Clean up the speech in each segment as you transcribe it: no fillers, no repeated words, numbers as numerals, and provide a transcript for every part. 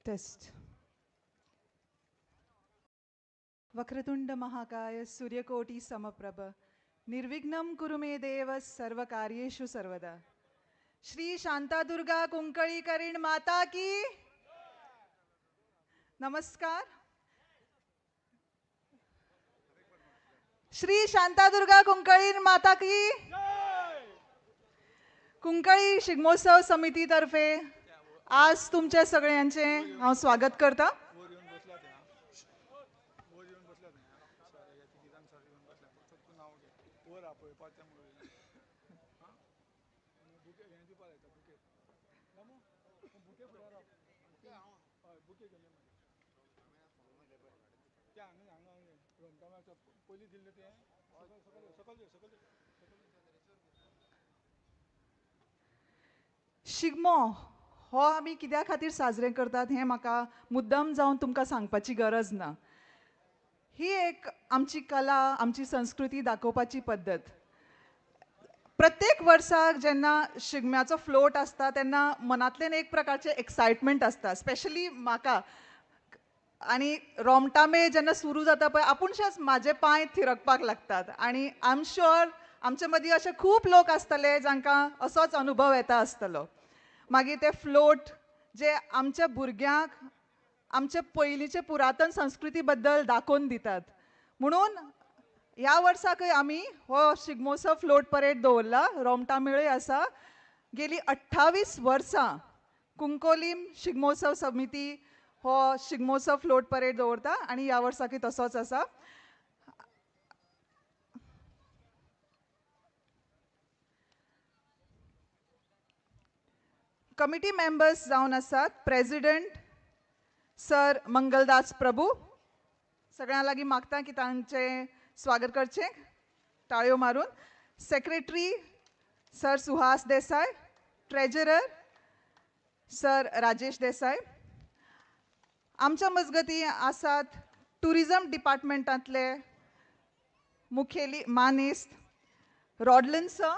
Taste. Vakratunda महाकाय सूर्यकोटि समप्रभ निर्विघ्नं कुरु मे देव सर्वकार्येषु सर्वदा. श्री शांतादुर्गा कुंकळीकरीण माता की. नमस्कार. श्री शांतादुर्गा कुंकळी माता की. कुंकळी शिगमोत्सव समितीतर्फे आज तुमच्या सगळ्यांचे हांव स्वागत करता. शिगमो हो आमी कित्या खातीर साजरे करतात हें म्हाका मुद्दम जावन तुमकां सांगपाची गरज ना. ही एक आमची कला, आमची संस्कृती दाखोवपाची पद्दत. प्रत्येक वर्साक जेन्ना शिगम्याचो फ्लोट आसता तेन्ना मनांतल्यान एक प्रकारचें एक्सायटमेंट आसता, स्पेशली म्हाका. आनी रोमटामेळ जेन्ना सुरू जाता पळय आपूणशेच म्हाजे पांय थिरकपाक लागतात. आनी I am sure आमचे मदीं अशे खूब लोक आसतले जांकां असोच अनुभव येता आसतलो. मागीर ते फ्लोट जे आमच्या भुरग्यांक आमचे पयलींचे पुरातन संस्कृती बद्दल दाखोवन दितात. म्हणून ह्या वर्साकय आमी हो शिगमोत्सव फ्लोट परेड दवरला. रोमटामेळय आसा. गेली 28 वर्सां कुंकोलीम शिगमोत्सव समिती हो शिगमोत्सव फ्लोट परेड दवरता आनी ह्या वर्साकय तसोच आसा. कमिटी मेंबर्स जावन आसात प्रेसिडेंट सर मंगलदास प्रभू. सगळ्यां लागीं मागता की तांचें स्वागत करचें टाळयो मारून. Secretary sir Suhas Desai, treasurer sir Rajesh Desai. आमच्या मजगतीं आसात ट्युरिजम डिपार्टमेंटांतले मुखेली मानेस्त रॉडलिन सर,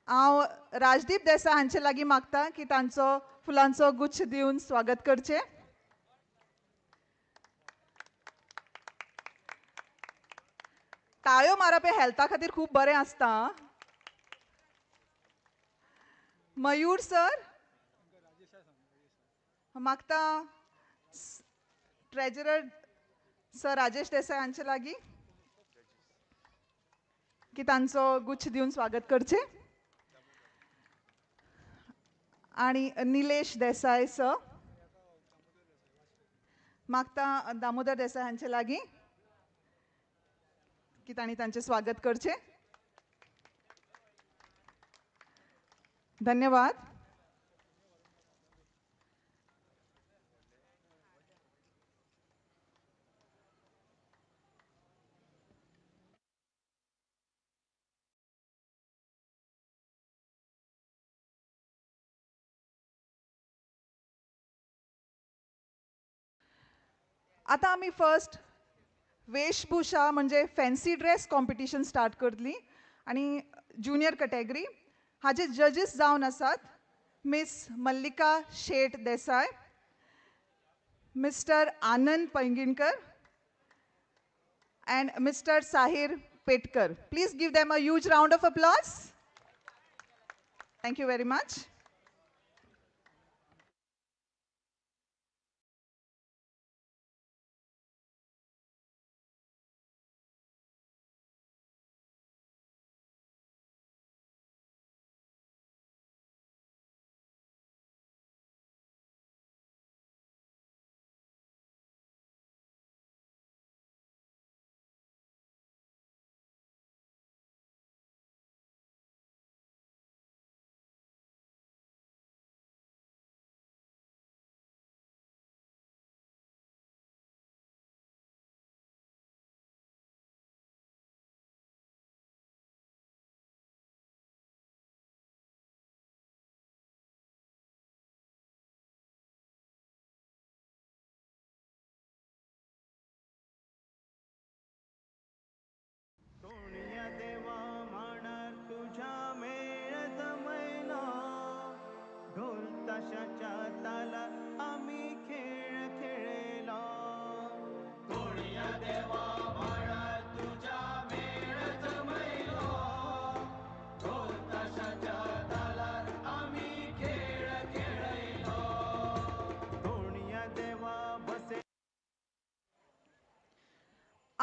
हांव राजदीप देसाय हांचे लागीं मागता की तांचो फुलांचो गुच्छ दिवन स्वागत करचें. टाळयो मारप हें हेल्था खातीर खूब बरें आसता. मयूर सर मागता ट्रेजरर सर राजेश देसाय हांचे लागीं की तांचो गुच्छ दिवन स्वागत करचें. आनी निलेश देसाय सर मागता दामोदर देसाय हांचे लागीं की तांणी तांचें स्वागत करचें. धन्यवाद. आतां आमी फर्स्ट वेशभूषा म्हणजे फॅन्सी ड्रेस कॉम्पिटिशन स्टार्ट करतली आनी ज्युनियर कॅटेगरी. हाजे जजीस जावन आसात miss Mallika Shet Desai, mister Anand Painginkar and mister Sahir Petkar. Please give them a huge round of applause. Thank you very much.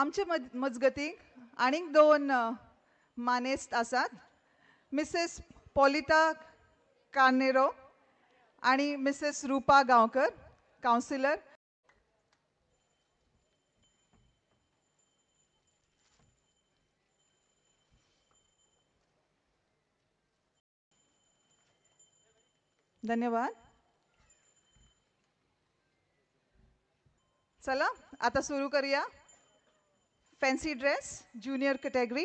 आमचे मजगतीक आनीक दोन मानेस्त आसात, मिसेस पॉलिता कार्नेरो आणि मिसेस रूपा गांवकर, काउन्सिलर. धन्यवाद. चला आता सुरू करूया fancy dress junior category.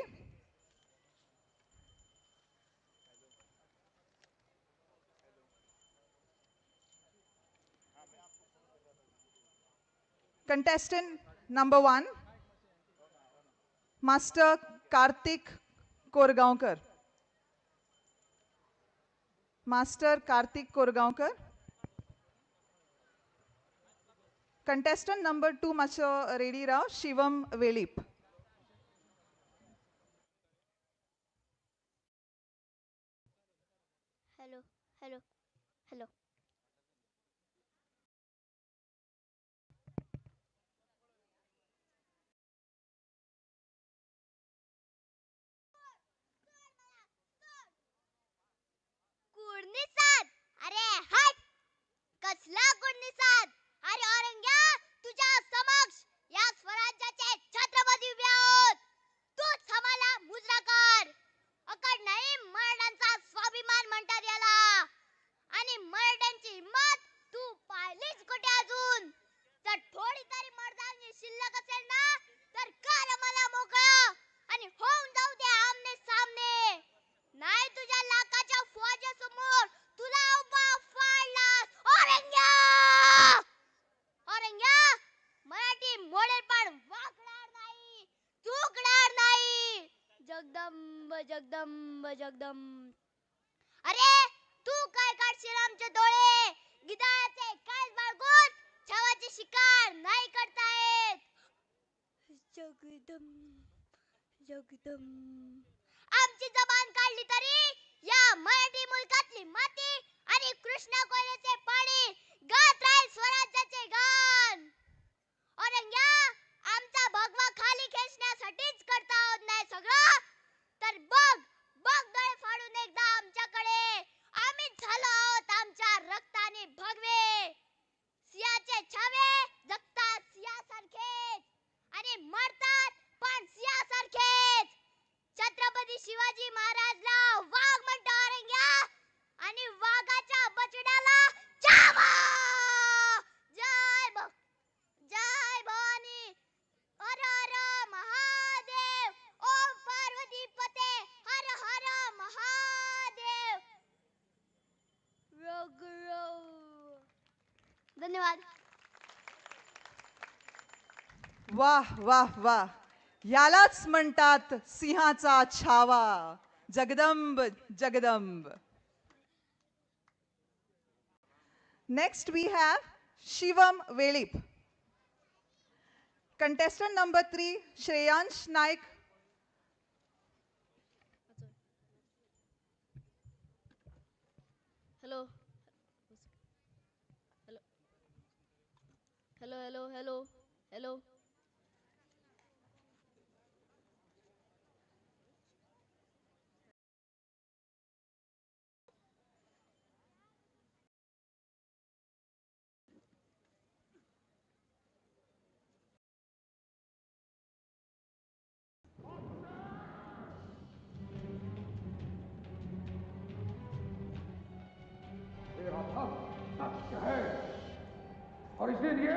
Contestant number 1, master Kartik Korgaonkar. Master Kartik Korgaonkar. Contestant number 2 मातसो ready Rao, Shivam Velip. Hello hello hello. कुर्णीसाद, अरे हट, कसला कुर्णीसाद? अरे औरंग्या, तुझ्या समक्ष या स्वराज्याचे छत्रपती उभे आहोत. तूच आम्हाला मुजरा कर. अकड नाही मराठ्यांचा स्वाभिमान म्हणतात याला, आणि मराठ्यांची हिंमत तू पाहिलीच कुठे अजून? जर थोडी तरी मर्दानगी शिल्लक असेल ना तर कर आम्हाला मोकळं आणि होऊन जाऊ दे आमने सामने. नाही तुझ्या लाखाच्या फौजासमोर तुला उभा फाडलास औरंग्या. औरंग्या, मराठी मोडेल पण वाकणार नाही, चुकणार नाही. जगदंब जगदंब जगदंब. अरे तू काय काढशील आमचे डोळे? गिधाडाचे काय बाळगून छावाची शिकार नाही करतायत. जगदंब जगदंब. आमची जबान काढली तरी या मराठी मुलकातली माती आणि कृष्णा कोयनेचे पाणी गात राहील स्वराज्याचे गान. औरंग्या, आमचा भगवा खाली खेचण्यासाठीच करता आहोत नाही सगळं, तर बघ बघ डोळे फाडून एकदा आमच्याकडे. आम्हीच झालो आहोत आमच्या रक्ताने भगवे. सिंहाचे छावे जगतात सिंहासारखेच आणि मरतात पण सिंहासारखेच. छत्रपती शिवाजी महाराजला वाघ म्हणतो औरंग्या, आणि वाघाच्या बछड्याला छावा. जय जय भवानी, हर हर महादेव, ओम पार्वती पते, हर हर महादेव. धन्यवाद. वाह वाह वाह, यालाच म्हणतात सिंहाचा Chhava. Jagdamb Jagdamb. Next we have Shivam Velip. Contestant number 3, Shreyansh Naik. Hello hello hello hello hello hello. सत्य है और इसीलिए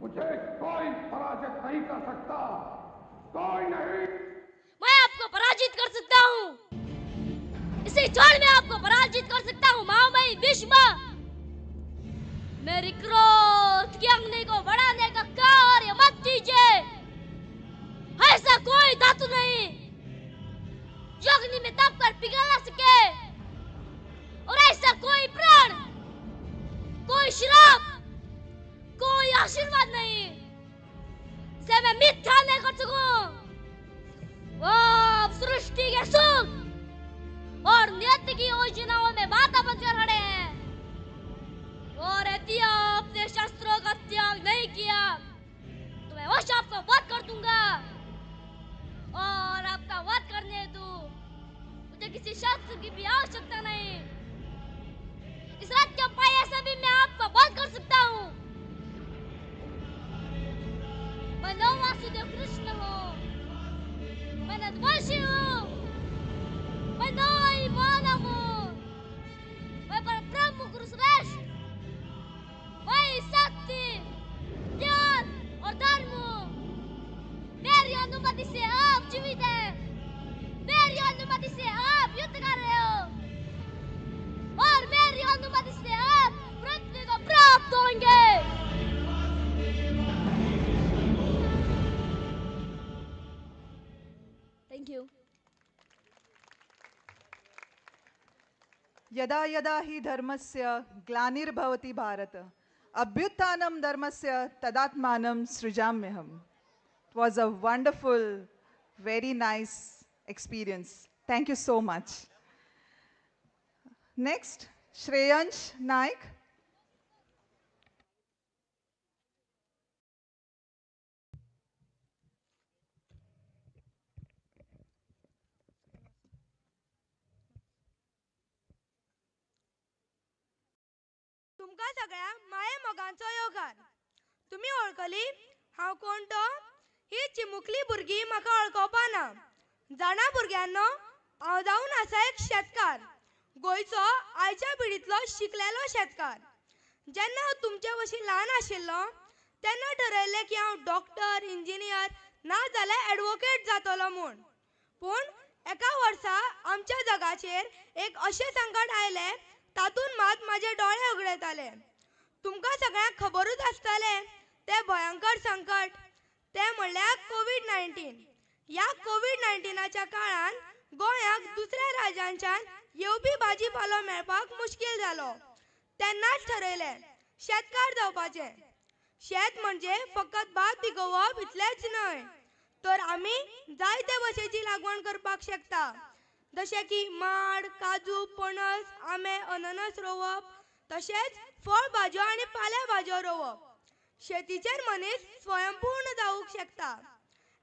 मुझे कोई पराजित नहीं कर सकता, कोई नहीं। मैं आपको पराजित कर सकता हूँ, इसी क्षण में आपको पराजित कर सकता हूँ महामयी भीष्म। मेरी क्रोध की अग्नि को बढ़ाने का कार्य मत कीजिए। ऐसा कोई धातु नहीं जो अग्नि में तप कर पिघल ना सके, और ऐसा कोई प्राण, कोई श्राप, कोई आशीर्वाद नहीं जिसे मैं मिथ्या नहीं कर सकूं। वो सृष्टि के सुख और नियति की योजनाओं में बाधा बनकर खड़े हैं, और यदि आपने शस्त्रों का त्याग नहीं किया तो मैं उस आपको वध की भी आवश्यकता नहीं। इस रात के पहिए से भी मैं आपको बंद कर सकता हूँ। मैं नौ वासुदेव कृष्ण हूँ, मैं नदवंशी हूँ, मैं नौ मानव हूँ, मैं पर ब्रह्म गुरु श्रेष्ठ, मैं शक्ति, ज्ञान और धर्म हूँ। मेरी अनुमति से आप जीवित हैं, मेरी अनुमति से आप युद्ध कर रहे हो और मेरी अनुमति से आप पृथ्वी को प्राप्त होंगे। Thank you. यदा यदा हि धर्मस्य ग्लानिर्भवति भारत अभ्युत्थानं धर्मस्य तदात्मानं सृजाम्यहम्। It was a wonderful, very nice experience. Thank you so much. Next, Shreyansh Naik. तुमकां सगळ्यांक माये मोगांचो योगार. तुमी वळखली हांव कोण तो? ही चिमुकली भुरगीं म्हाका वळखोवपा ना. जाणा भुरग्यांनो, हांव जावन आसा एक शेतकार, गोंयचो आयच्या पिढींतलो शिकलेलो शेतकार. जेन्ना हांव तुमचे भशेन ल्हान आशिल्लो तेन्ना ठरयल्लें की हांव डॉक्टर, इंजिनियर ना जाल्यार एडवोकेट जातलो म्हूण. पूण एका वर्सा आमच्या जगाचेर एक अशें संकट आयलें तातूंत मात म्हाजे दोळे उगडताले. तुमकां सगळ्यांक खबरूच आसतलें तें भयंकर संकट, तें म्हणल्यार कोवीड-19. ह्या कोवीड-19च्या काळान गोंयाक दुसऱ्या राज्यांच्यान येवपी भाजीपालो मेळपाक मुश्कील जालो. तेन्नाच ठरयलें शेतकार जावपाचें. शेत म्हणजे फकत भात पिकोवप इतलेंच न्हय, तर आमी जायते भशेची लागवण करपाक शकता, जशें की माड, काजू, पणस, आंबे, अननस रोवप, तशेंच फळ भाजयो आनी पाल्या भाजयो रोवप. शेतीचेर मनीस स्वयंपूर्ण जावंक शकता.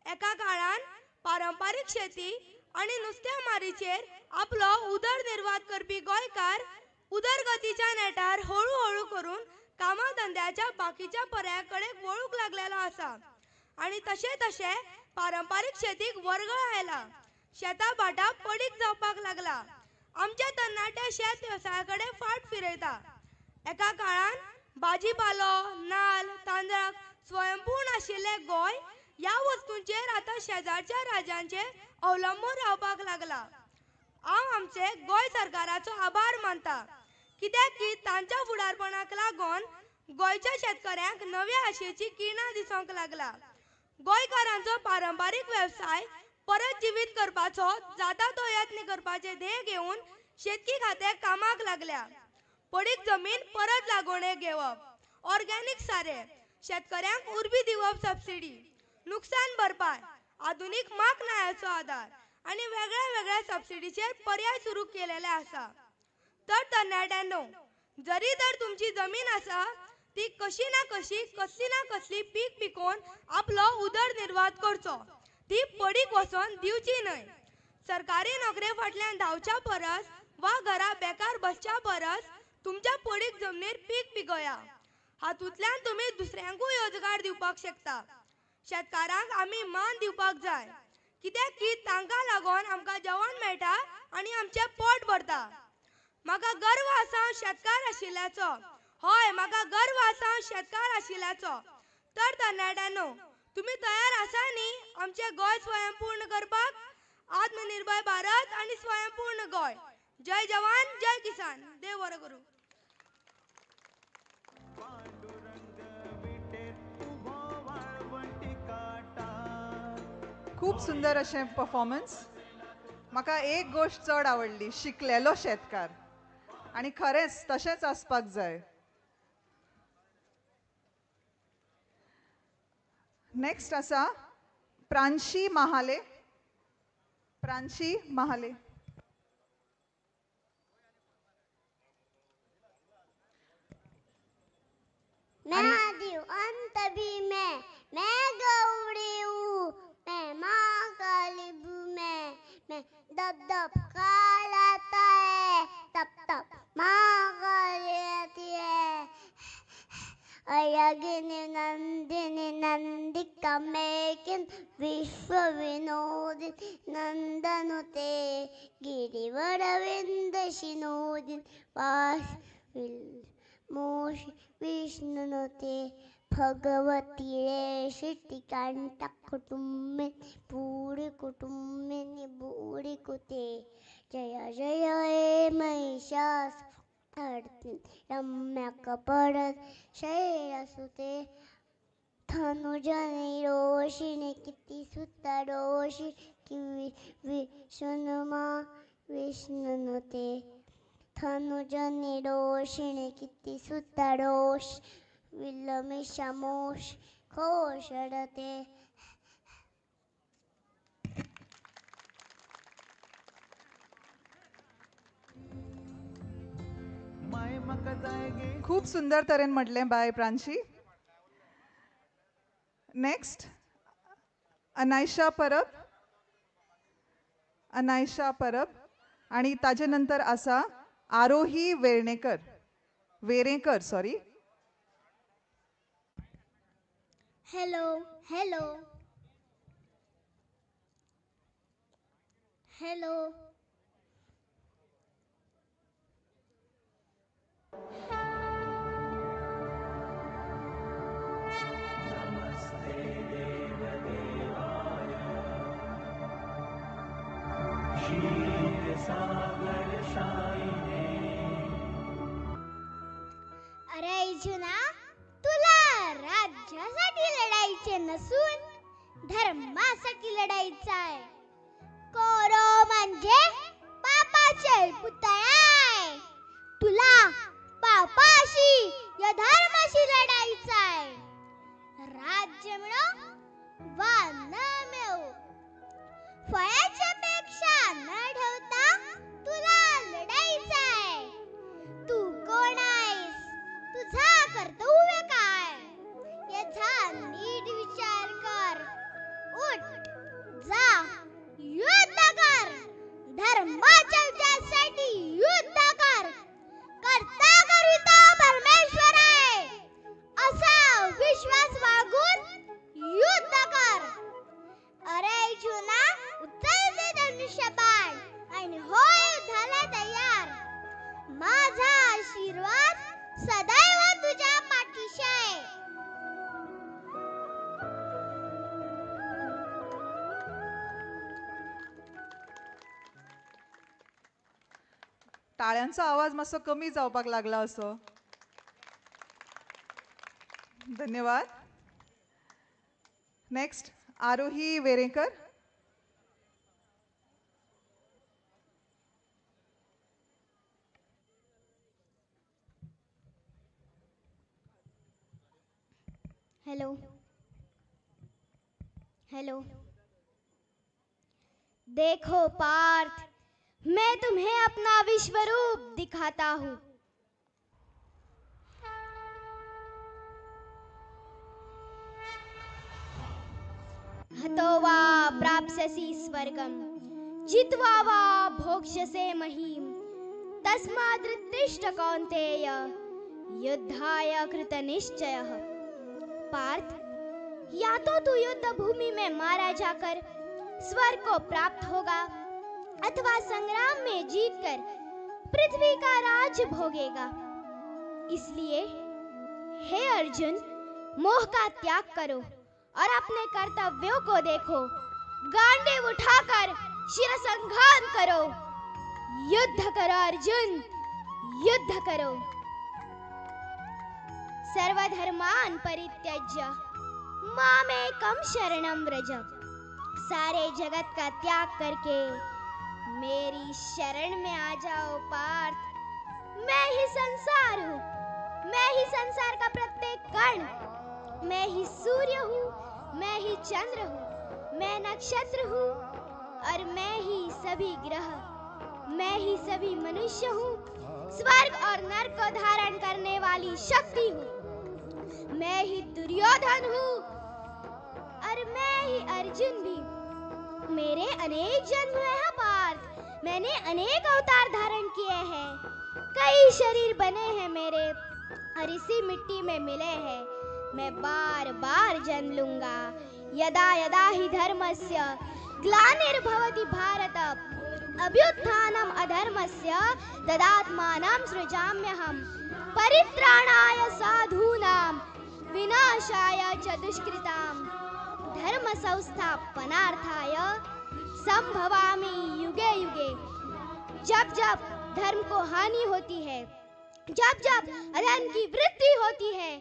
एका काळान पारंपारीक शेती आनी नुस्तेमारीचेर आपलो उदरनिर्वाह करपी गोंयकार उदरगतीच्या नेटार हळू हळू करून कामा धंद्याच्या बाकीच्या पर्याया कडेन वळूंक लागलेलो आसा आनी तशें तशें पारंपारीक शेतीक वर्गळ आयला. शेतां भाटां पडीक जावपाक लागला. आमचे तरणाटे शेत वेवसाया कडेन फाट फिरयता. एका काळान भाजीपालो, नाल, तांदळाक स्वयंपूर्ण आशिल्लें गोंय ह्या वस्तूंचेर आतां शेजारच्या राज्यांचेर अवलंबून रावपाक लागला. हांव आमचे गोंय सरकाराचो आभार मानता, कित्याक की तांच्या फुडारपणाक लागून गोंयच्या शेतकऱ्यांक नव्या आशेची किरणां दिसूंक लागला. गोंयकारांचो पारंपारीक वेवसाय परत जिवीत करपाचो जाता तो यत्न करपाचे ध्येय घेवन शेतकी खातें कामाक लागल्या. पडीक जमीन परत लागवणेक घेवप, ऑर्गेनीक सारें, शेतकऱ्यांक उर्बी दिवप, सबसिडी, नुकसान भरपाय, आधुनीक माकनायाचो आदार आनी वेगळ्या वेगळ्या सबसिडीचेर पर्याय सुरू केलेले आसा. तर तरणाट्यांनो, जरी तर तुमची जमीन आसा ती कशी ना कशी कसली ना कसली पीक पिकोवन आपलो उदरनिर्वाह करचो, ती पडीक वचोन दिवची न्हय. सरकारी नोकरे फाटल्यान धांवच्या परस वा घरा बेकार बसच्या परस तुमच्या पडीक जमनीर पीक पिकया. हातूंतल्यान तुमी दुसऱ्यांकूय रोजगार दिवपाक शकता. शेतकारांक आमी मान दिवपाक जाय, कित्याक की तांकां लागून आमकां जेवण मेळटा आनी आमचें पोट भरता. म्हाका गर्व आसा हांव शेतकार आशिल्ल्याचो. हय, म्हाका गर्व आसा हांव शेतकार आशिल्ल्याचो. तर तरणाट्यांनो, तुमी तयार आसा न्ही आमचें गोंय स्वयंपूर्ण करपाक? आत्मनिर्भर भारत आनी स्वयंपूर्ण गोंय. जय जवान, जय किसान. देव बरो करूं. खूब सुंदर अशें परफॉर्मन्स. म्हाका एक गोश्ट चड आवडली, शिकलेलो शेतकार. आनी खरेंच तशेंच आसपाक जाय. नेक्स्ट आसा प्रांशी महाले. प्रांशी महाले. मैं आदि अंत भी मैं गौरी हूँ, मैं माँ काली हूँ, मैं दब दब कालाता है। विश्वविनोदिन् विश्वविनोदिन् नन्दनुते गिरिवरविन्दशिनोदिन् वास मोष विष्णुनुते भगवती रे भूरि कुटुम्बिनि भूरि कुते जय जय हे महिषासुमर्दिनि रम्यकपरद शैलसुते धनुजनिरोषिणि कितिसुतरोषि विष्णुमा विष्णुनुते धनुजनिरोषिणि कितिसुतरोष विलमिशमोष घोषरते। खूप सुंदर तरेन म्हटलें बाय प्रांशी। नेक्स्ट अनायशा परब, अनायशा परब आणि ताजे नंतर आसा Arohi Vernekar, Verenkar sorry. Hello hello hello. अरे अर्जुना, तुला राज्यासाठी लढायचे नसून धर्मासाठी लढायचं आहे। कौरव म्हणजे पापाचे पुतळे आहे। तुला पापाशी या धर्माशी लढायचं आहे। राज्य मिळो वा न मिळो, फळाच्या अपेक्षा न ठेवता तुला लढायचं आहे। तू कोण आहेस, तुझा कर्तव्य काय याचा नीट विचार कर। उठ, जा, युद्ध कर, धर्माच्या विजयासाठी युद्ध कर। करता करिता परमेश्वर आहे असा विश्वास बाळगून युद्ध कर। अरे अर्जुना, उचल ते धनुष्यबाण आणि हो युद्धाला तयार। माझा आशीर्वाद सदैव तुझ्या पाठीशी आहे। टाळ्यांचो आवाज मातसो कमी जावपाक लागला असो। धन्यवाद। Next Arohi Verenkar. Hello hello. देखो पार्थ, मैं तुम्हें अपना विश्वरूप दिखाता हूँ। हतो वा प्राप्स्यसि स्वर्गं, जित्वा वा भोक्ष्यसे महीम, तस्माद् कौन्तेय युद्धाय कृतनिश्चयः। पार्थ, या तो तू युद्ध भूमि में मारा जाकर स्वर्ग को प्राप्त होगा अथवा संग्राम में जीतकर पृथ्वी का राज भोगेगा। इसलिए हे अर्जुन, मोह का त्याग करो और अपने कर्तव्यों को देखो। गांडीव उठाकर शिरसंघान करो। युद्ध करो अर्जुन, युद्ध करो। सर्वधर्मान परित्यज्य मामेकं शरणं व्रज। सारे जगत का त्याग करके मेरी शरण में आ जाओ पार्थ। मैं ही संसार हूँ, मैं ही संसार का प्रत्येक कण, मैं ही सूर्य हूँ, मैं ही चंद्र हूँ, मैं नक्षत्र हूँ और मैं ही सभी ग्रह, मैं ही सभी मनुष्य हूँ। स्वर्ग और नर्क को धारण करने वाली शक्ति हूँ। मैं ही दुर्योधन हूँ और मैं ही अर्जुन भी। मेरे अनेक जन्म हुए हैं पार्थ, मैंने अनेक अवतार धारण किए हैं, कई शरीर बने हैं मेरे और इसी मिट्टी में मिले हैं। मैं बार बार जन्म लूंगा, यदा यदा हि धर्मस्य ग्लानिर्भवति भारत अभ्युत्थानम् अधर्मस्य तदात्मानं सृजाम्यहम्। परित्राणाय साधूनां विनाशाय च दुष्कृतां धर्म संस्थापनार्थाय संभवामि युगे युगे। जब जब धर्म को हानि होती है, जब जब अधर्म की वृद्धि होती है,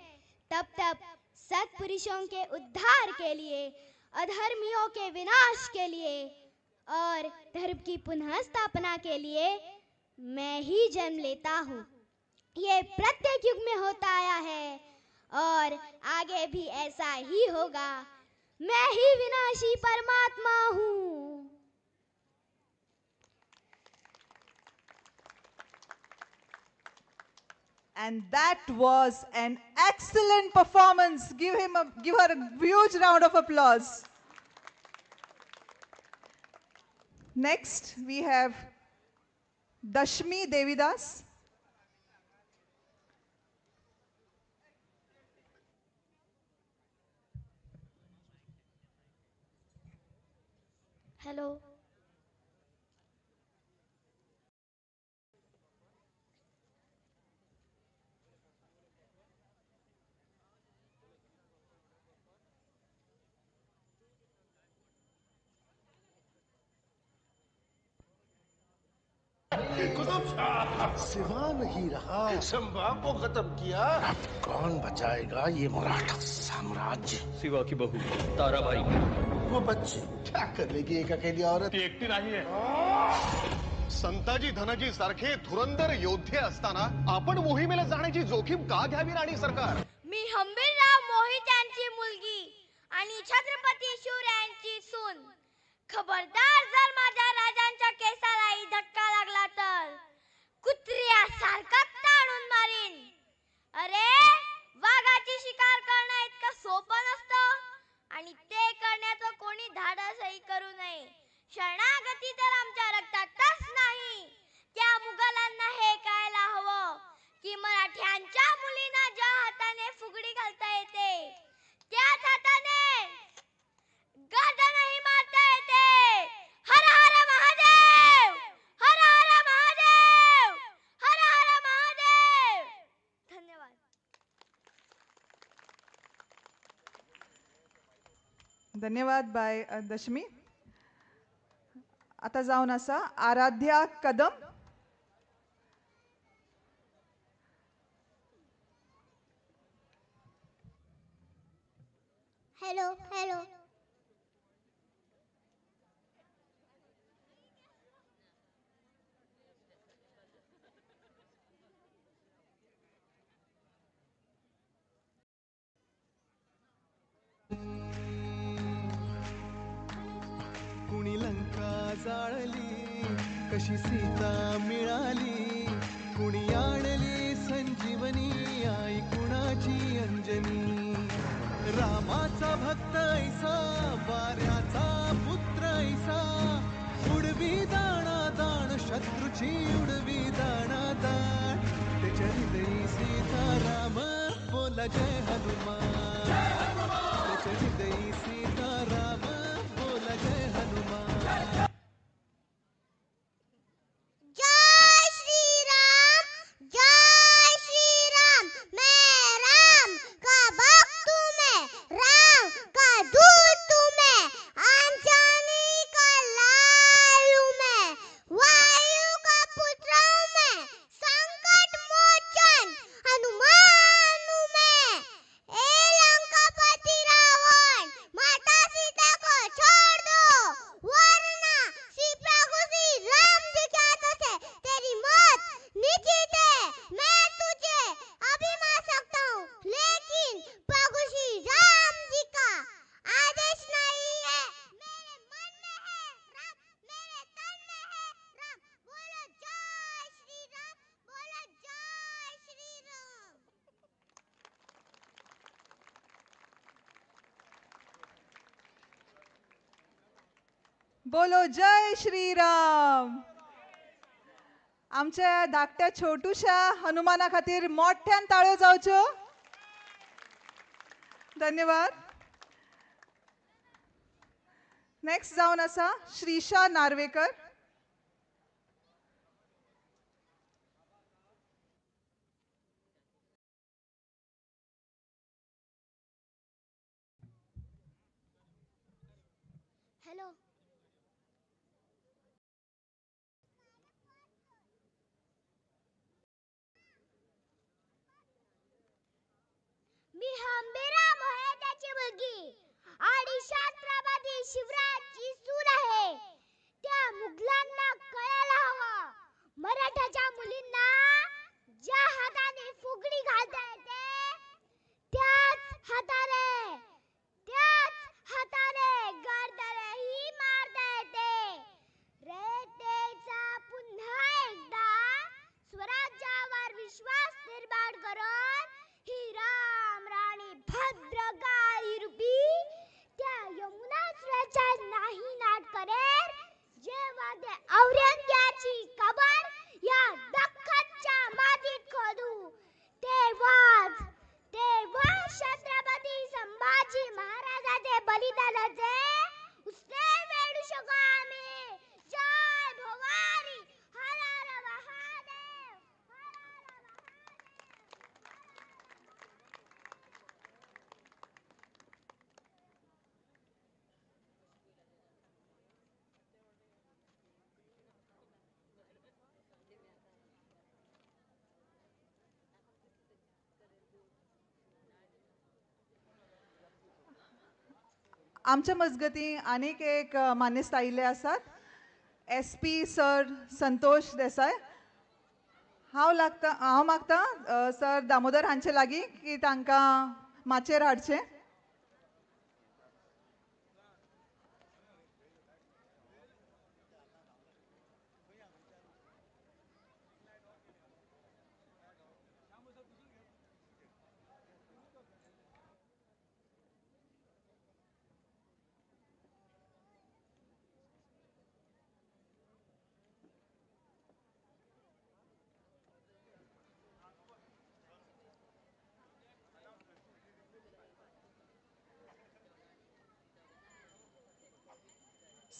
तब तब सत्पुरुषों के उद्धार के लिए, अधर्मियों के विनाश के लिए और धर्म की पुनः स्थापना के लिए मैं ही जन्म लेता हूँ। ये प्रत्येक युग में होता आया है और आगे भी ऐसा ही होगा। मैं ही विनाशी परमात्मा हूँ। And that was an excellent performance. Give her a huge round of applause. Next, we have Dashmi Devidas. Hello. सिवा नहीं रहा, संभा को खत्म किया, अब कौन बचाएगा ये मराठा साम्राज्य? सिवा की बहू ताराबाई, वो बच्ची क्या कर लेगी एक अकेली औरत? ती एकटी नाहीये। संताजी धनाजी सारखे धुरंधर योद्धे असताना आपण मोहिमेला जाण्याची जोखीम का घ्यावी राणी सरकार? मी हंबीरराव मोहित्यांची मुलगी आणि छत्रपती शिवरायांची सून। खबरदार जर माझ्या राजांच्या केसालाही धक्का लागला तर कुत्र्यासारखा ताणून मारीन। अरे वाघाची शिकार करणं इतकं सोपं नसतं आणि ते करण्याचं कोणी धाडसही करू नये। शरणागती तर आमच्या रक्तातच नाही। त्या मुघलांना हे कळायला हवं की मराठ्यांच्या मुलींना ज्या हाताने फुगडी घालता येते त्याच हाताने गर्दनही मारता येते। हर हर महादेव, हर हर महादेव, हर हर महादेव। धन्यवाद। धन्यवाद बाय दशमी। आता जाऊन असा आराध्या कदम। Hello hello. कुणी लंका जाळली, कशी सीता मिळाली, कुणी आणली संजीवनी, आई कुणाची अंजनी। रामाचा भक्त ऐसा, वाऱ्याचा पुत्र ऐसा, उडवी दाणा दाण शत्रूची उडवी दाणा दाण। त्याच्या हृदयी सीताराम बोला जय हनुमान, त्याच्या हृदयी सीताराम बोला जय हनुमान। जय श्री राम, जय श्री राम। मैं राम का भक्त हूँ, मैं राम का दूत हूँ, मैं अंजनी का लाल हूँ, मैं वायु का पुत्र हूँ, मैं संकट मोचन हनुमान हूँ। मैं ए लंकापति रावण, माता सीता को छोड़ दो वरना श्री प्रभु श्री राम जी के हाथों से तेरी मौत निश्चित है। मैं तुझे अभी मार सकता हूँ लेकिन प्रभु श्री राम जी का आदेश नहीं है। मेरे मन में है राम, मेरे तन में है राम। बोलो जय श्री राम, बोलो जय श्री राम। बोलो जय श्रीराम। आमच्या धाकट्या छोटूशा हनुमाना खातीर मोठ्यान ताळ्यो जावच्यो। धन्यवाद। नेक्स्ट जावन आसा श्रीशा नार्वेकर. हॅलो. मी हंबीरा मोहित्याची मुलगी आणि छत्रपती शिवराजची सून आहे. त्या मुघलांना कळायला हवं, मराठाच्या मुलींना ज्या हाताने फुगडी घालता येते त्याच हाताने गर्दनही मारता येते. रयतेचा पुन्हा एकदा स्वराज्यावर विश्वास निर्माण करून ही राम राणी भद्रकाली रूपी त्या यमुनासुराच्या नाही नाट करेल, जेव्हा ते औरंग्याची कबर या दख्खनच्या मातीत खोदू, तेव्हाच तेव्हा छत्रपती संभाजी महाराजाचे बलिदानाचे उसने फेडू शकू आम्ही. जय भवानी. हर हर महादेव. हर हर महादेव. आमच्या मजगती आनीक एक मानेस्त आयिल्ले आसात, SP sir Santosh Desai. हांव लागता हांव मागता सर दामोदर हांचे लागीं की तांकां माचयेर हाडचें.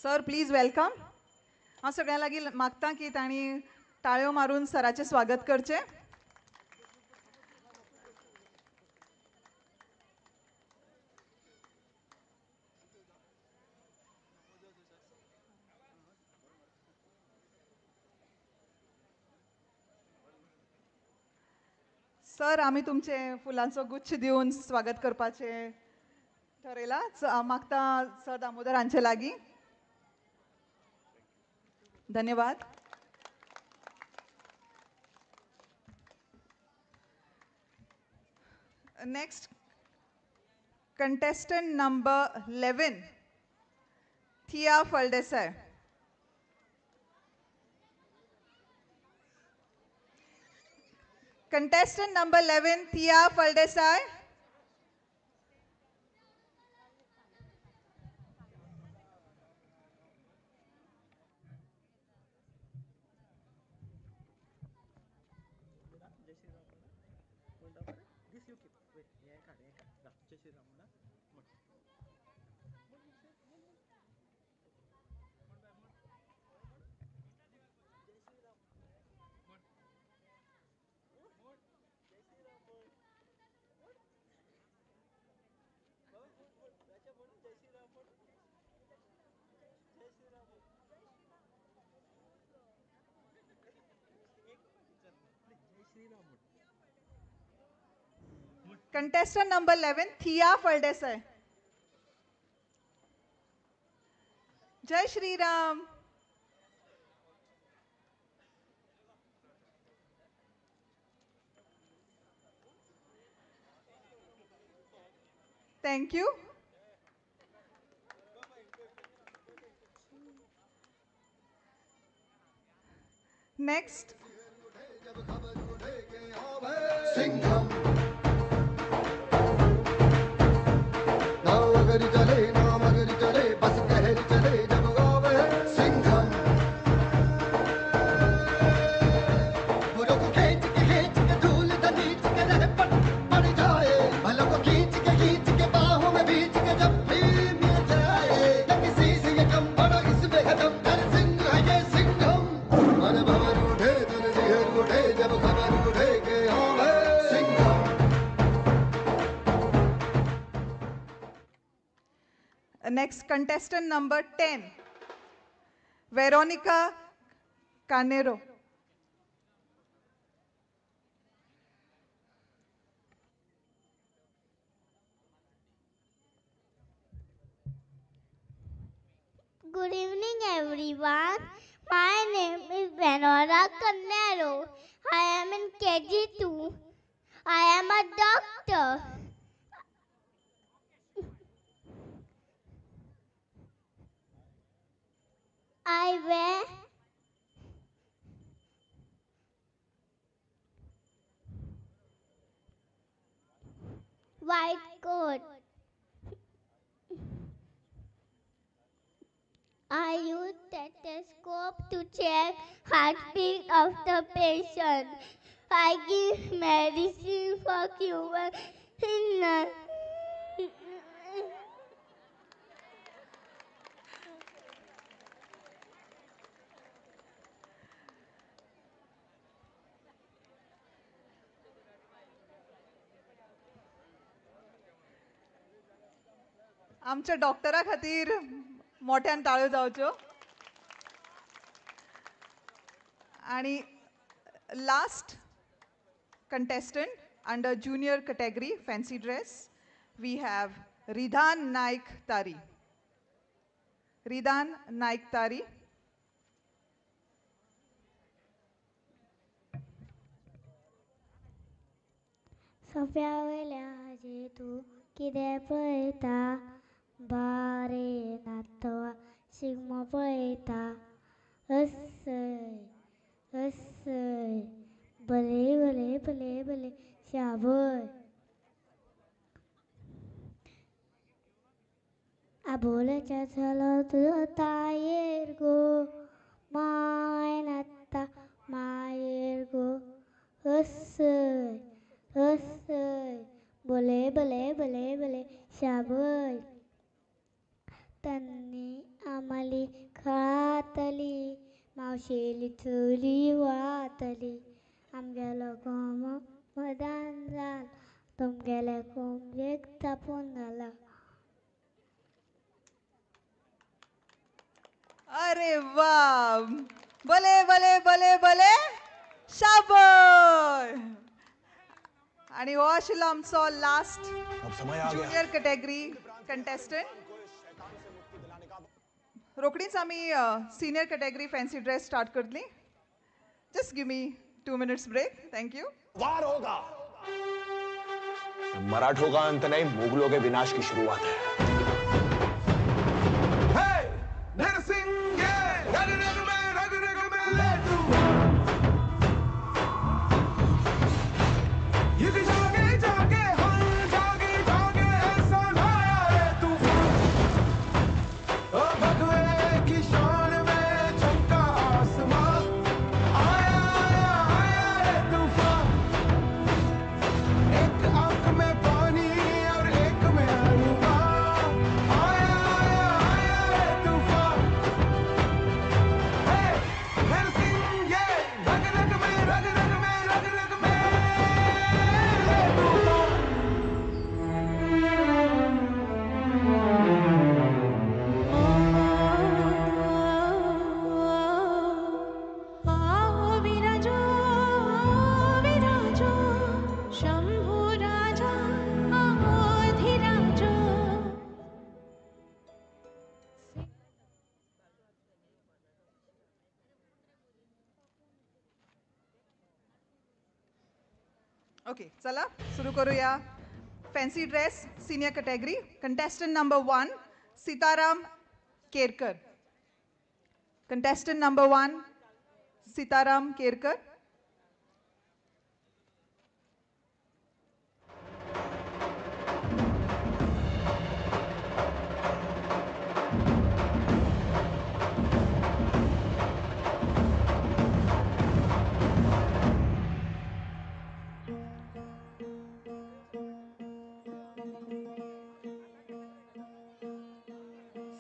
Sir please welcome. हांव सगळ्यां लागीं मागता की तांणी टाळयो मारून सराचें स्वागत करचें. सर आमी तुमचे फुलांचो गुच्छ दिवन स्वागत करपाचें ठरयलां. मागता सर दामोदर हांचे लागीं. धन्यवाद. Next contestant number 11, Thiya Phaldesai. Contestant number 11, Thiya Phaldesai. Contestant number 11, Thiya Phaldesai. Jai Shri Ram. Thank you. Next. Singham नाम चले नाम चले बस कहर चले जब गावे सिंघम। बुरों को खींच के धूल दनीच के रह पट पड़ जाए, भलों को खींच के बाहों में भींच के जब भी मिल जाए, न किसी से ये Next contestant number 10, Veronica Canero. Good evening, everyone. My name is Venora Canero. I am in KG2. I am a doctor. I wear white coat. I use stethoscope to check heartbeat of the patient. I give medicine for cure illness. आमच्या डॉक्टरा खातीर मोठ्यान टाळ्यो जावच्यो. आणि last contestant under junior category fancy dress we have Ridhan Naik Tari. Ridhan Naik Tari. सोप्या वयल्या हाजेर तूं कितें पळयता? बारे नातवा शिगमो पळयता. अस्सय अस्सय बले बले बले बले शाबय. आबोल्याच्या चलो तुजो तायेर गो, माय नात्ता मायेर गो. अस्सय अस्सय बले बले बले बले शाबय. तन्नी आमली खातली, मावशेली चली वातली. आमगेलो कोंबो मदान जाल, तुमगेले कोंबयेक तापून घाला. अरे वा, बले बले बले बले शाबय. आणि हो आशिल्लो आमचो लास्ट ज्युनियर कॅटेगरी कंटेस्टंट. रोखडीच आमी senior category fancy dress start करतली. Just give me 2 minutes break. Thank you. वार होगा, मराठों का अंत नहीं, मुगलों के विनाश की शुरुआत है. ओके, चला सुरू करूया. Fancy dress senior category contestant number 1 Sitaram Kerkar. Contestant number 1 Sitaram Kerkar.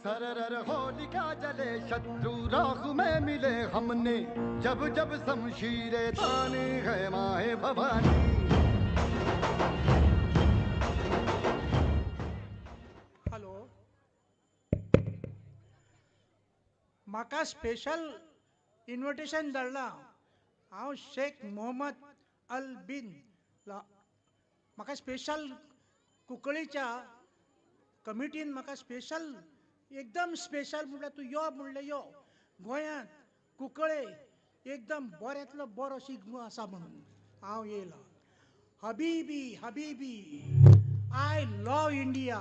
सरर होलिका जले शत्रु राख में मिले हमने, जब जब शमशीरे ताने है माहे भवानी. हॅलो, म्हाका स्पेशल इन्विटेशन धाडलां. हांव शेख मोहम्मद अल बिन, म्हाका स्पेशल कुंकळीच्या कमिटीन म्हाका स्पेशल एकदम स्पेशल म्हणल्यार तूं यो म्हणलें यो. गोंयांत कुंकळे एकदम बऱ्यांतलो बरो शिगमो आसा म्हणून हांव येयलां. Habibi Habibi, I love India.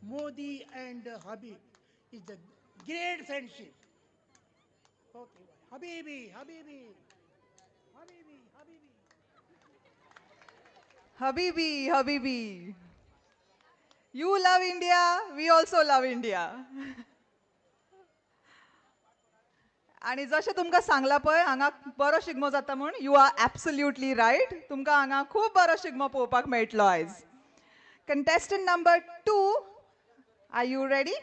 Modi and Habib is the great friendship. Okay, Habibi Habibi Habibi Habibi Habibi Habibi. You love India, we also love India. आनी जशें तुमकां सांगलां पळय हांगा बरो शिगमो जाता म्हूण, you are absolutely right. तुमकां हांगा खूब बरो शिगमो पळोवपाक मेळटलो आयज. Contestant number 2, are you ready?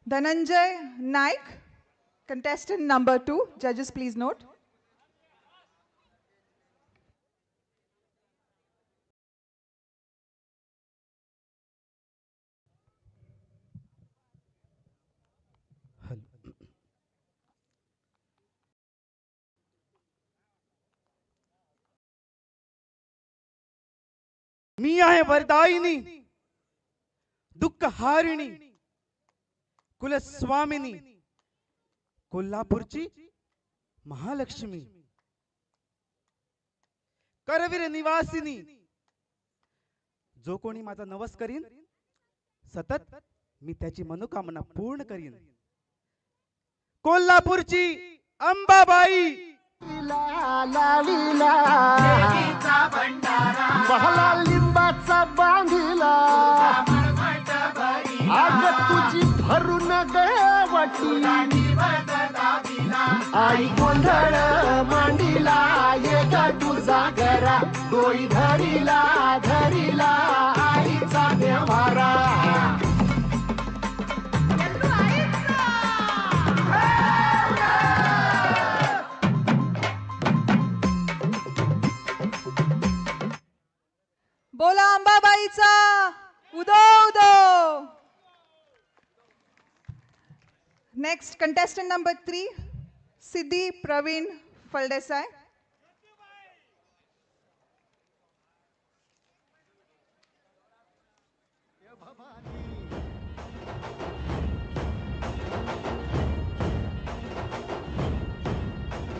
Dhananjay Naik, contestant number 2. Judges please note. मी आहे वरदायिनी, दुःखहारिणी, कुलस्वामिनी, कोल्हापूरची महालक्ष्मी, करवीर निवासिनी. जो कोणी माझा नवस करीन सतत मी त्याची मनोकामना पूर्ण करीन. कोल्हापूरची अंबाबाई. बहला लिंबाचा बांधिला, आग तुझी भरून गवटी, आई गोंधळ मांडीला, ये ग तुझा गरा डोई धरीला धरीला आईचा देवारा. बोला अंबाबाईचा उदो उदो. Next contestant number 3, Siddhi Praveen Phaldesai.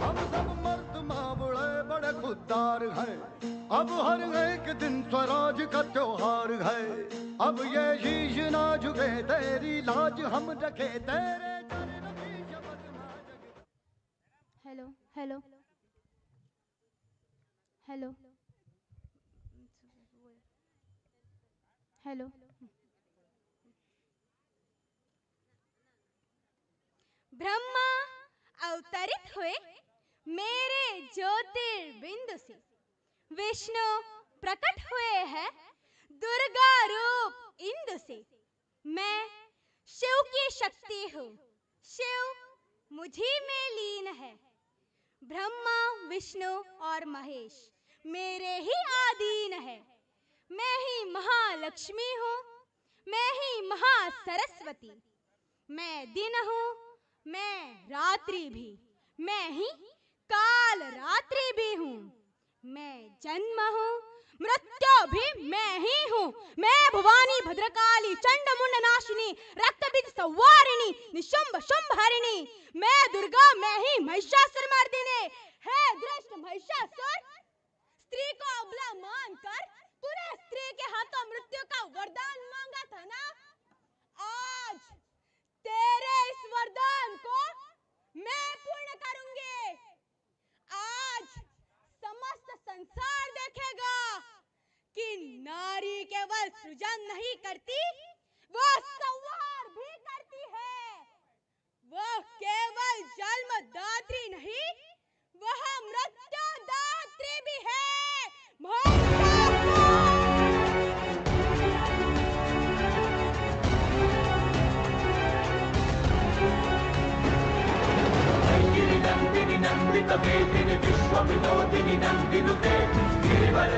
हम सब मर्द मावड़े बड़े खुददार हैं, अब हर एक दिन स्वराज का त्योहार है. अब ये शीश ना झुके तेरी लाज हम रखे तेरे चरणों की शपथ ना जगे. Hello hello hello hello. Brahma अवतरित हुए मेरे ज्योतिर्बिंदु से, विष्णु प्रकट हुए हैं दुर्गा रूप इंदु से. मैं शिव की शक्ति हूँ, शिव मुझी में लीन है. ब्रह्मा विष्णु और महेश मेरे ही आधीन है. मैं ही महालक्ष्मी हूँ, मैं ही महासरस्वती. मैं दिन हूँ, मैं रात्रि भी, मैं ही काल रात्रि भी हूँ. मैं जन्म हूँ, मृत्यु भी मैं ही हूँ. मैं भवानी भद्रकाली चंड मुंड नाशिनी रक्तबीज संवारिणी निशुंभ शुंभ हरिणी. मैं दुर्गा, मैं ही महिषासुर मर्दिनी. हे दुष्ट महिषासुर, स्त्री को अबला मानकर तूने स्त्री के हाथों मृत्यु का वरदान मांगा था ना? आज तेरे इस वरदान को मैं पूर्ण करूंगी. आज समस्त संसार देखेगा कि नारी केवल सृजन नहीं करती, वो संहार भी करती है. वो केवल जन्मदात्री नहीं, वह मृत्युदात्री भी है. नंदित विश्व विनोदिनी नंदिनुते गिरिवर।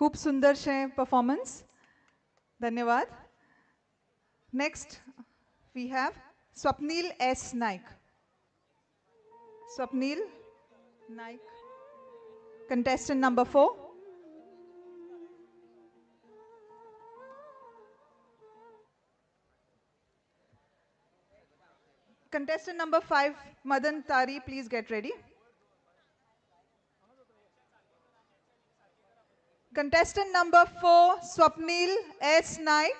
खूब सुंदरशें परफॉर्मन्स. धन्यवाद. Next we have Swapnil S Naik. Swapnil Naik, contestant number 4. Contestant number 5, Madan Tari, please get ready. Contestant number 4, Swapnil S. Naik.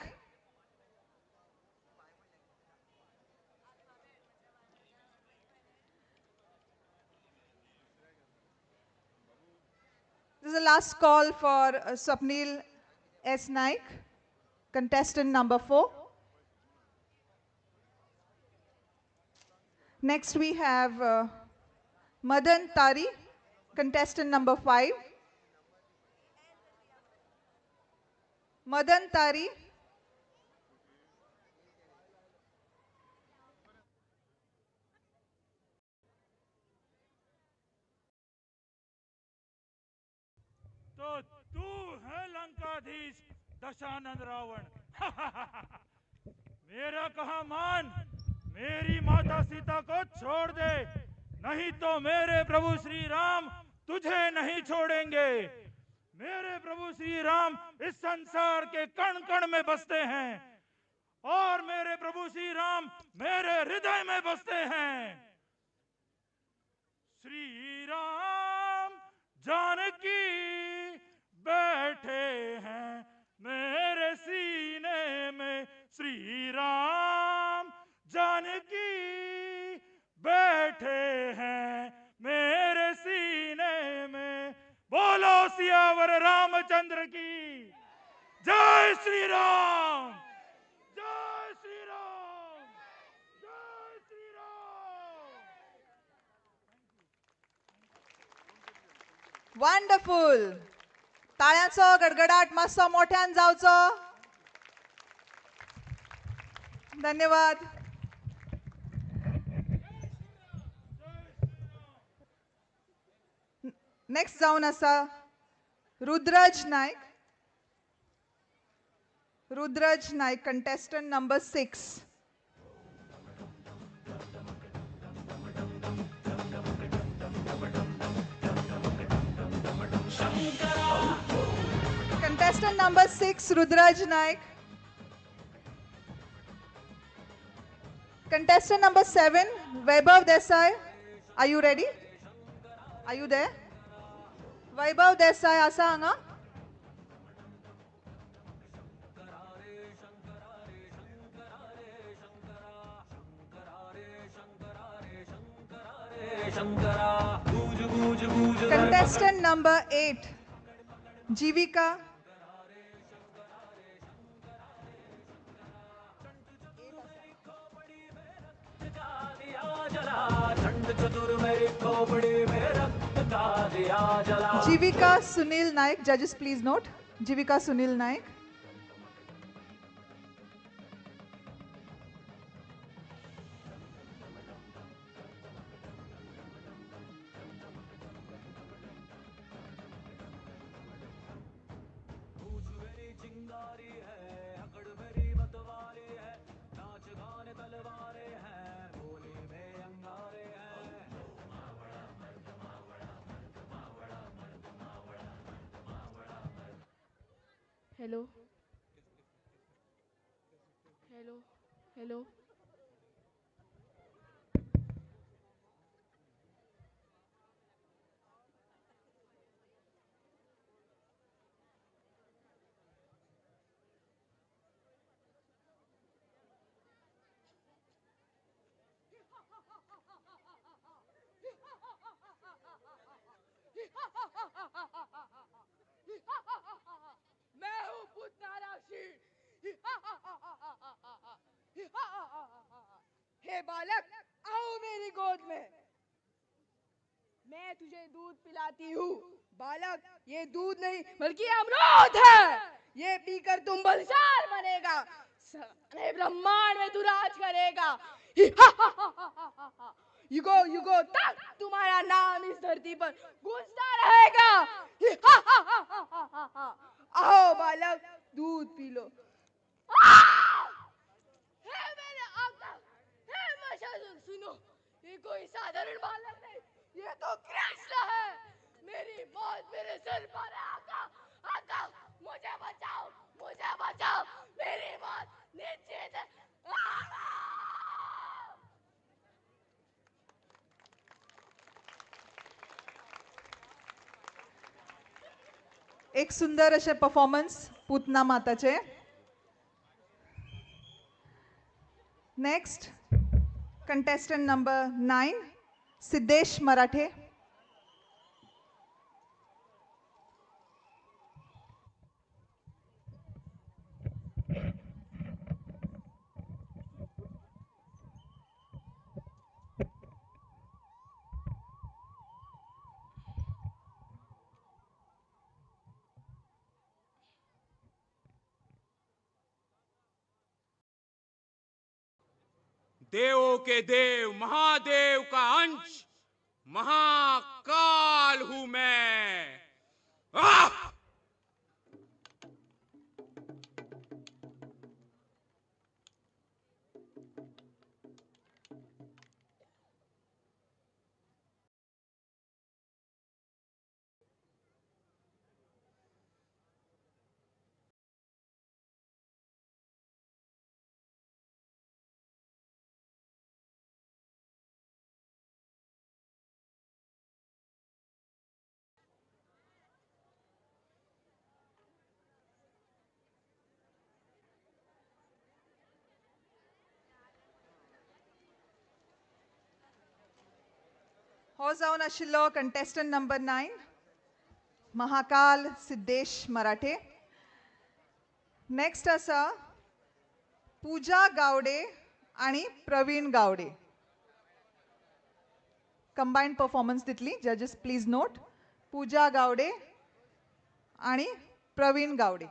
This is the last call for Swapnil S. Naik, contestant number 4. Next we have Madan Tari, contestant number 5. Madan Tari. तो तू है लंकाधीश दशानंद रावण. मेरा कहा मान, Mary माता सीता को छोड़ दे, नहीं तो मेरे प्रभु श्री राम तुझे नहीं छोड़ेंगे. मेरे प्रभु श्री राम इस संसार के कण कण में बसते हैं और मेरे प्रभु श्री राम मेरे हृदय में बसते हैं. श्री राम जानकी बैठे हैं मेरे सीने में. श्री राम जानकी बैठे हैं मेरे सीने में. बोलो सियावर रामचंद्र की जय. श्री राम जय. श्री राम जय. श्री राम. वंडरफुल. ताळ्यांचो गडगडाट मातसो मोठ्यान जावचो. धन्यवाद. नेक्स्ट जावन आसा Rudraj Naik. Rudraj Naik, contestant number 6. Contestant number 6, Rudraj Naik. Contestant number 7, Vaibhav Desai. Are you ready? Are you there? Vaibhav Desai आसा हांगा. Contestant number 8, Jeevika. Jeevika Sunil Naik. Judges please note, Jeevika Sunil Naik. Hello hello hello. मैं हूँ पूतना राशि. हे बालक, आओ Mary गोद में, मैं तुझे दूध पिलाती हूँ. बालक, ये दूध नहीं बल्कि अमृत है. ये पीकर तुम बलशाल बनेगा, सारे ब्रह्मांड में तू राज करेगा. युगो युगो तक तुम्हारा नाम इस धरती पर गूंजता रहेगा. आओ बालक, दूध पी लो। हे मेरे आका, हे महिषासुर, सुनो, ये कोई साधारण बालक नहीं, ये तो कृष्ण है। मेरी मौत मेरे सिर पर है। आका, आका, मुझे बचाओ, मुझे बचाओ, मेरी मौत निश्चित है। एक सुंदर अशें परफॉर्मन्स पूतना माताचे। Next contestant number 9 Siddhesh Marathe. देवों के देव महादेव का अंश महाकाल हूं मैं। आह! हो जावन आशिल्लो contestant number 9 Mahakal Siddhesh Marathe. Next आसा पूजा गावडे आनी प्रवीण गावडे। कंबायन्ड परफॉर्मन्स दितली। जजेस प्लीज नोट, पूजा गावडे आनी प्रवीण गावडे।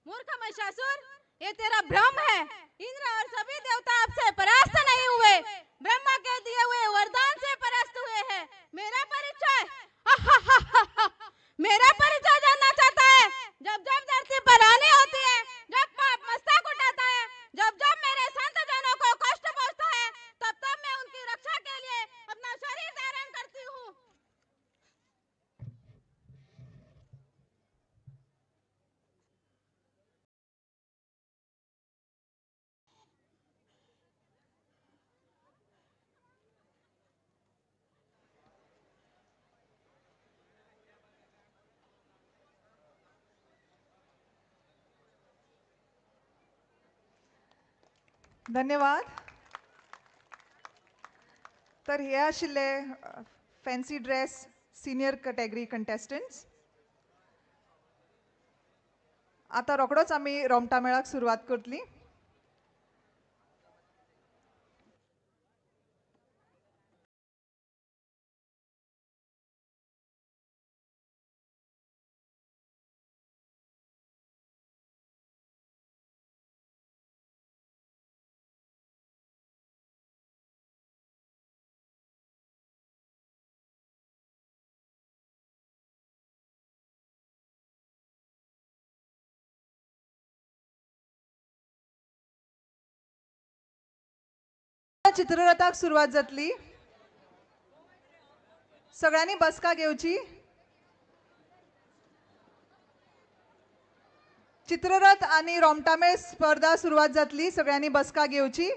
मूर्ख महिषासुर, ये तेरा भ्रम है। इंद्र और सभी देवता आपसे परास्त नहीं हुए, ब्रह्मा के दिए हुए वरदान से परास्त हुए हैं। मेरा परिचय मेरा परिचय जानना चाहता है। जब जब धरती पर हानि होती है, जब पाप मस्तक उठाता है, जब जब मेरे संत जनों को कष्ट पहुंचता है, तब तब मैं उनकी रक्षा के लिए अपना शरीर धारण करती हूँ। धन्यवाद। तर हे आशिल्ले fancy dress senior category contestants. आतां रोखडोच आमी रोमटा मेळाक सुरवात करतली। चित्ररथाक सुरवात जातली। सगळ्यांनी बसका घेवची। चित्ररथ आनी रोमटामेळ स्पर्धा सुरवात जातली, सगळ्यांनी बसका घेवची।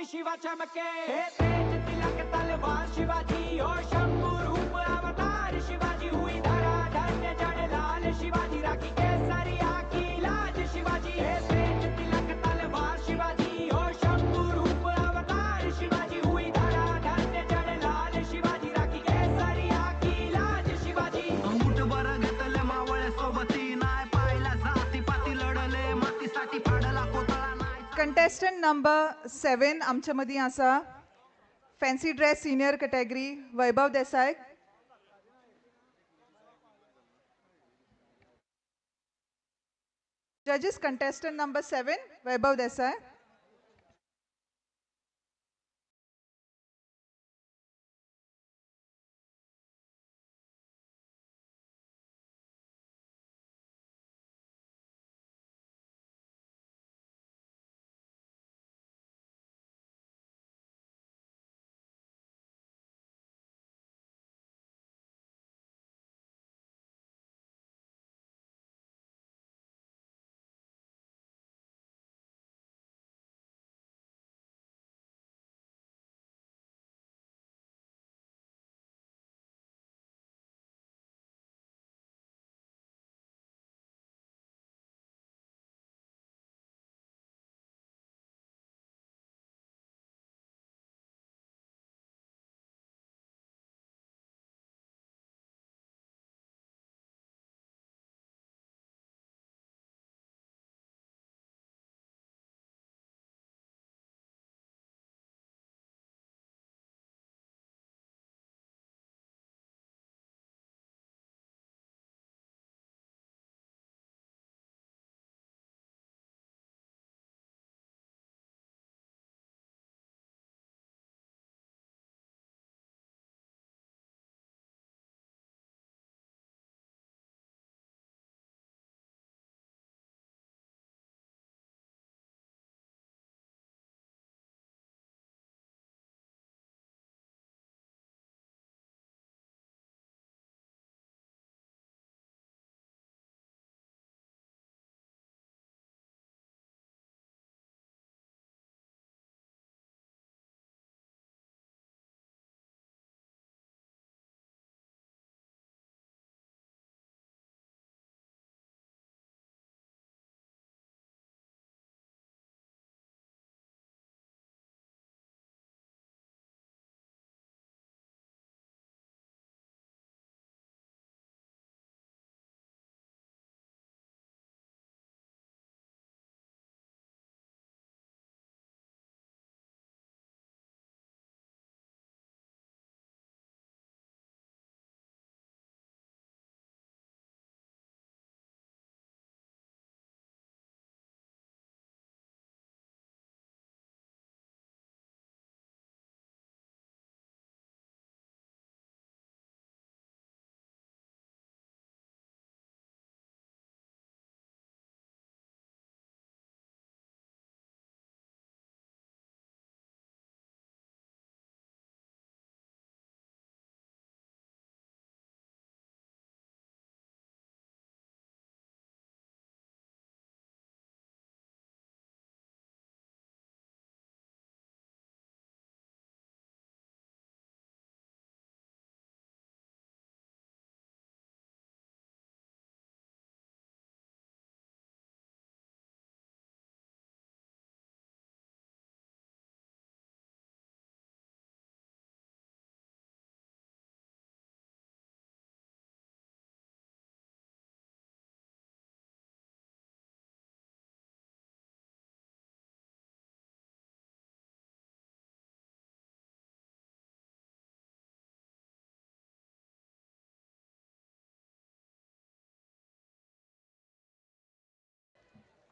शिवा चमके तेज तिलक तलवार शिवाजी और शंभु रूप अवतार शिवाजी हुई धरा धन्य जड़ लाल शिवाजी राखी केसरिया की लाज शिवाजी तेज तिलक तलवार शिवाजी और शंभु रूप अवतार शिवाजी हुई धरा धन्य जड़ लाल शिवाजी राखी केसरिया की लाज शिवाजी मुठ बर घेतले मावळे सोबती नाय पाहिला जाती पाती लढले मातीसाठी फाडला कोतळा. कंटेस्टंट नंबर 7 आमच्या मदीं आसा, fancy dress senior category, Vaibhav Desai. Judges, contestant number 7 Vaibhav Desai.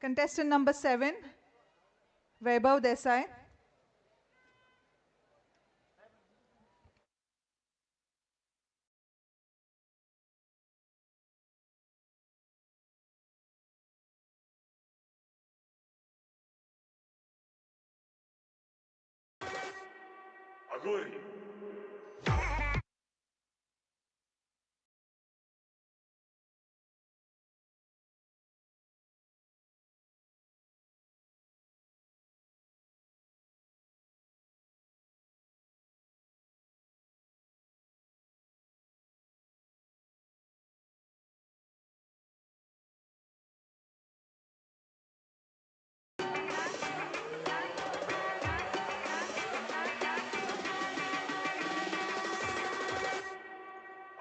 Contestant number 7, Vaibhav Desai. Aghori.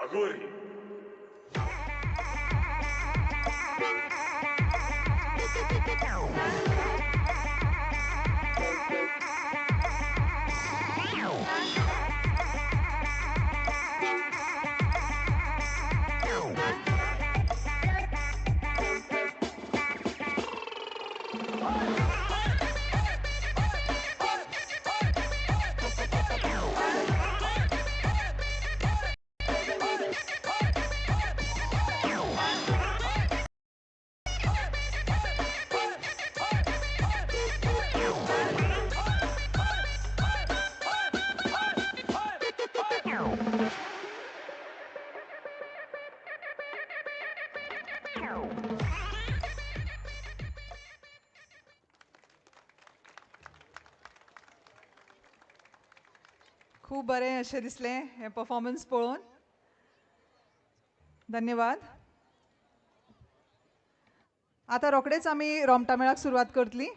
Aghori. खूब बरें अशें दिसलें हें परफॉर्मन्स पळोवन. धन्यवाद. आतां रोखडेच आमी रोमटामेळाक सुरवात करतली.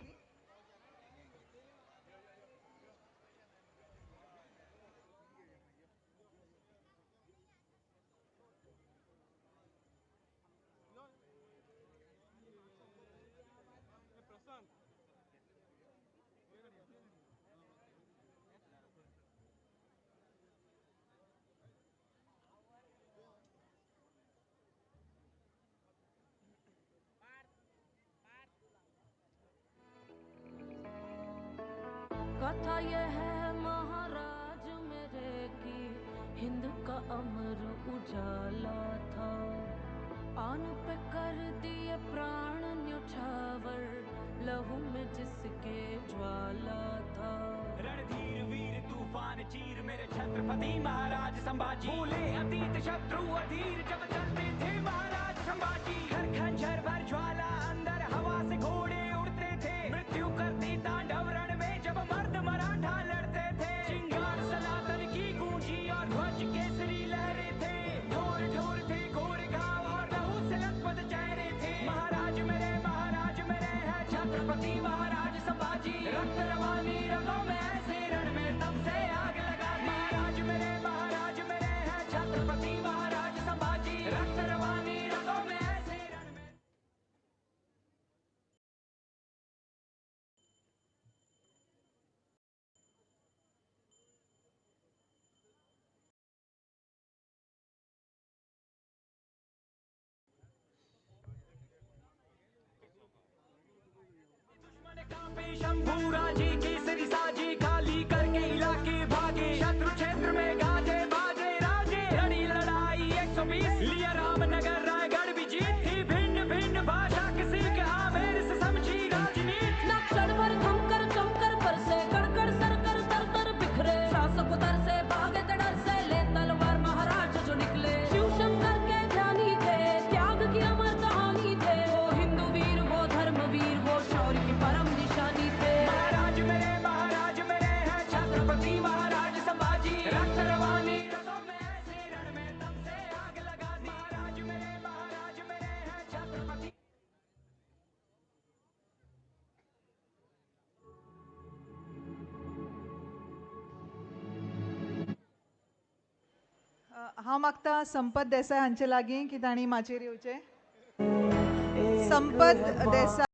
कथा ये है महाराज मेरे की, हिंद का अमर उजाला था। आन पे कर दिए प्राण न्योछावर, लहू में जिसके ज्वाला था। रणधीर वीर तूफान चीर मेरे छत्रपति महाराज संभाजी, भूले अतीत शत्रु अधीर जब चलते थे महाराज संभाजी। खर खंजर भर ज्वाला अंदर हवा से घोड़े उड़ते थे, मृत्यु करती तांडव रण में जब मर्द मराठा लड़ते थे। चिंगार सनातन की गूंजी और ध्वज केसरी लहरे थे, ठोर ठोर थे घोर घाव और लहू से लथपथ चेहरे थे। महाराज मेरे हैं छत्रपति महाराज संभाजी, रक्त रवानी रगों में ऐसे रण में तब से आग लगा। महाराज मेरे हैं छत्रपति महाराज संभाजी, रक्त रवानी रगों में ऐसे रण में। शंभू राजे केसरी साजे, खाली करके इलाके भागे, शत्रु क्षेत्र में गाजे बाजे राजे। लड़ी लड़ाई 120 लिया रामनगर रायगढ़ भी जीत थी, भिन्न भिन्न भाषा किसी के आमेर से समझी राजनीति। नक्सड़ भर थमकर चमकर बरसे, कड़कड़ सरकर तर तर बिखरे, शासक उतर से भागे डर से, ले तलवार महाराज जो निकले। शिव शंकर के ध्यानी थे, त्याग की अमर कहानी थे, वो हिंदू वीर वो धर्म वीर वो शौर्य की परम निशानी थे। महाराज मेरे हैं छत्रपति महाराज संभाजी, रक्त रवानी रगों में ऐसे रण में तब से आग लगा दी। महाराज मेरे हैं छत्रपति। हांव मागता संपत देसाय हांचे लागीं की तांणी माचयेर येवचें. संपत देसाय.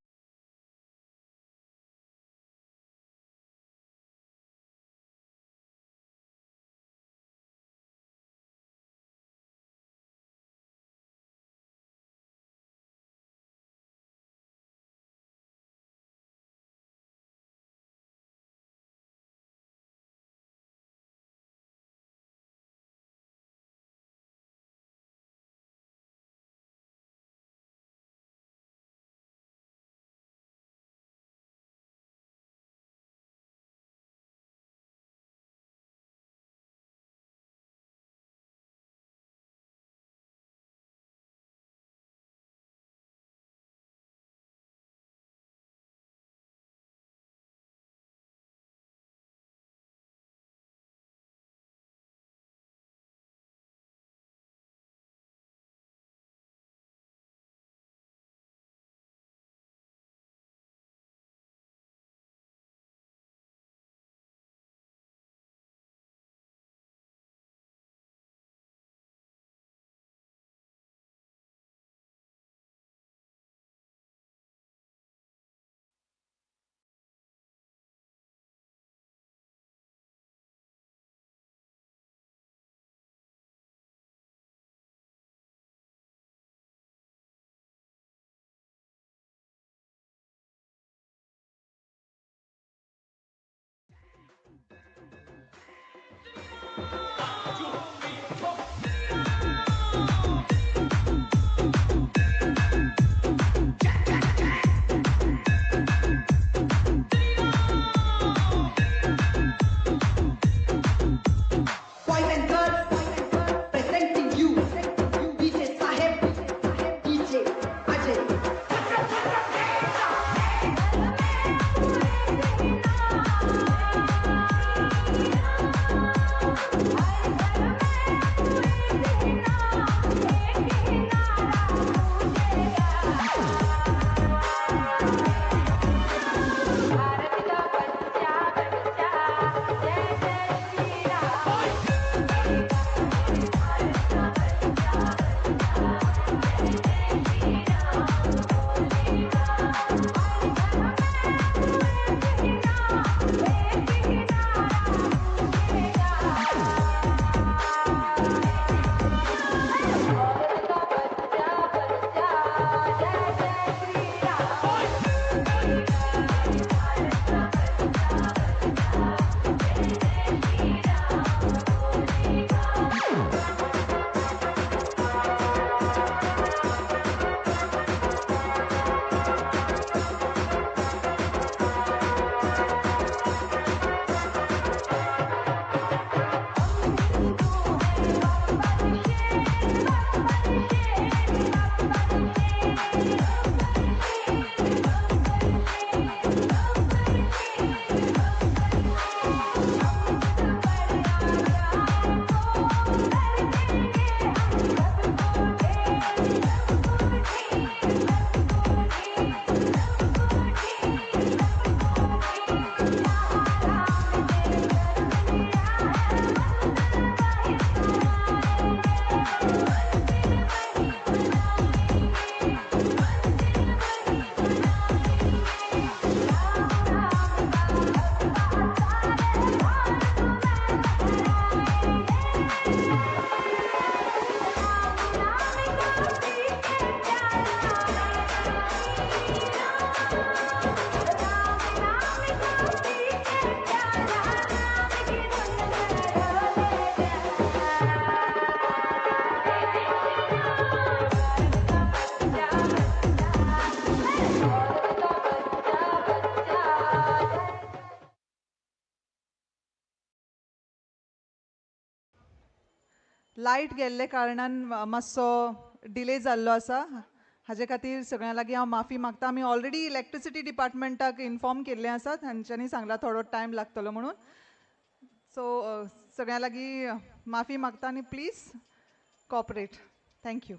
लायट गेल्ले कारणान मातसो डिले जाल्लो आसा, हाजे खातीर सगळ्यां लागीं हांव माफी मागता. आमी ऑलरेडी इलेक्ट्रिसिटी डिपार्टमेंटाक इन्फॉर्म केल्लें आसा, तांच्यांनी सांगलां थोडो टायम लागतलो म्हणून. सो सगळ्यां लागीं माफी मागता आनी प्लीज कॉपरेट. Thank you.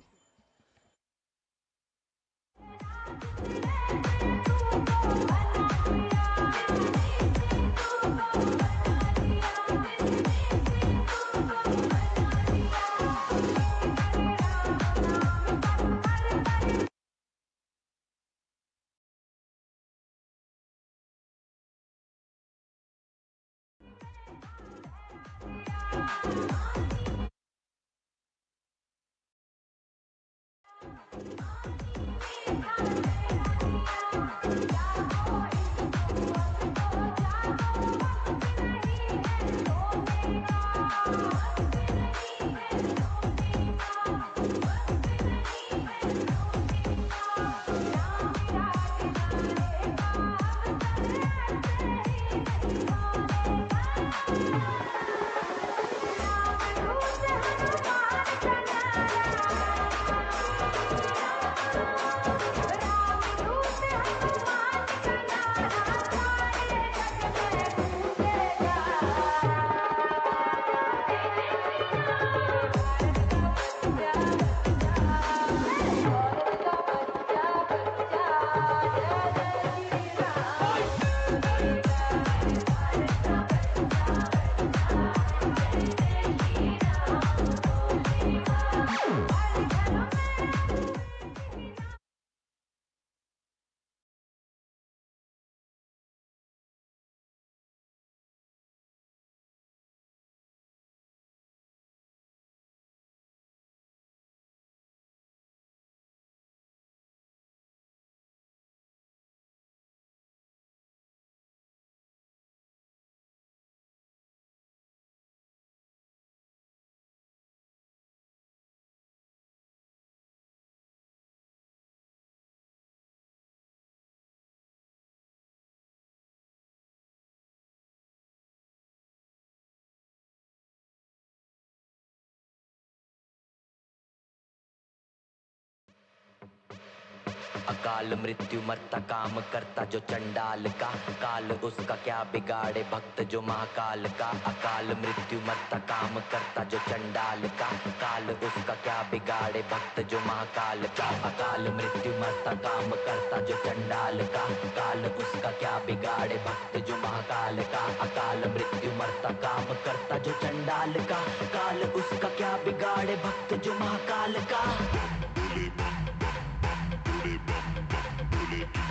अकाल मृत्यु मरता काम करता जो चंडाल का, काल उसका क्या बिगाड़े भक्त जो महाकाल का। अकाल मृत्यु मरता काम करता जो चंडाल का, काल उसका क्या बिगाड़े भक्त जो महाकाल का। अकाल मृत्यु मरता काम करता जो चंडाल का, काल उसका क्या बिगाड़े भक्त जो महाकाल का। अकाल मृत्यु मरता काम करता जो चंडाल का, काल उसका क्या बिगाड़े भक्त जो महाकाल का।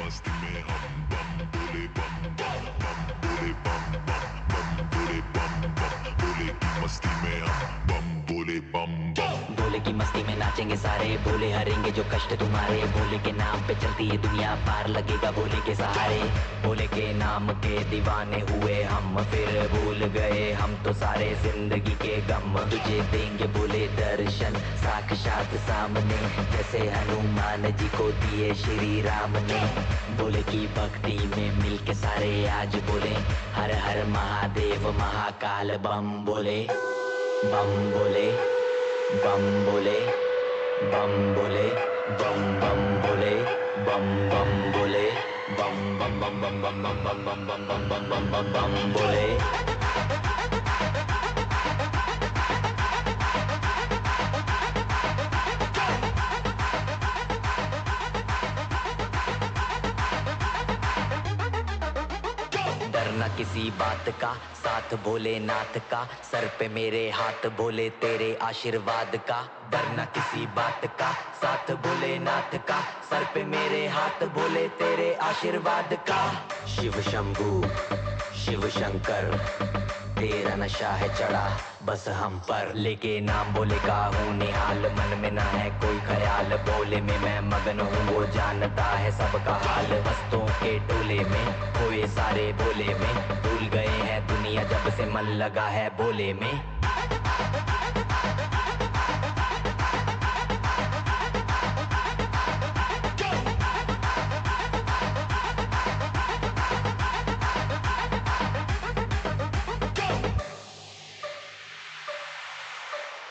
मस्ती में हम बम बोले बम बम बम बोले बम बम बम बोले बम बम बोले की मस्ती में हम बम बोले बम बम। भोले की मस्ती में नाचेंगे सारे, भोले हरेंगे जो कष्ट तुम्हारे। भोले के नाम पे चलती है दुनिया, पार लगेगा भोले के सहारे। भोले के नाम के दीवाने हुए हम, फिर भूल गए हम तो सारे जिंदगी के गम। तुझे देंगे भोले दर्शन साक्षात सामने, जैसे हनुमान जी को दिए श्री राम ने। भोले की भक्ति में मिलके सारे आज बोले, हर हर महादेव महाकाल बम बोले बम बोले बम बोले बम बोले बम बम बोले बम बम बोले बम बम बम बम बम बम बम बम बम बम बम बम बम बम बोले। डरना किसी बात का, साथ भोलेनाथ का, सर पे मेरे हाथ भोले तेरे आशीर्वाद का। डरना किसी बात का, साथ भोलेनाथ का, सर पे मेरे हाथ भोले तेरे आशीर्वाद का। शिव शंभू शिव शंकर, तेरा नशा है चढ़ा बस हम पर। लेके नाम भोले का हूँ निहाल, मन में ना है कोई ख्याल। भोले में मैं मगन हूँ, वो जानता है सबका हाल। मस्तों के टोले में खोए सारे भोले में, भूल गए हैं दुनिया जब से मन लगा है भोले में।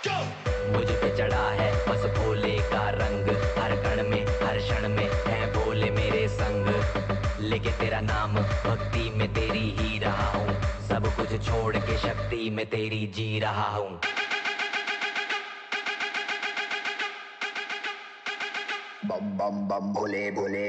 Go! चढ़ा है बस भोले का रंग। हर कण में हर क्षण में है भोले मेरे संग। लेके तेरा नाम भक्ति में तेरी ही रहा हूँ, सब कुछ छोड़ के शक्ति में तेरी जी रहा हूँ। बम बम बम भोले भोले।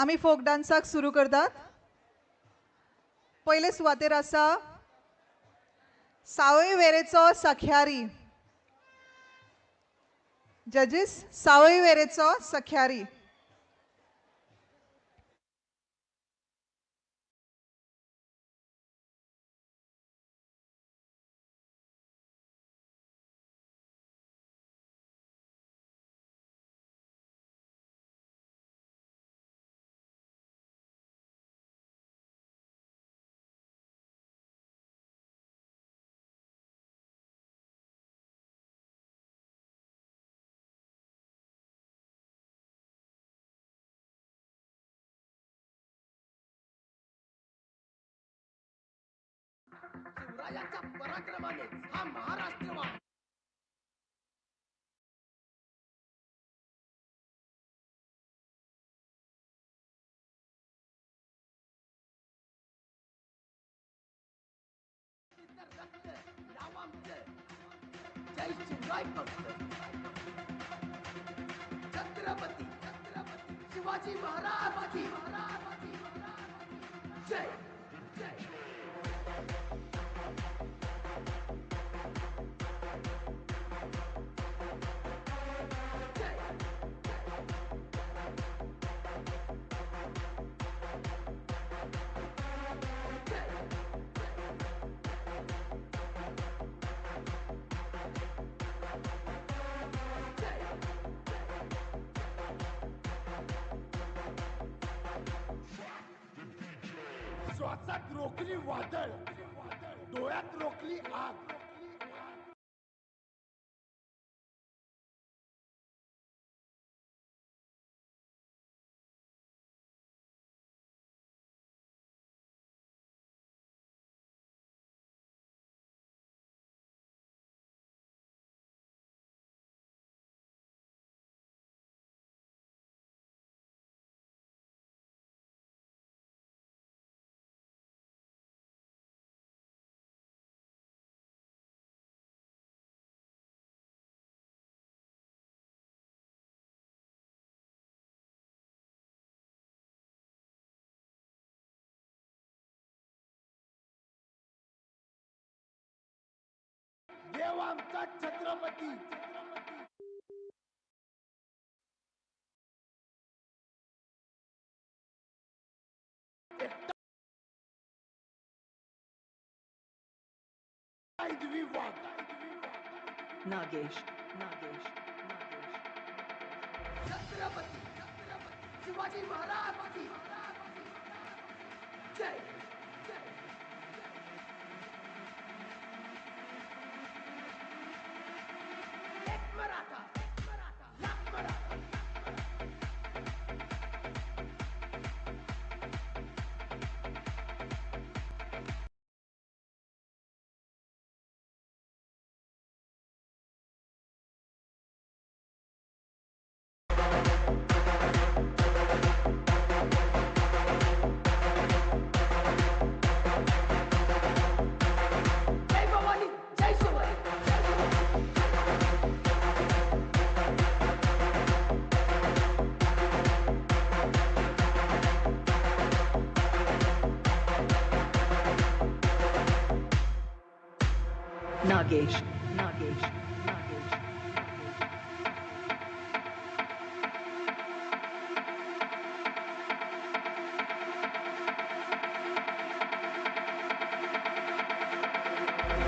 आमी फोक डान्साक सुरू करतात। पयले सुवातेर आसा सावयवेरेचो सख्यारी। जजीस, सावयवेरेचो सख्यारी। शिवरायाच्या पराक्रमानेच हा महाराष्ट्र रक्त नाव आमचं जय शिवराय भक्त छत्रपती छत्रपती शिवाजी महाराज की जय जय। श्वासात रोखली वादळ, डोळ्यात रोखली आग। देव आमचा छत्रपती. नागेश नागेश नागेश. छत्रपती शिवाजी महाराज की जय. एक मराठा, लाख मराठा. जय भवानी, जय शिवाजी. नागेश नागेश नागेश.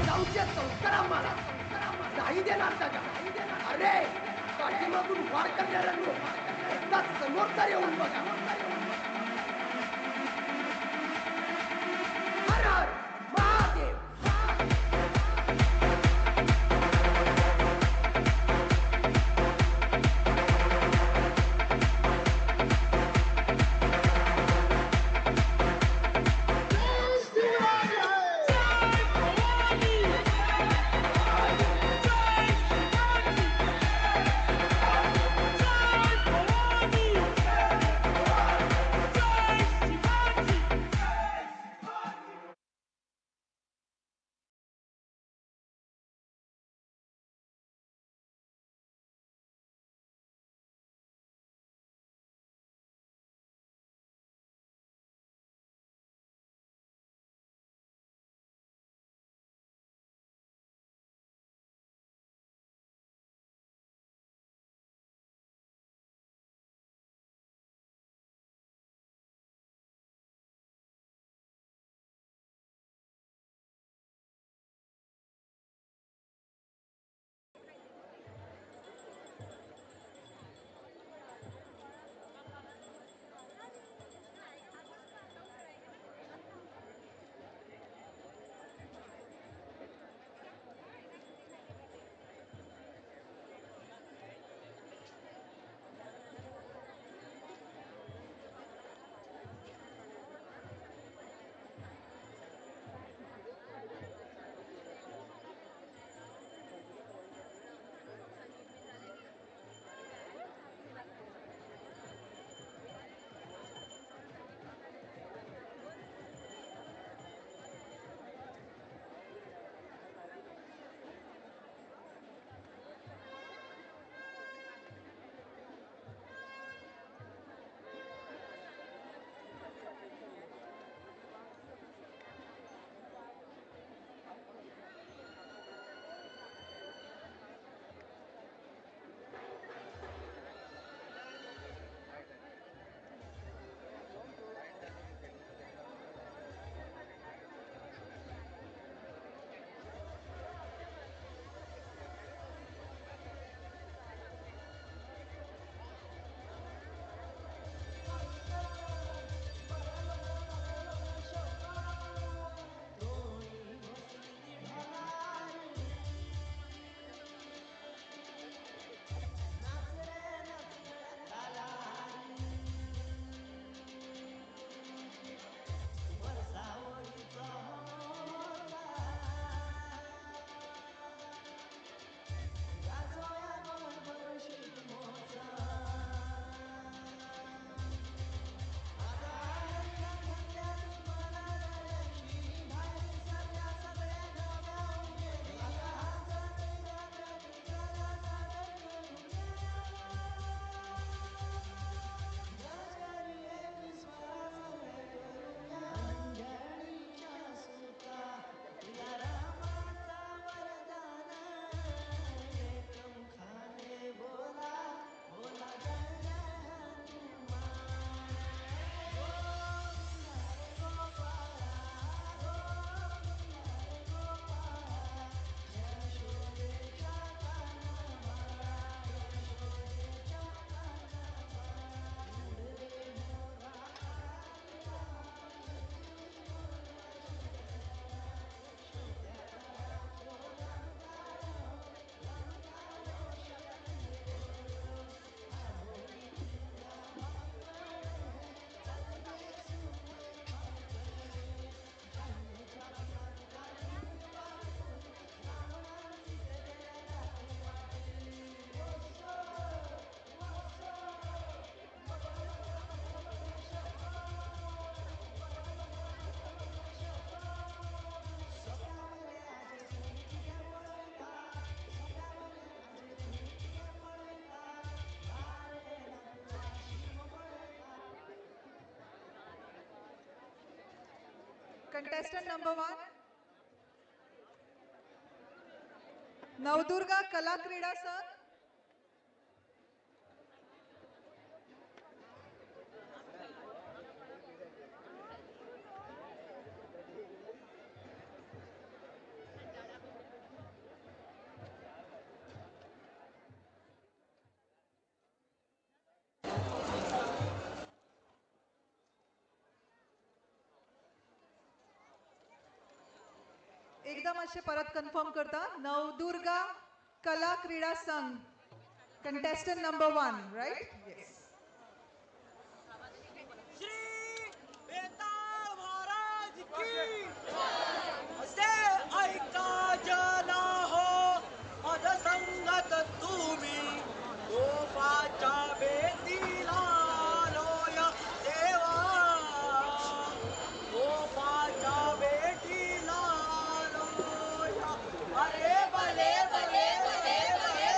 जाऊच्या संस्कार आम्हाला नाही देणार जागा. अरे पाठीमागून वार करणाऱ्यांनो एकदा समोर तर येऊन बघा. हर हर Mahadev. Contestant number 1, Navdurga Kala Krida Sangh. एकदा मातशें परत कन्फर्म करता, Navdurga Kala Krida Sangh, contestant number 1, right? Yes. Shri Betal Maharaj की असे ऐका जना हो मज संगत तुम्ही गोपाच्या भेटीला लोय देवा, गोपाच्या भेटीला लोय. अरे भले भले भले भले.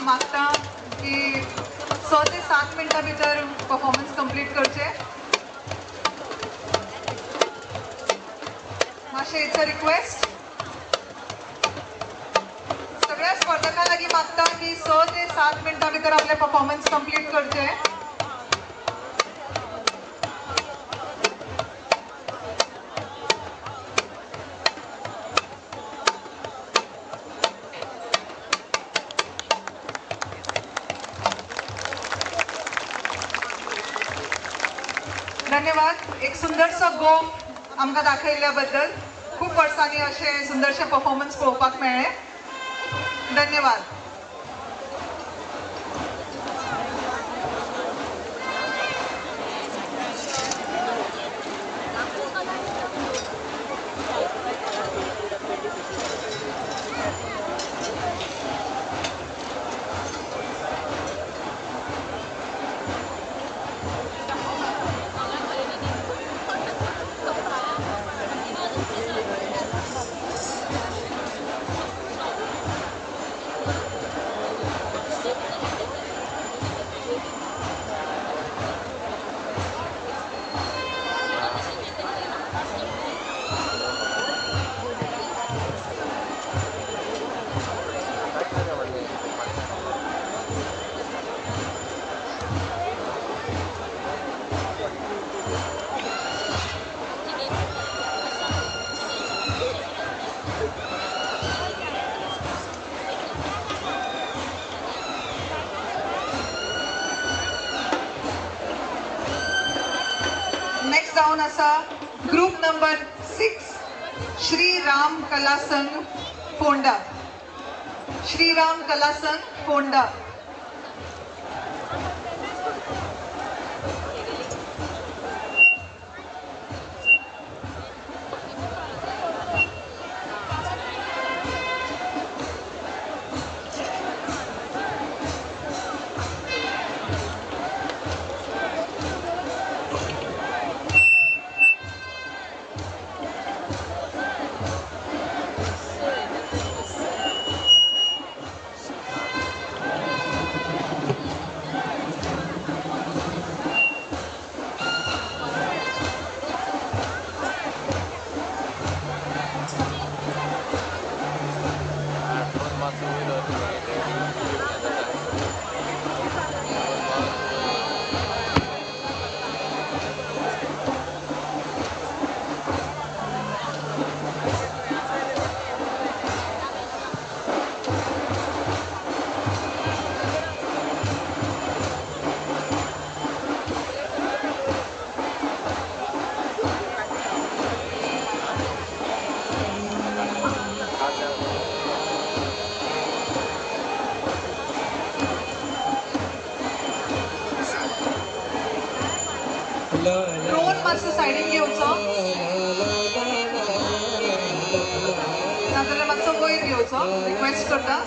मागता की 6 ते 7 मिनटां भितर परफॉर्मन्स कंप्लीट करचे. मातशें it's a request. सगळ्या स्पर्धकां लागीं मागता की 6 ते 7 मिनटां भितर आपले परफॉर्मन्स कंप्लीट करचे. धन्यवाद. एक सुंदरसो गोफ आमकां दाखयल्ल्या बद्दल. खूब वर्सांनी अशें सुंदरशें परफॉर्मन्स पळोवपाक मेळ्ळें. धन्यवाद. नेक्स्ट जावन आसा group number 6 Shri Ram Kala Sangh Ponda. Shri Ram Kala Sangh Ponda. Drone मातसो सायडीन घेवचो, नाजाल्यार मातसो वयर घेवचो, रिक्वेस्ट करता.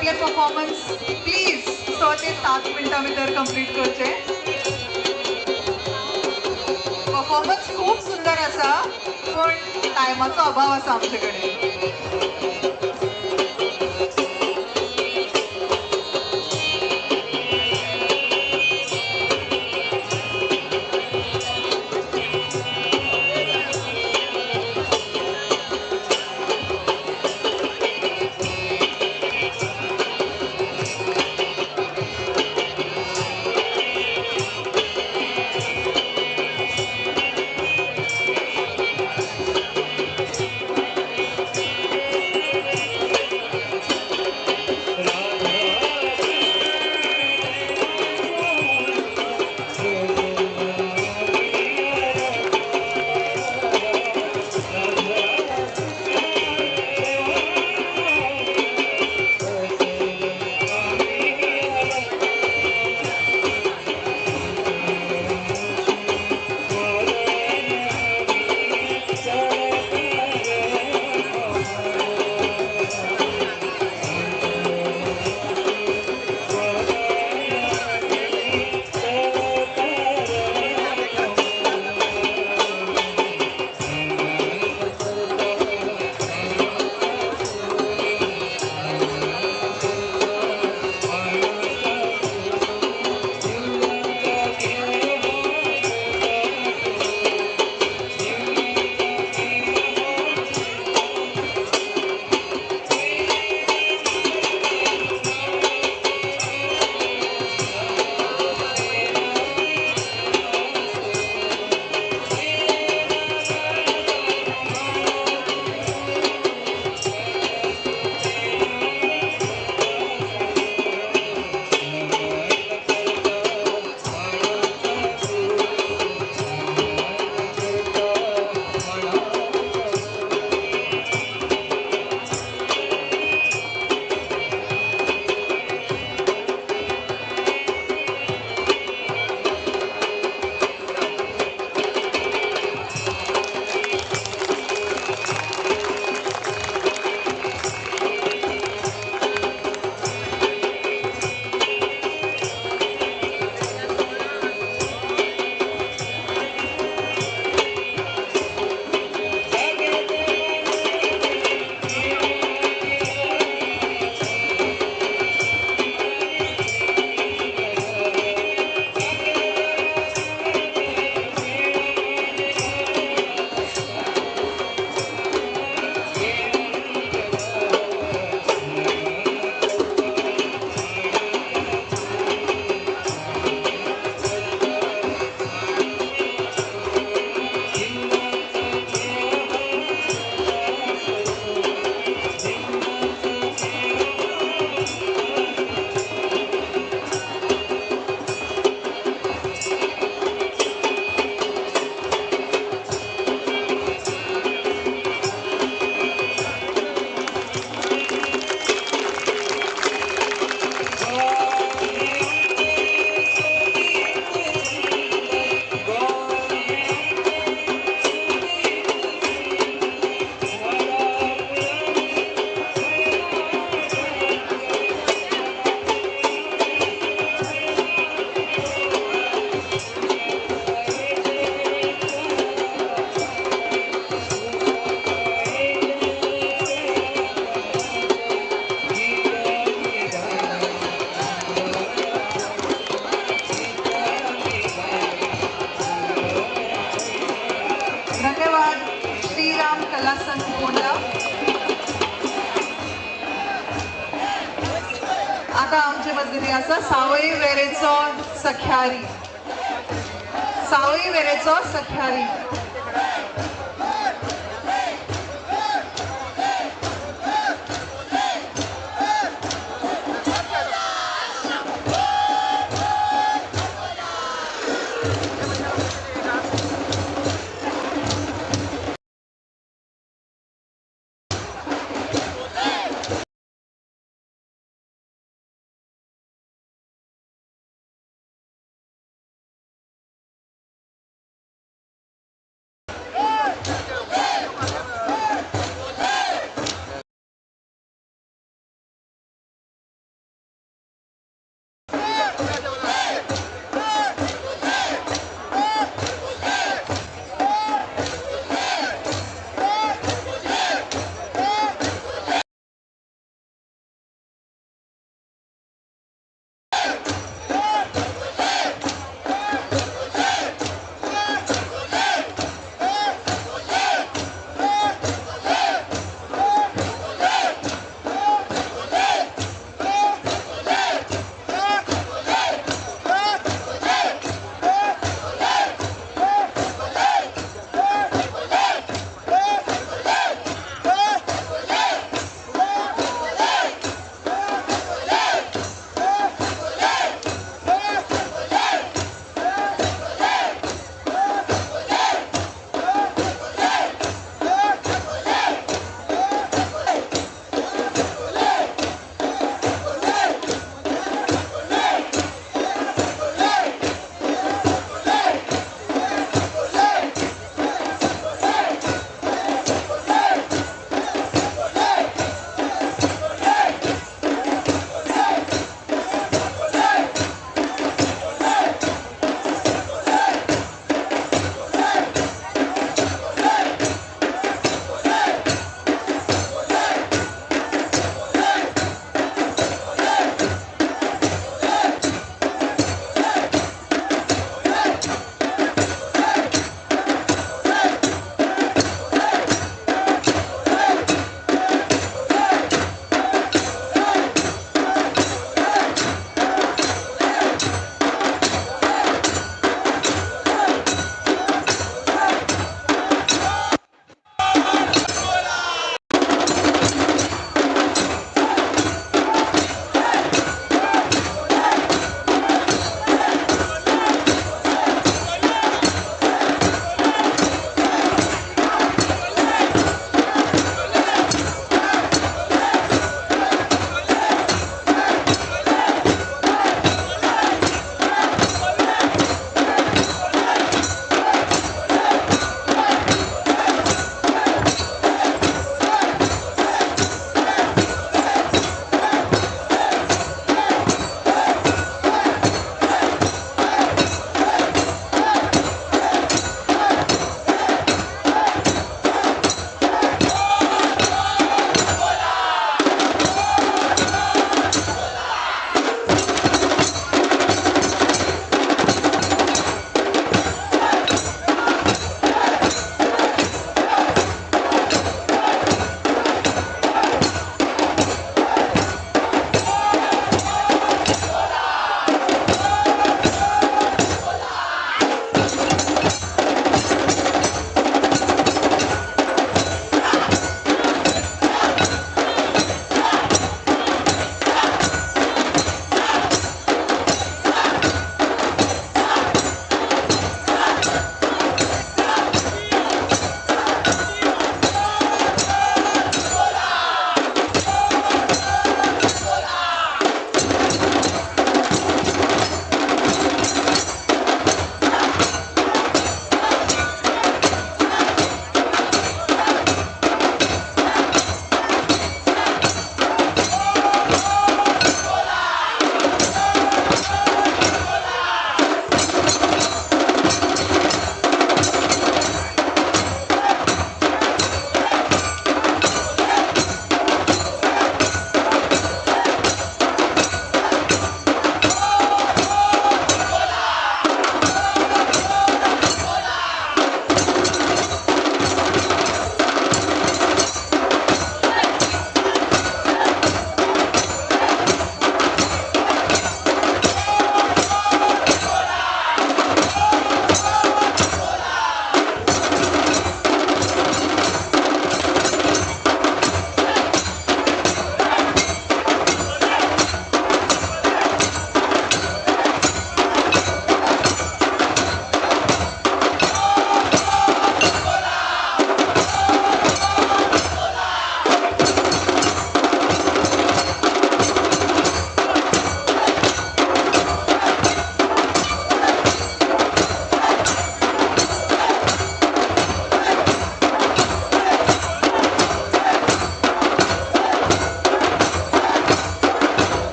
आपले परफॉर्मन्स प्लीज 6 ते 7 मिनटां भितर कंप्लीट करचे. परफॉर्मन्स खूब सुंदर आसा पण टायमाचो अभाव आसा आमचे कडेन. आता आमचे मजगती आसा सावय वेरेचो सख्यारी, सावय वेरेचो सख्यारी.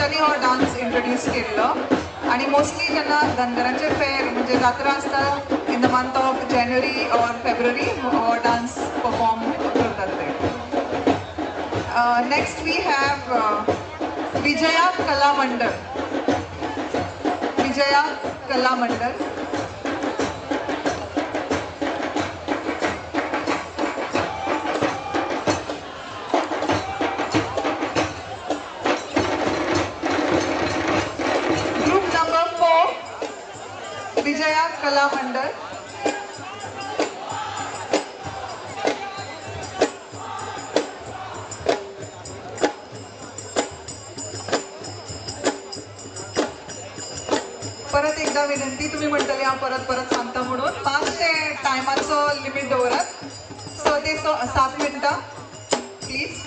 तांच्यांनी हो डान्स इंट्रोड्यूस केल्लो आनी मोस्टली जेन्ना धनगरांचे फेर म्हणजे जात्रा आसता in the month of January or February हो डान्स परफॉर्म करतात ते. Next we have Vijaya Kala Mandal. Vijaya Kala Mandal. Group number 4, Vijaya Kala Mandal. परत एकदा विनंती, तुम्ही म्हणटले हांव परत परत सांगता म्हणून मातशें टायमाचो लिमीट दवरात, 6 ते 7 मिनटां प्लीज.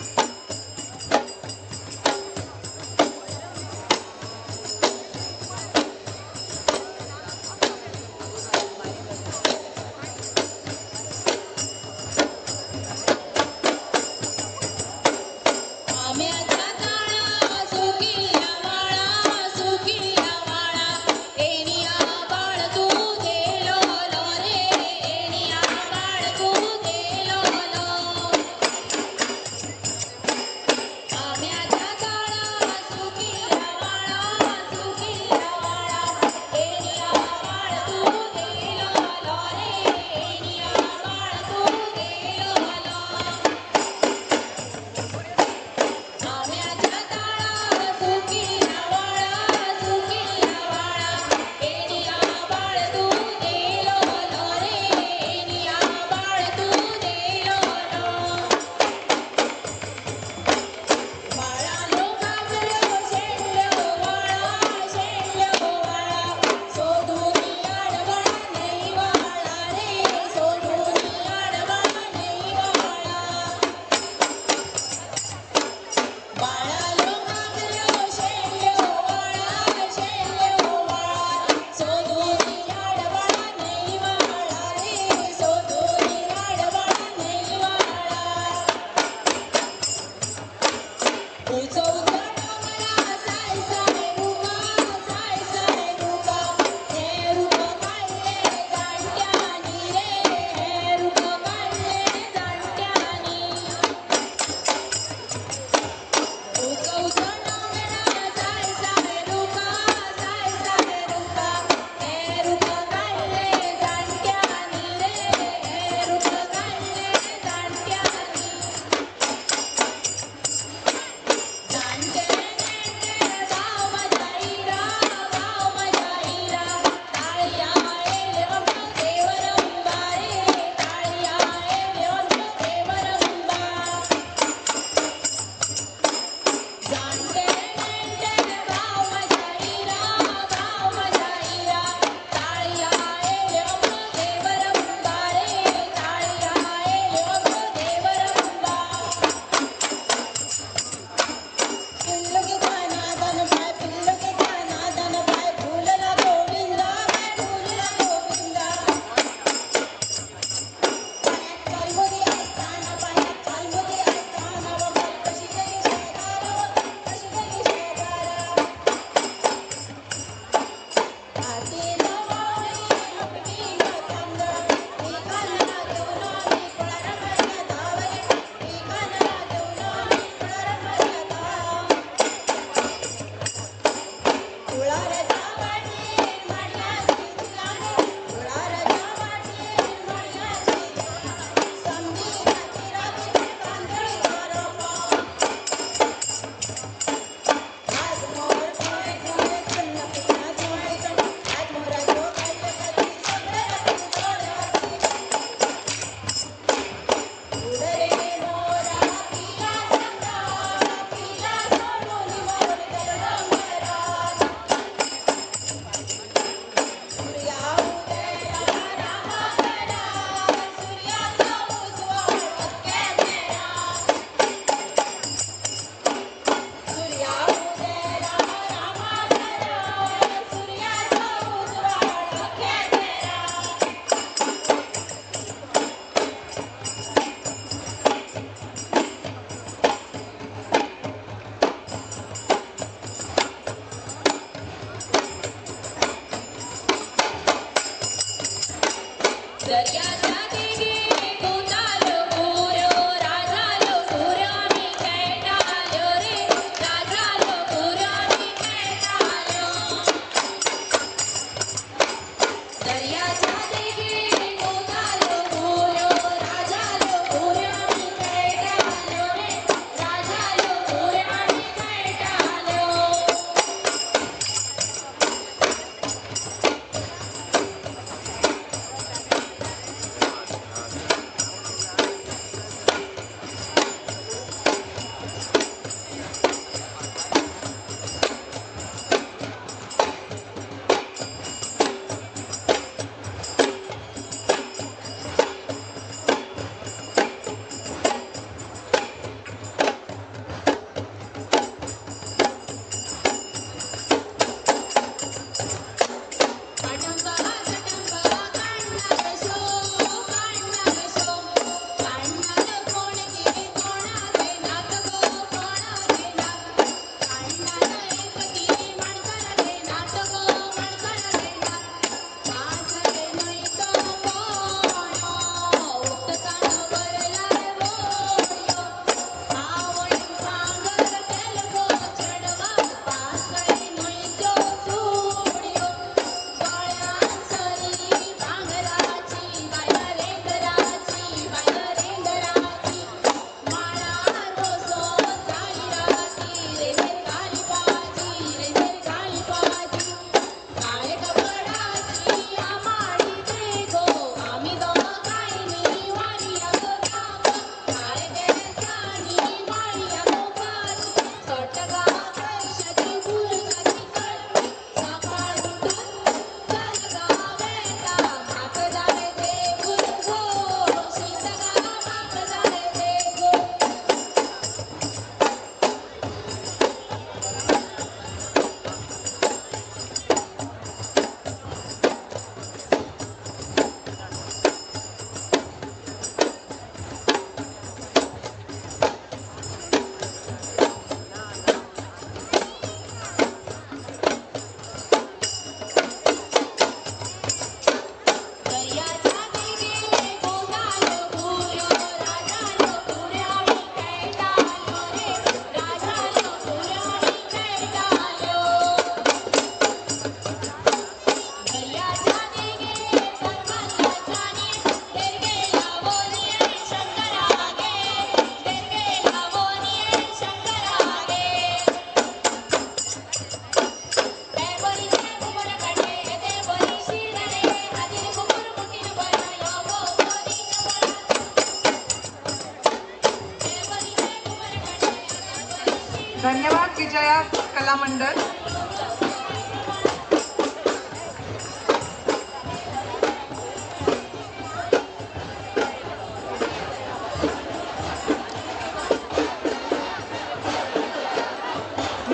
धन्यवाद Vijaya Kala Mandal.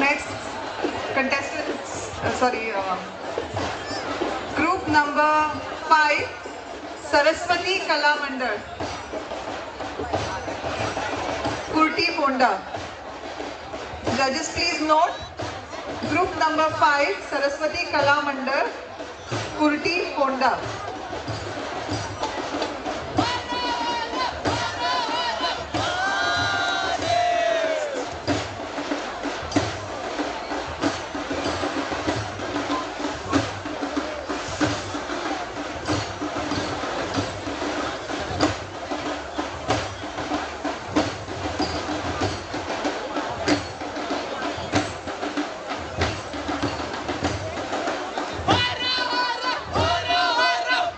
Next contestants, group number 5, Saraswati Kala Mandal, Kurti Ponda. Judges, please note, group number 5, Saraswati Kala Mandal, Kurti Ponda. Har Har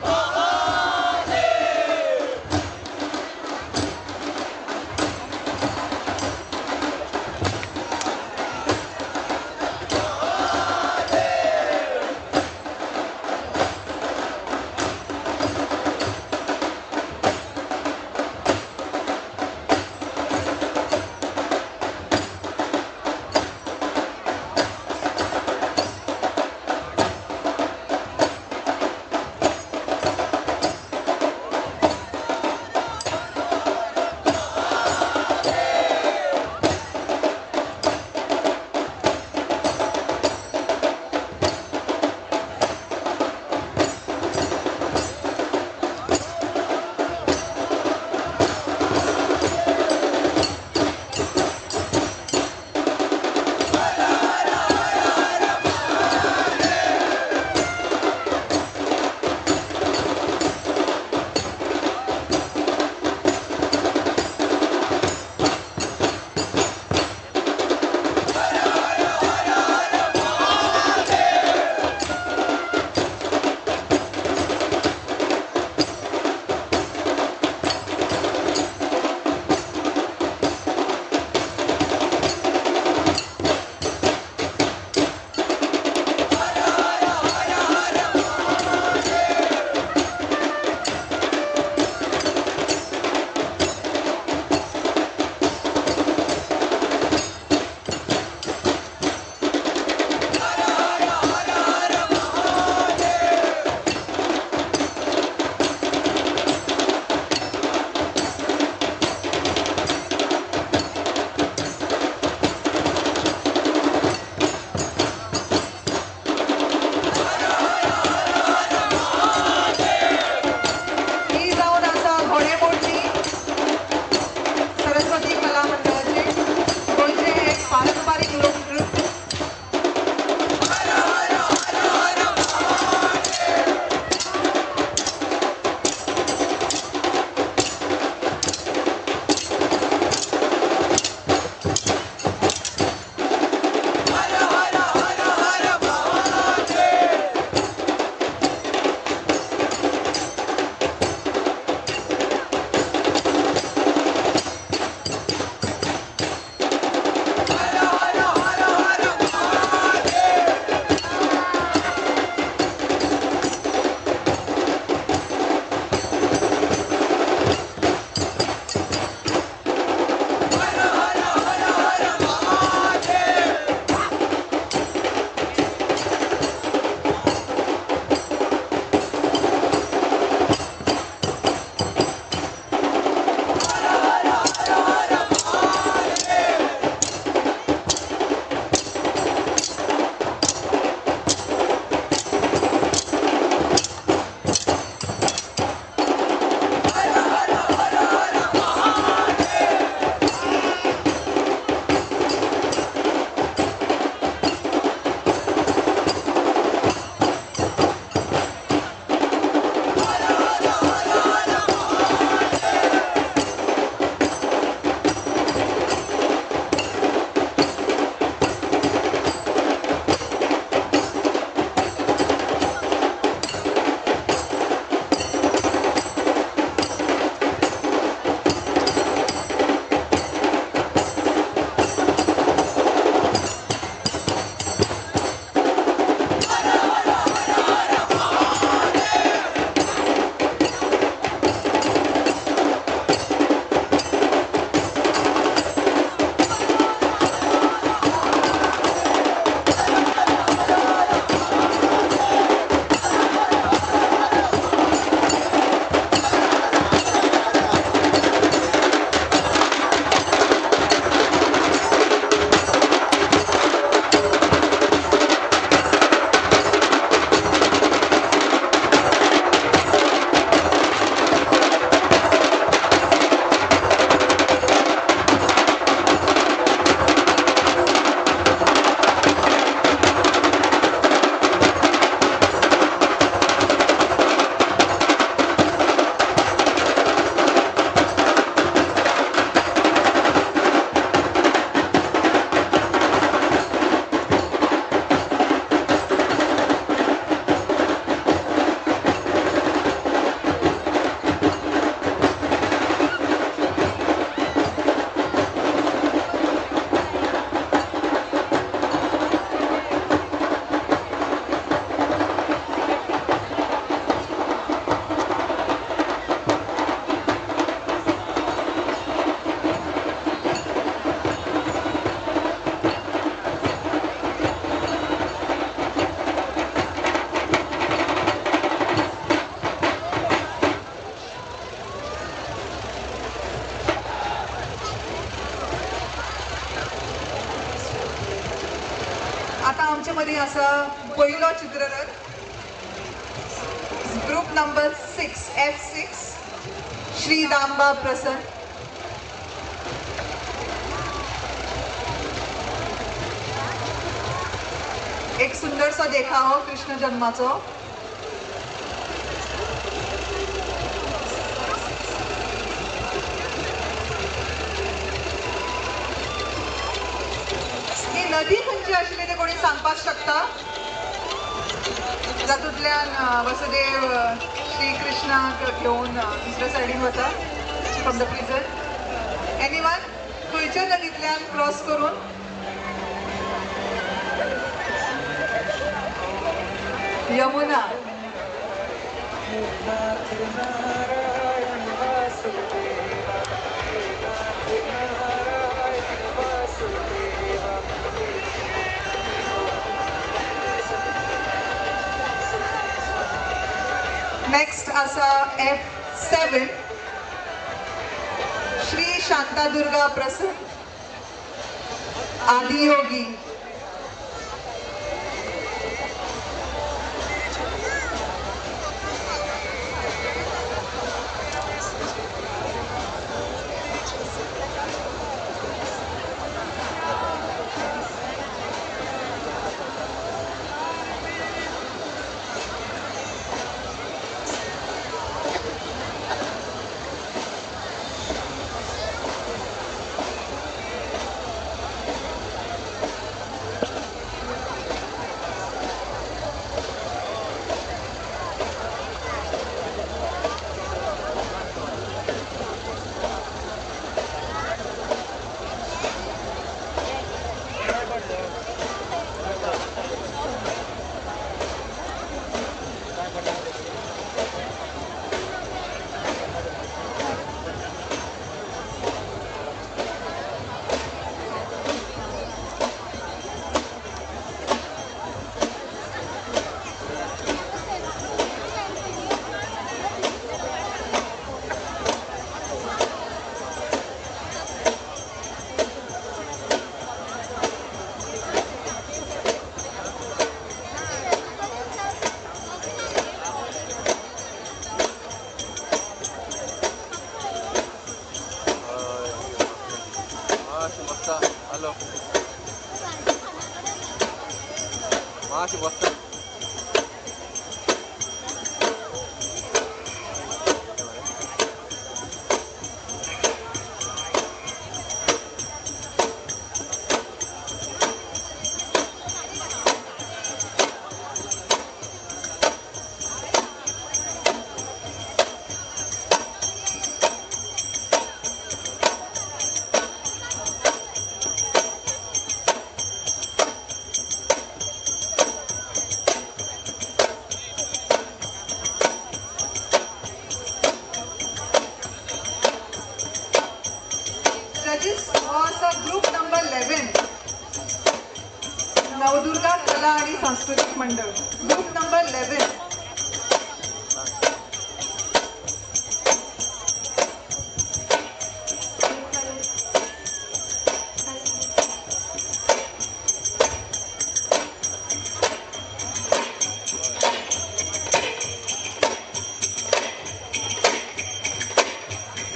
आसा पयलो चित्ररथ, ग्रुप नंबर 6 F6, Shri दामबा प्रसन्न. एक सुंदरसो देखावो कृष्ण जन्माचो. ही नदी खंयची आशिल्ली ते कोणी सांगपाक शकता? जातूंतल्यान वसुदेव श्री कृष्णाक घेवन दुसऱ्या सायडीन वता फ्रॉम the prison. Anyone खंयच्या नदींतल्यान क्रॉस करून? यमुना. नेक्स्ट आसा F7, Shri Shantadurga Prasanna, Adiyogi. Judges was a group number 11, Navdurga कला आणि सांस्कृतिक मंडळ, group number 11.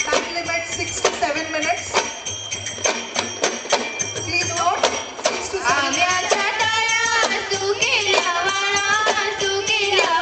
Time limit 6 to 7 minutes. Please note 6 to 7 minutes. आम्याच्या तळ्या सुकेल्या वाळा, सुकेल्या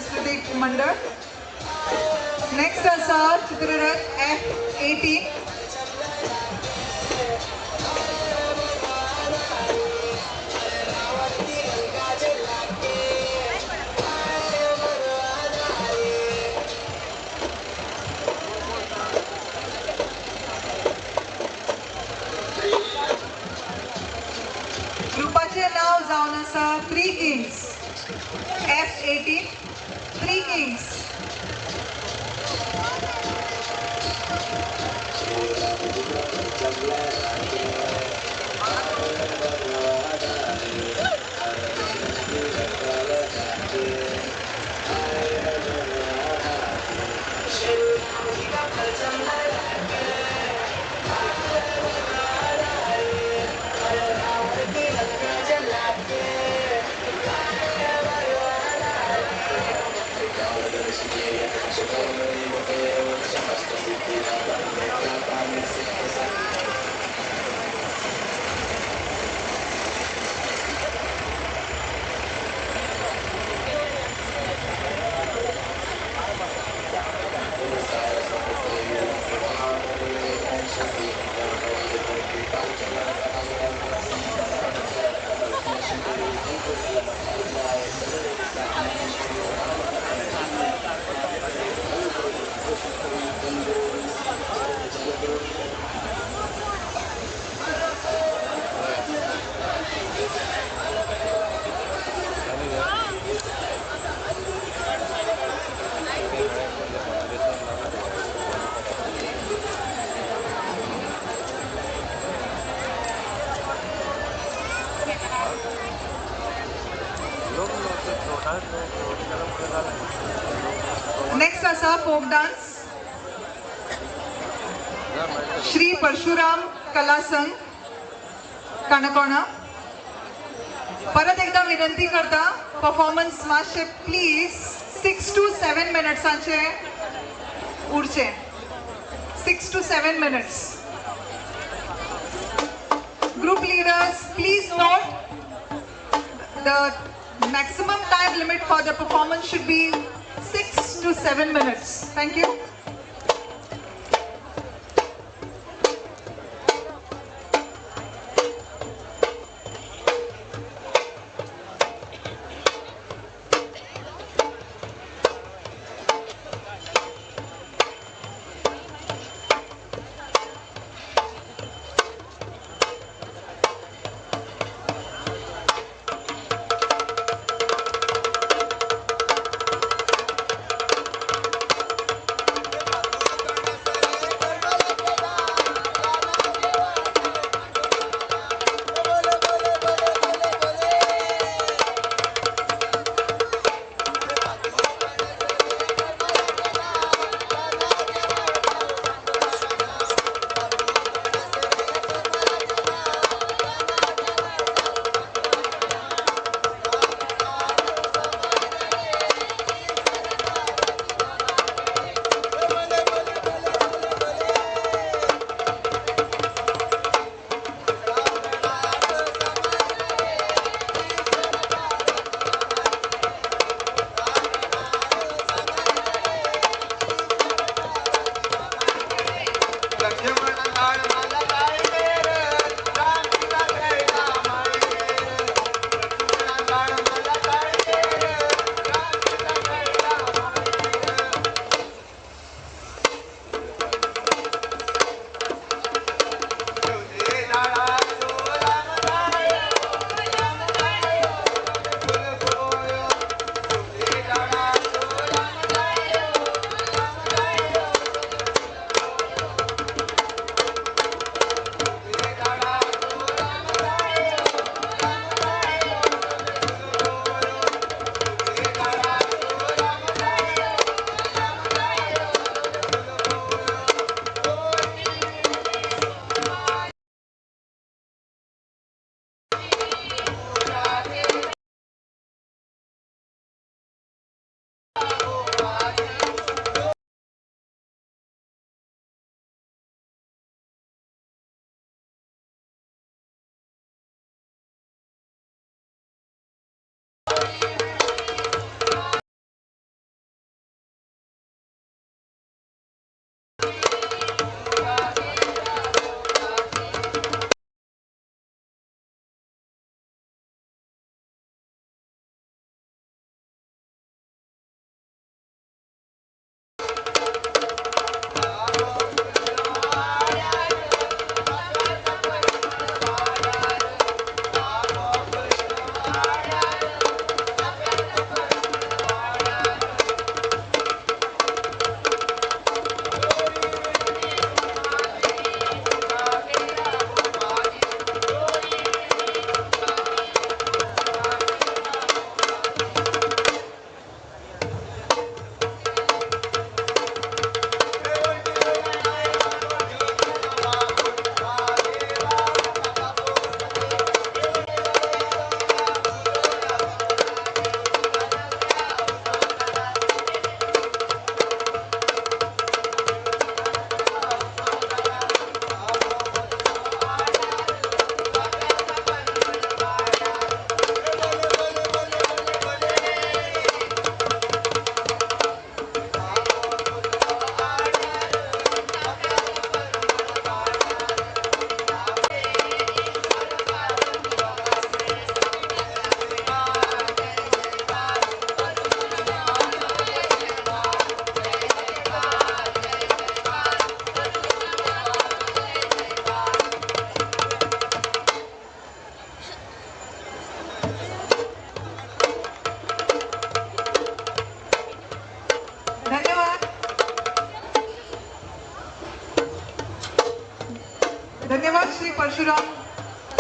सांस्कृतीक मंडळ. नेक्स्ट आसा चित्ररथ F18. ग्रुपाचें नांव जावन आसा three Kings. F18 three Kings. Next आसा फोक डान्स, श्री परशुराम कला संघ काणकोणा. परत एकदा विनंती करता, परफॉर्मन्स मातशे please 6 to 7 मिनट्सांचे उरचे. 6 to 7 minutes. Group leaders please note the maximum time limit for the performance should be 6 to 7 minutes. Thank you.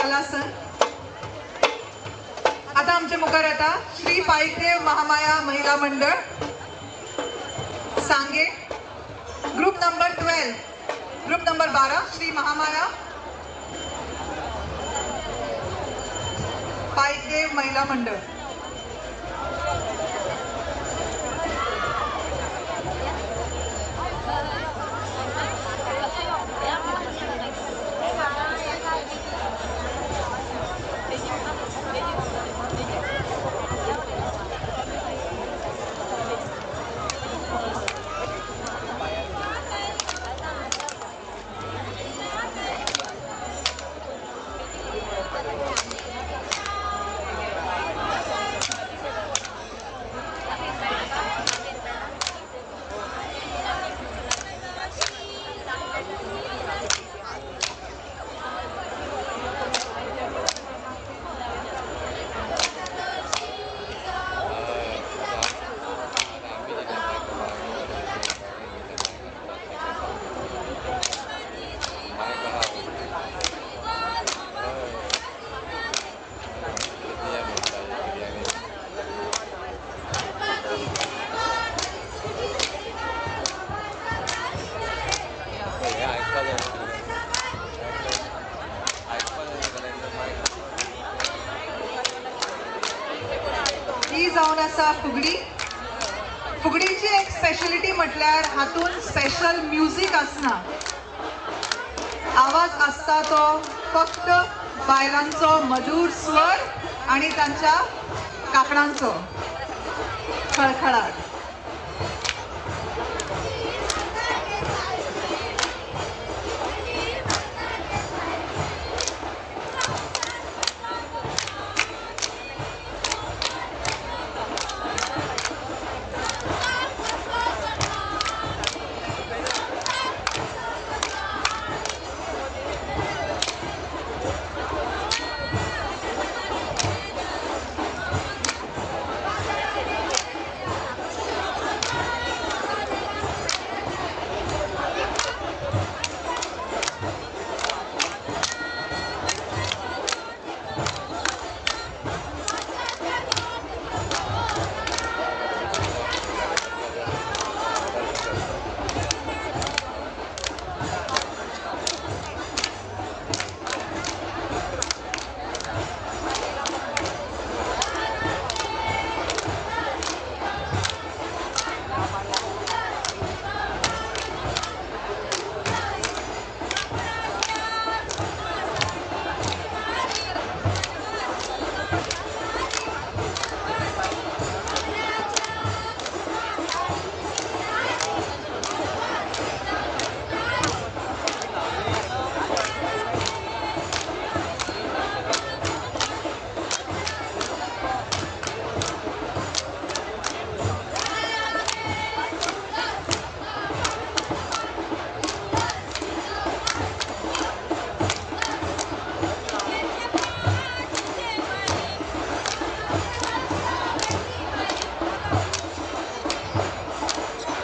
कला संघ. आता आमच्या मुखार येता श्री पाईकदेव महामाया महिला मंडळ Sanguem, group number 12, group number 12 Shri Mahamaya Paikdev महिला मंडळ. ही जावन आसा फुगडी. फुगडीची एक स्पेशलिटी म्हटल्यार हातून स्पेशल म्युजीक आसना, आवाज आसता तो फक्त बायलांचो मधुर स्वर आणि तांच्या काकडांचो खळखळाट.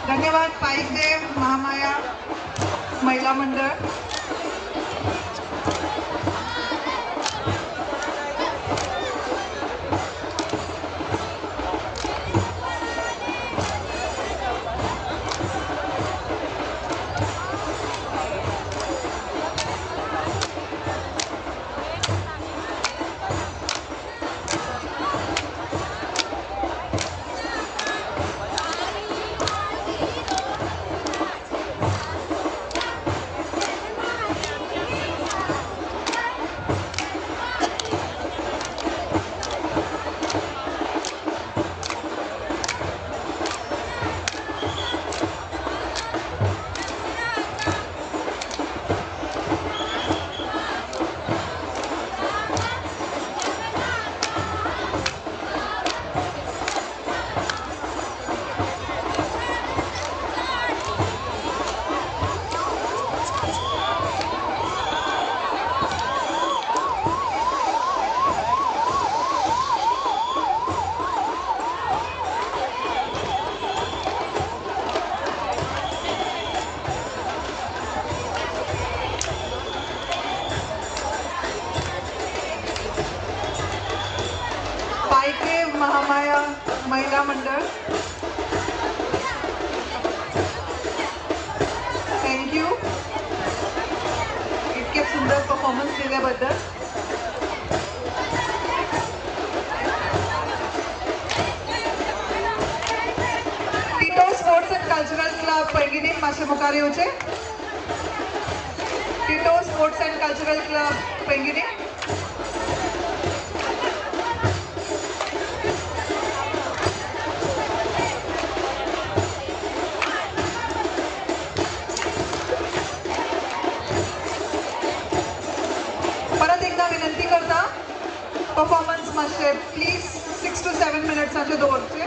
धन्यवाद पाईकदेव महामाया महिला मंडळ. महामाया महिला मंडळ. Thank you इतके सुंदर परफॉर्मन्स दिल्याबद्दल. Tito sports and cultural club Poinguinim मातशें मुखार येवचें. Tito sports and cultural club Poinguinim. परत एकदा विनंती करता, परफॉर्मन्स मातशें प्लीज 6 to 7 मिनट्सांचे दवरचे.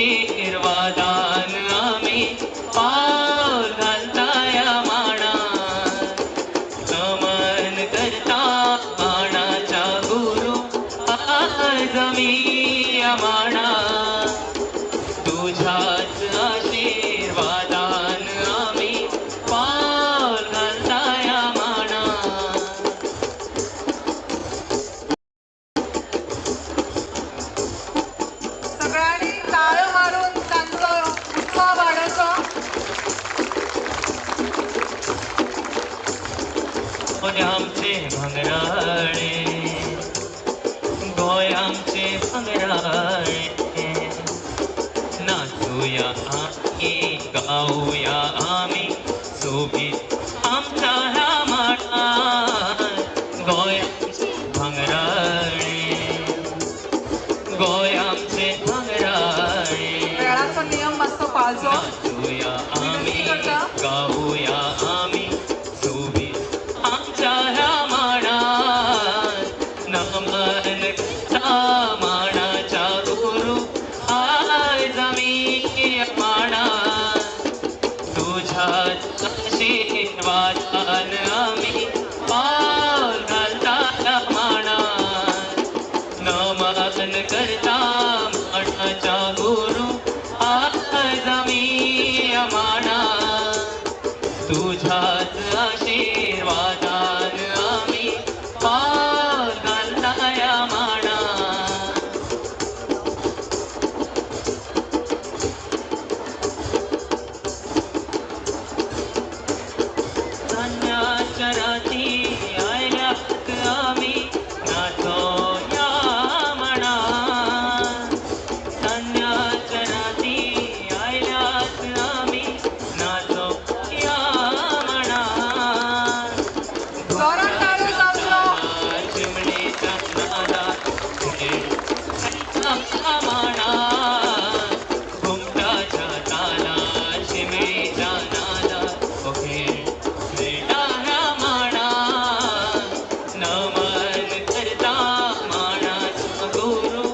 आशीर्वादान आमी पावल घालता ह्या माणार नमन करता माणाच्या गुरु आज आमी ह्या माणार तुझ्याच आशीर्वादान आमी पावल घालता ह्या माणार. सगळ्यांनी ताळो मारून तांचो उत्साह वाडोवचो. गोंय आमचें भांगराळें, गोंय आमचें भांगराळें, नाचुया आमी गावया आमी सोबीत आमच्या ह्या माणार. गोंय आमचें भांगराळें, गोंय आमचें भांगराळें, वेळाचो नियम मातसो पाळचो. नाचुया आमी गावया आमी सोबीत आमच्या ह्या माणार. नमन करता माणाच्या गुरु आयज आमी ह्या माणार तुझ्याच आशीर्वादान आमी पावल घालता ह्या माणार नमन करता माणाच्या गुरु आयज आमी ह्या माणार तुझ्याच आशीर्वादान आमी पावल घालता ह्या माणार. चान्न्याच्या राती आयल्यात आमी नाचोया माणार चान्न्याच्या राती आयल्यात आमी नाचोया माणार जोरान ताळो जावचो. चिमणेच्या नादात खेळटा माणार घुमटाच्या तालार शिमेच्या नादात ओ खेळटा ह्या माणार नमन करता माणाचा गुरु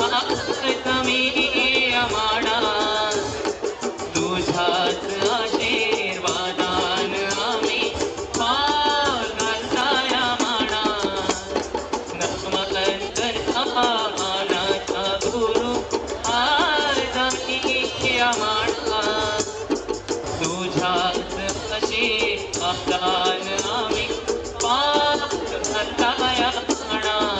आज आमी ह्या माणार तुझ्याच आशीर्वादान आमी पावल घालता ह्या माणार नमन करता माणाचा गुरु आज आमी ह्या माणार तुझ्याच आशीर्वादान आमी पावल घालता ह्या माणार.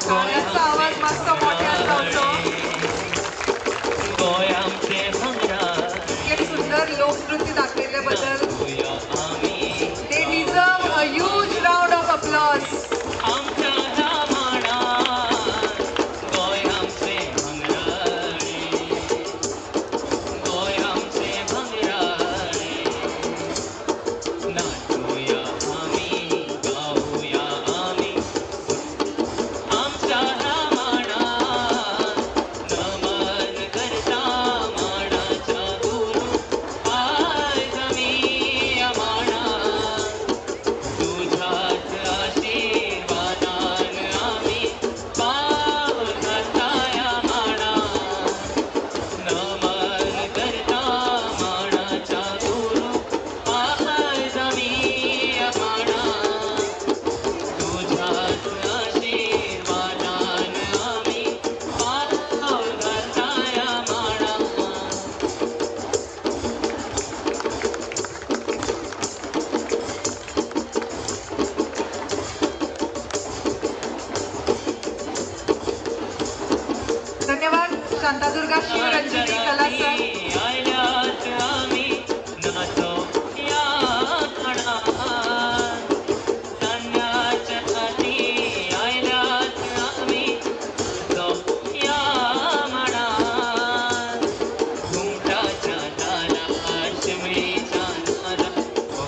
गाण्याचा आवाज मातसो मोठ्यान जावचो. गोंय आमचें भांगराळें इतके सुंदर लोकनृत्य दाखयल्ले बद्दल नाचुया आमी they deserve a huge round of applause. आमच्या ह्या माणार गोंय आमचें भांगराळें, गोंय आमचें भांगराळें, नाचुया आमी गावया आमी आमच्या ह्या माणार नमन करता माणाच्या गुरु आयज आमी ह्या माणार तुझ्याच आशीर्वादान आमी पावल घालता ह्या माणार नमन करता माणाच्या गुरु आयज आमी ह्या माणार तुझ्याच आशीर्वादान आमी पावल घालता ह्या माणार. धन्यवाद शांतादुर्गा शिवरंजिनी कला सर. आयल्यात आमी नाचोया माणार चान्न्याच्या राती आयल्यात आमी नाचोया माणार घुमटाच्या तालार शिमळीच्या नादात ओ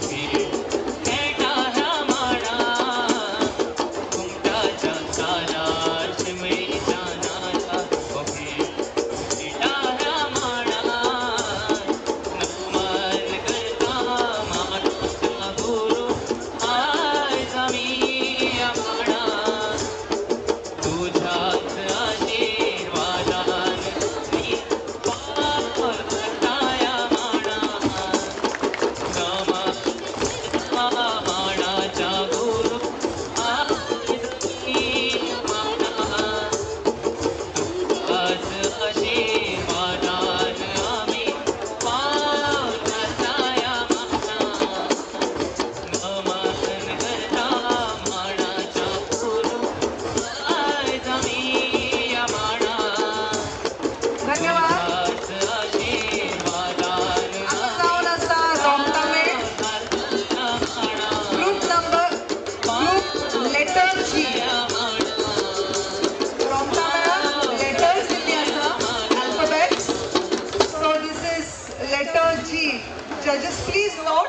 Judges please note,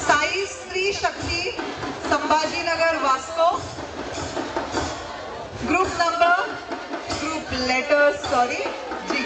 Sai Stree Shakti, Sambhajinagar, Vasco. Group number, group letters, sorry, G.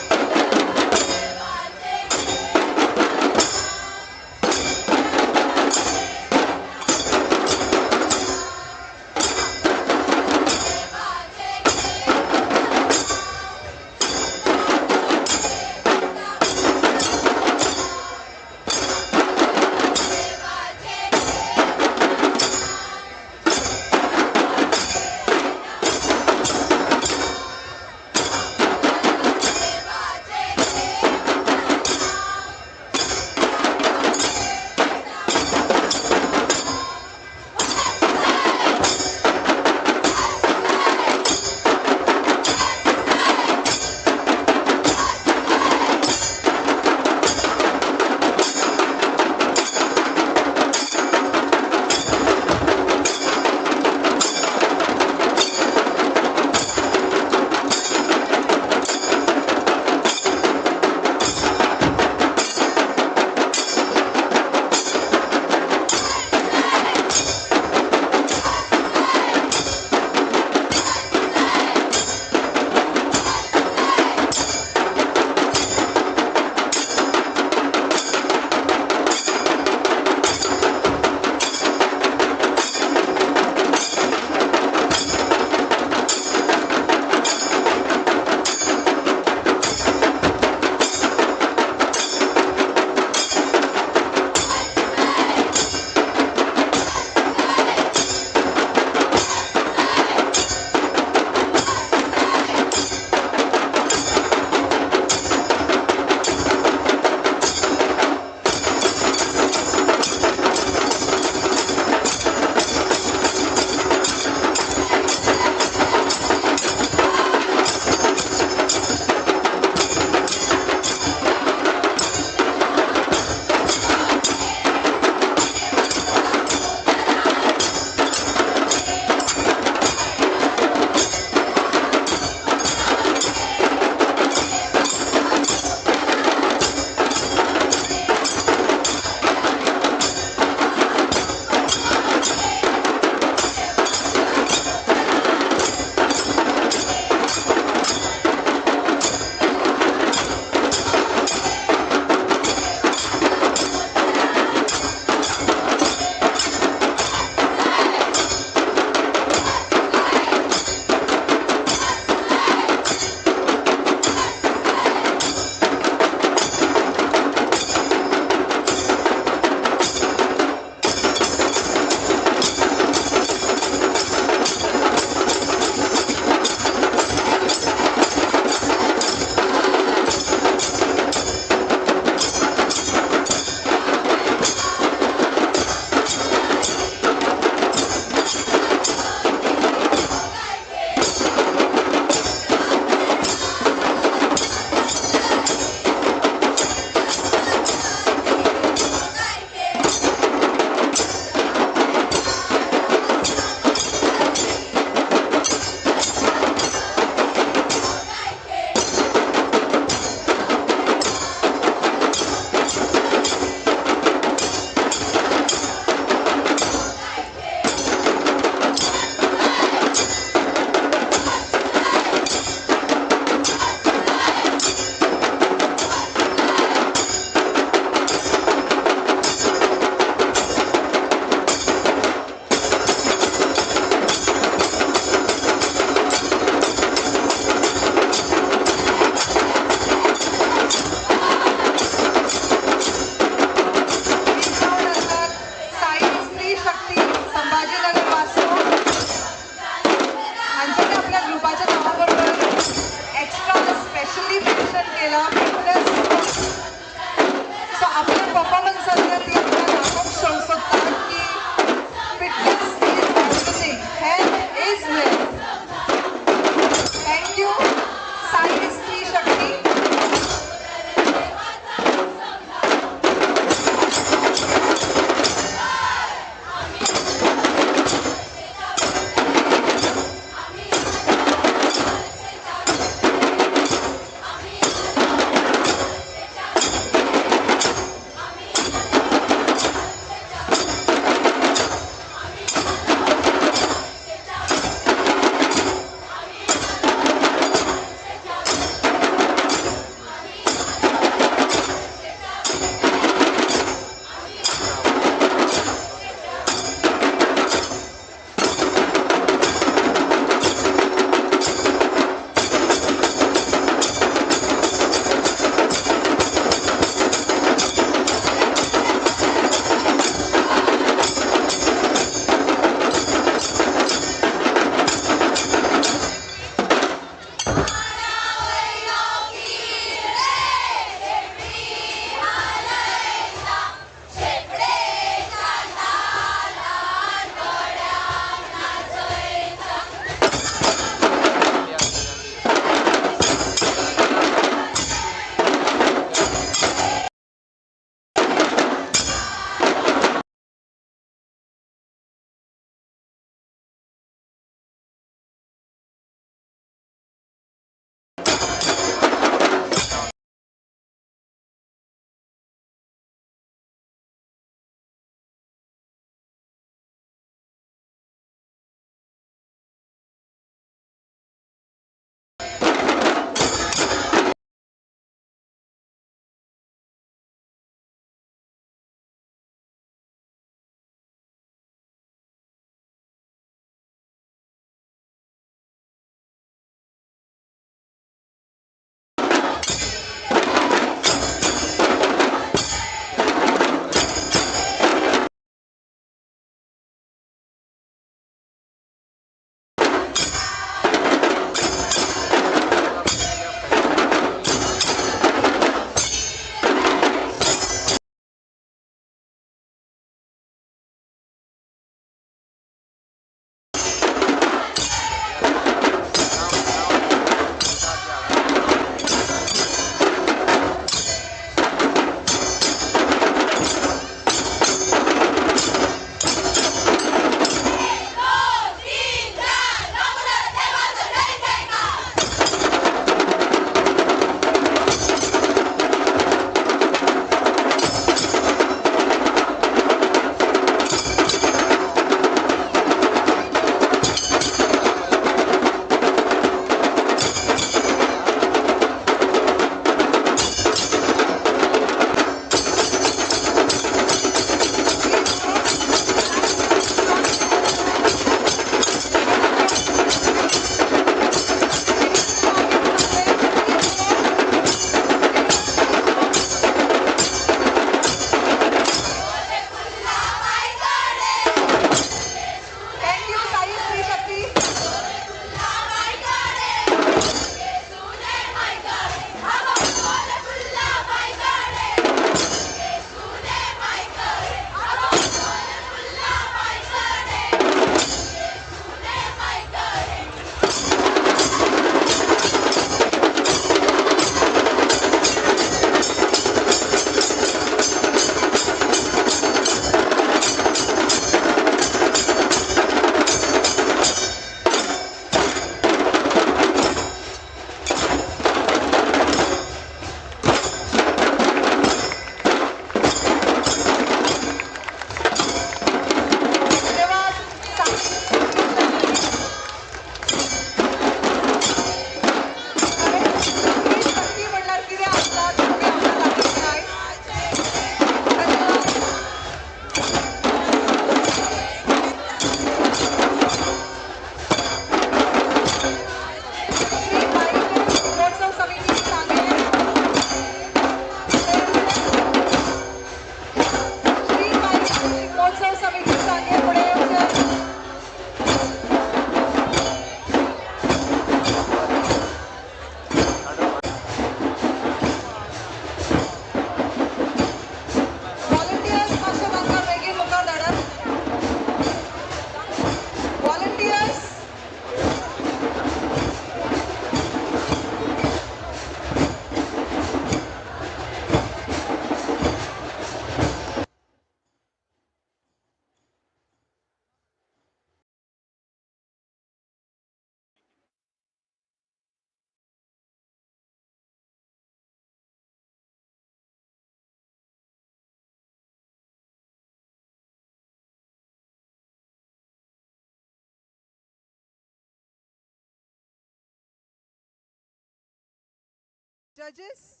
Judges,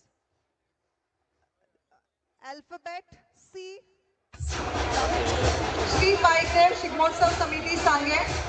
alphabet C. Shri Mayadev Shigmotsav Samiti Sanguem.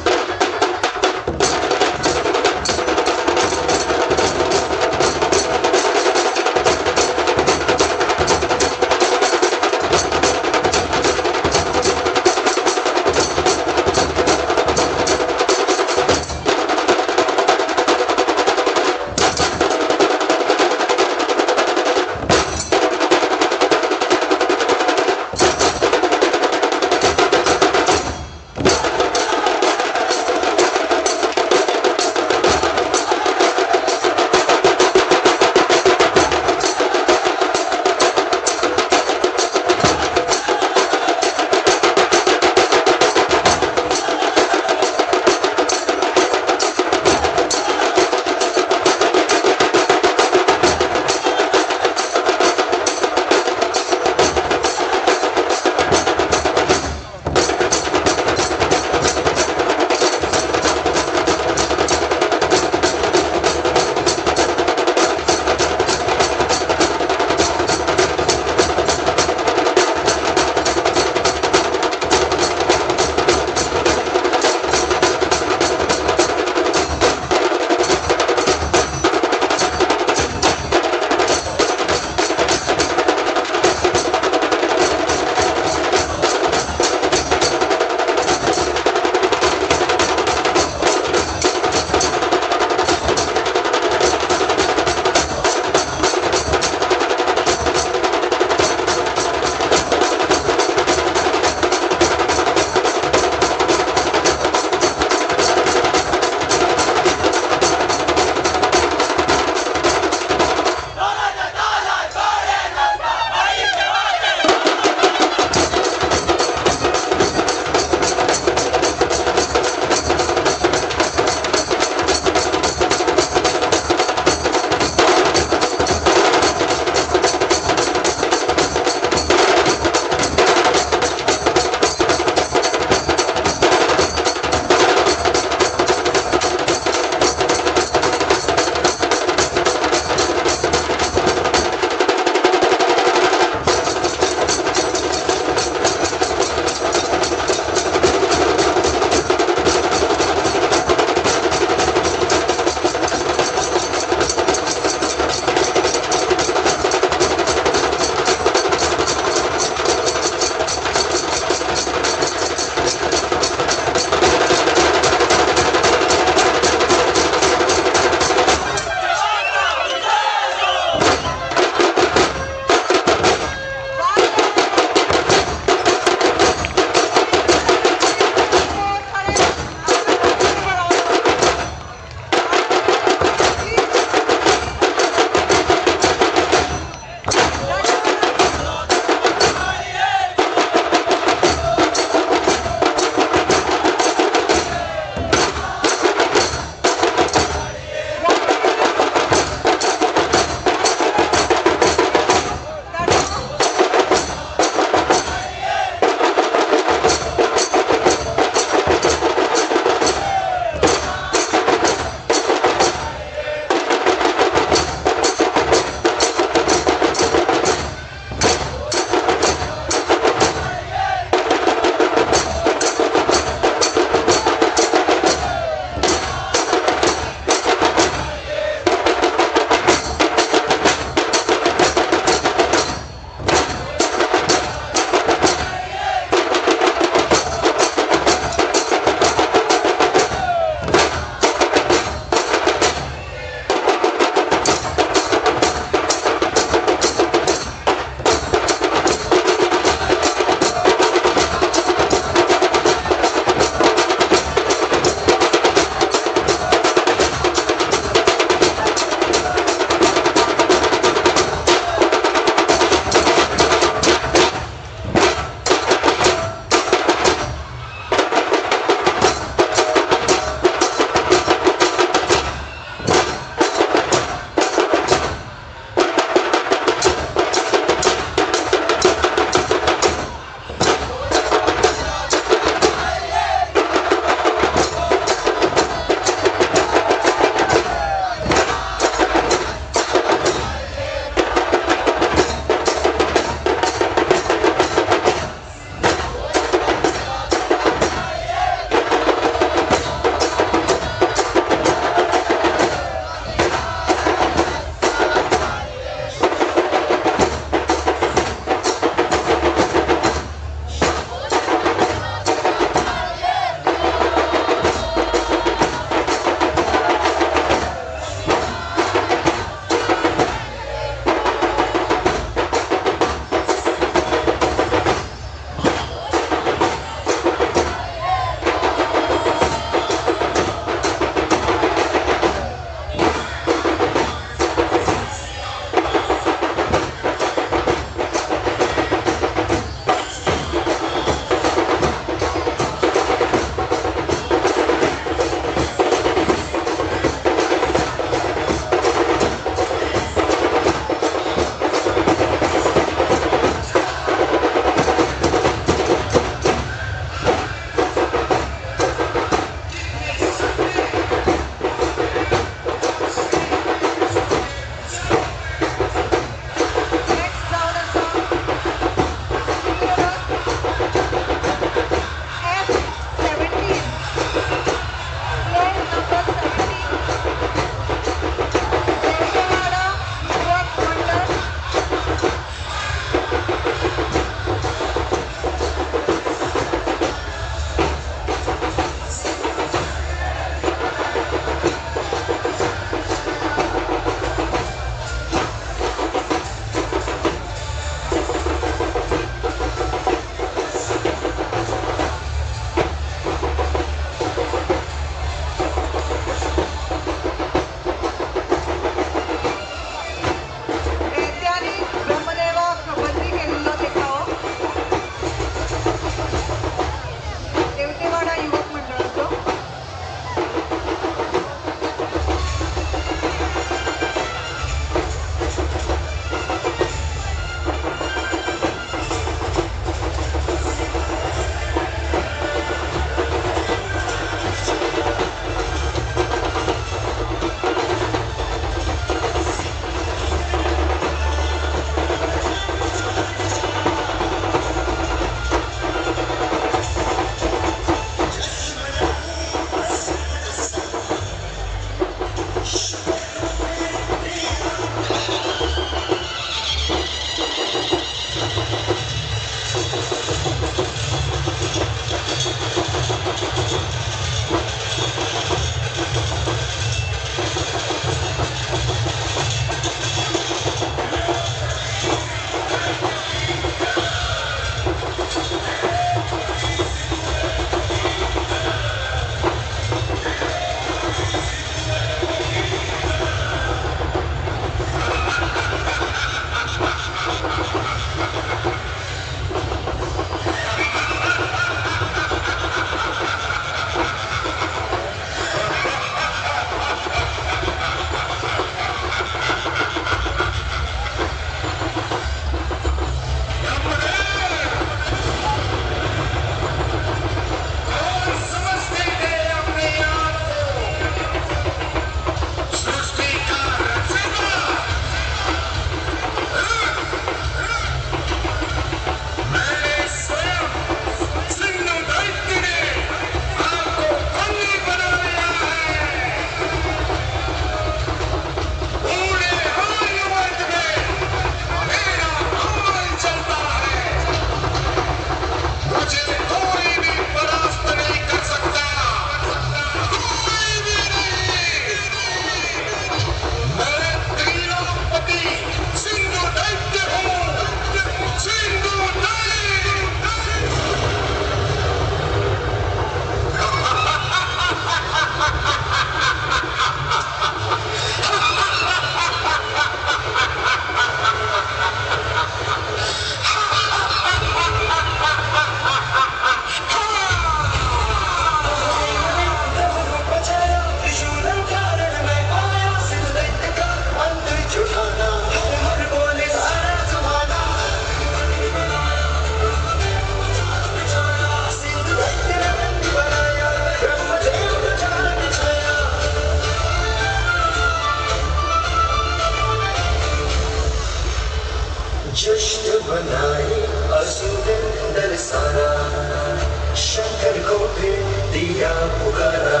दिया पुकारा।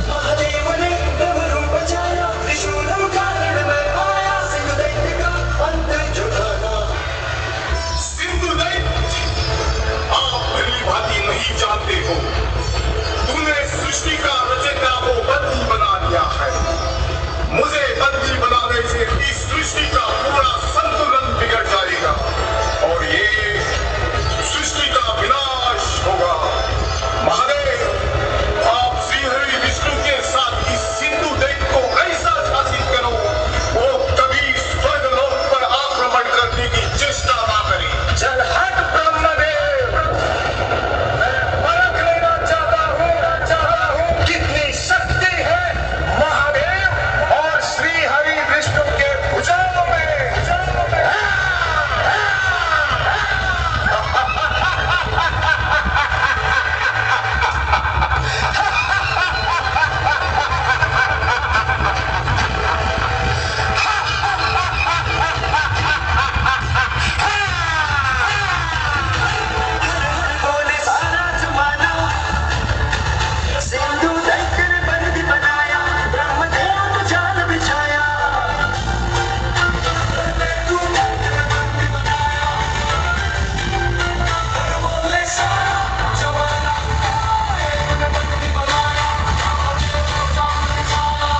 महादेव ने डमरू बजाया, त्रिशूलम कारण में आया, सिंधु दैत्य का अंत जुटाना। सिंधु दैत्य, आप भली भांति नहीं जानते हो, तूने सृष्टि का रचयिता को बंदी बना लिया है। मुझे बंदी बनाने से इस सृष्टि का पूरा संतुलन बिगड़ जाएगा और ये सृष्टि का विनाश होगा। महादेव, आप श्री हरि विष्णु के साथ इस सिंधु दैत्य को ऐसा शासित करो, वो कभी स्वर्गलोक पर आक्रमण करने की चेष्टा ना करे। चल हट ब्रह्मदेव, मैं परख लेना चाहता हूँ कितनी शक्ति है महादेव और श्री हरि विष्णु के भुजाओं में। बोले सारा जमाना, सिंधु दैत्य ने बंदी बनाया, ब्रह्मदेव को जाल बिछाया। बोले सारा जमाना, बंदी बनाया, जाल बिछाया।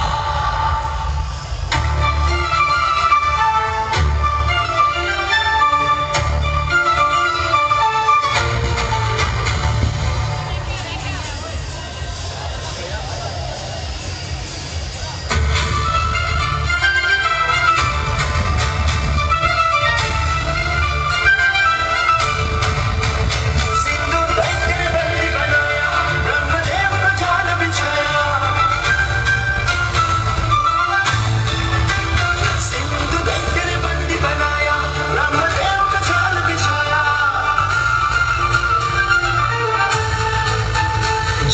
सिंधु दैत्य ने बंदी बनाया, ब्रह्मदेव को जाल बिछाया। सिंधु दैत्य ने बंदी बनाया, ब्रह्मदेव को जाल बिछाया।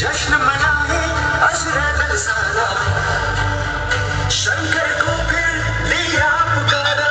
जश्न मनाए असुर दल सारा, शंकर को फिर लिया पुकारा।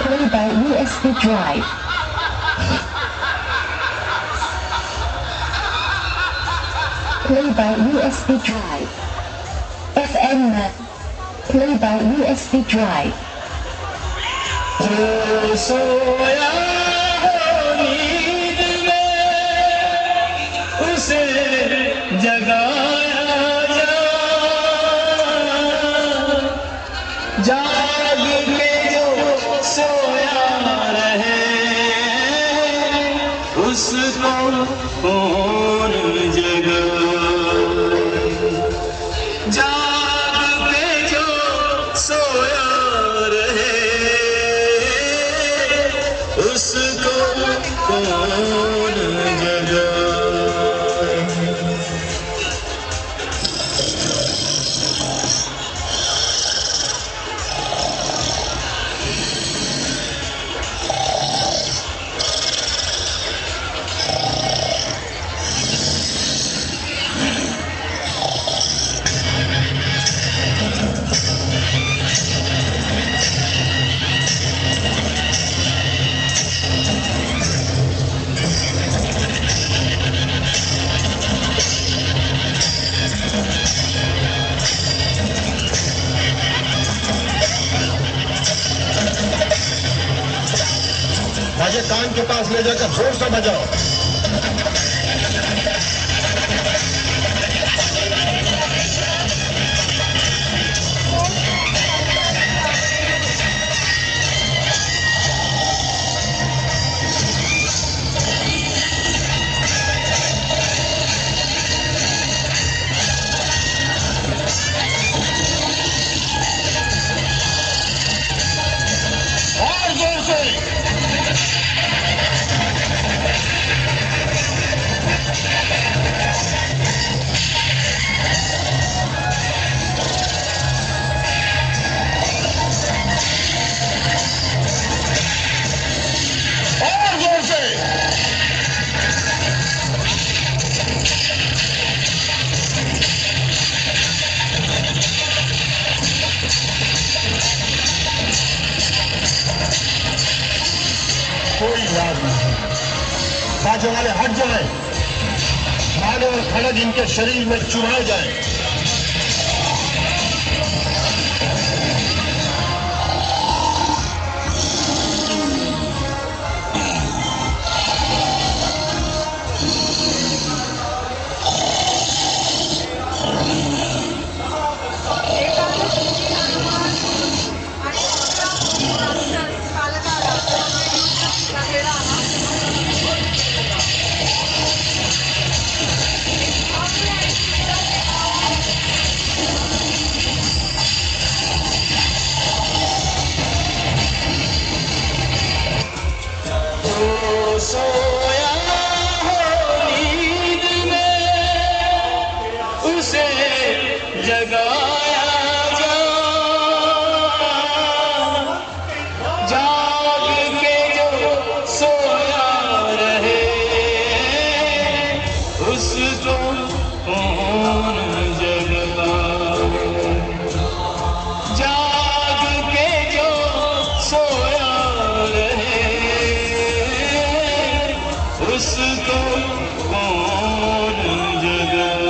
Play by USB drive. Play by USB drive. FM. Play by USB drive. जो सोया हो नींद में उसे जगाया जा, जाग के जो सोया रहे उसको कौन जगाए, जाग के जो सोया रहे उसको कौन जगाए। बाजे कान के पास ले जाकर जोर से बजाओ। और जोर से। और जोर से। कोई लाभ नहीं। बाजे वाले हट जाए, भाले और खड़ग इनके शरीर में चुराए जाए। जो सोया हो नींद में उसे जगाया जा, जाग के जो सोया रहे उसको कौन जगाए, जाग के जो सोया रहे उसको कौन जगाए।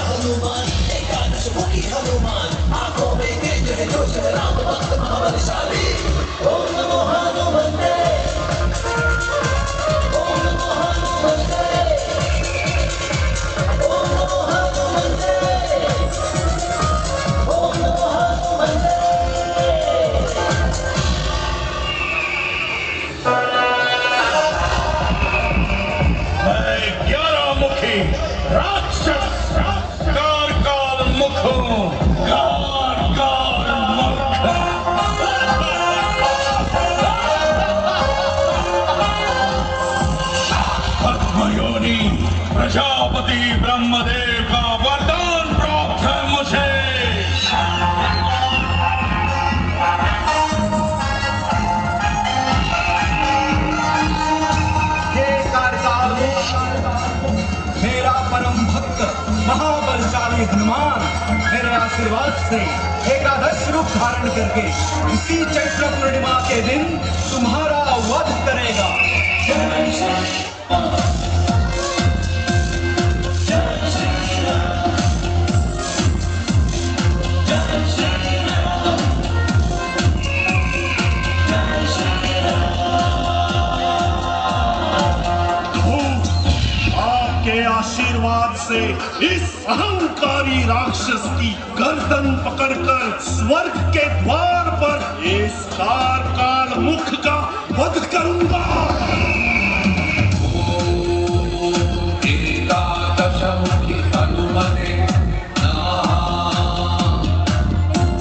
हनुमान, एकादश मुखी हनुमान, आंखों में तेज है जोश राम। आशीर्वाद से एकादश रूप धारण करके इसी चैत्र पूर्णिमा के दिन तुम्हारा वध करेगा। जय श्री राम, जय श्री राम, जय श्री राम, जय श्री राम। आपके आशीर्वाद से इस अहंकारी राक्षस की गर्दन पकड़कर स्वर्ग के द्वार पर इस काल मुख का वध करूंगा। एकादशमुखी हनुमते नमः।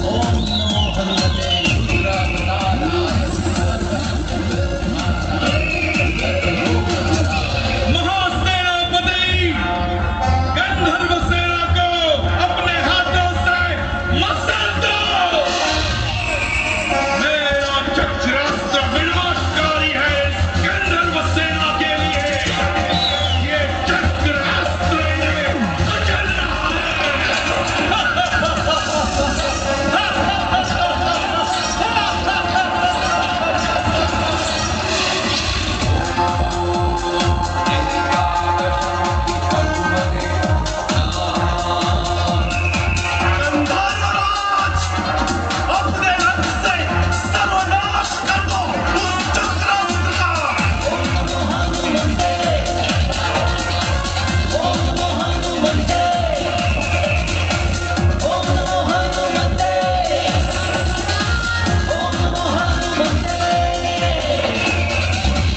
ओम नमो हनुमते रुद्रावताराय। महासेनापति गंधर्व सेना को अपने हाथों से मसल दो। मेरा चक्रास्त्र विनाशकारी है इस गंधर्व सेना के लिए। ये चक्रास्त्र इन्हें कुचल रहा है। गंधर्वराज, अपने रथ से सर्वनाश कर दो उस चक्रास्त्र का। ओम नमो हनुमते, ओम नमो हनुमते, ओम नमो हनुमते।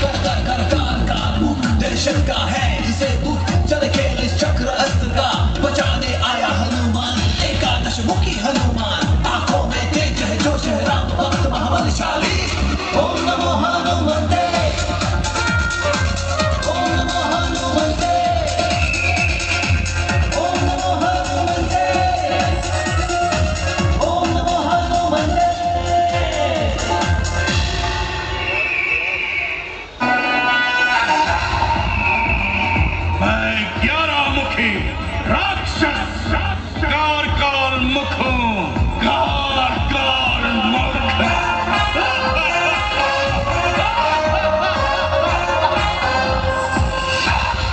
कर कर कर काल का मुख दर्शन का है जिसे दुख, चल खेल इस चक्र अस्त्र का। बचाने आया हनुमान, एकादश मुखी हनुमान। आंखों में तेज है जोश है, राम भक्त महाबलशाली। ओम नमो हनुमते, ओम नमो हनुमते, ओम नमो हनुमते, ओम नमो हनुमते। मैं 11 मुखी राक्षस कार मुख हूँ, कार मुख।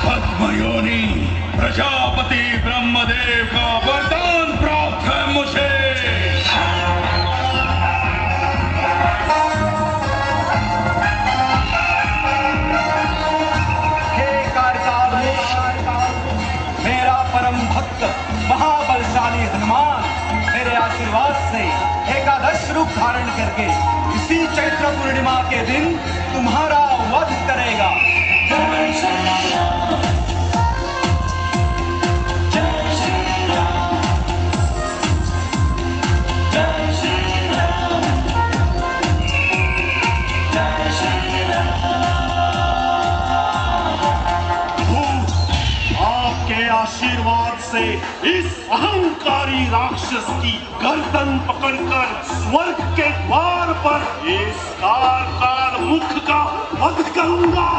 पद्मयोनि प्रजापति ब्रह्मदेव का वरदान प्राप्त है मुझे। हे कारकाल, मेरा परम भक्त महाबलशाली हनुमान मेरे आशीर्वाद से एकादश रूप धारण करके इसी चैत्र पूर्णिमा के दिन तुम्हारा वध करेगा। जय श्री राम, जय श्री राम, जय श्री राम, जय श्री राम। आपके आशीर्वाद से इस अहंकारी राक्षस की गर्दन पकड़कर स्वर्ग के द्वार पर इस कार मुख का वध करूंगा।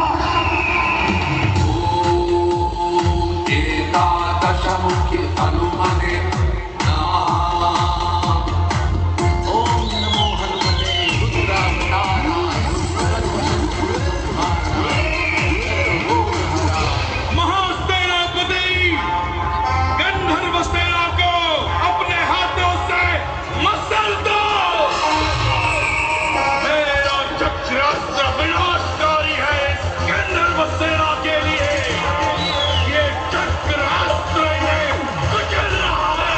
एकादशमुखी हनुमते नमः। ओम नमो हनुमते रुद्रावताराय। महासेनापति गंधर्व सेना को अपने हाथों से मसल दो। मेरा चक्रास्त्र विनाशकारी है इस गंधर्व सेना के लिए। ये चक्रास्त्र इन्हें कुचल रहा है।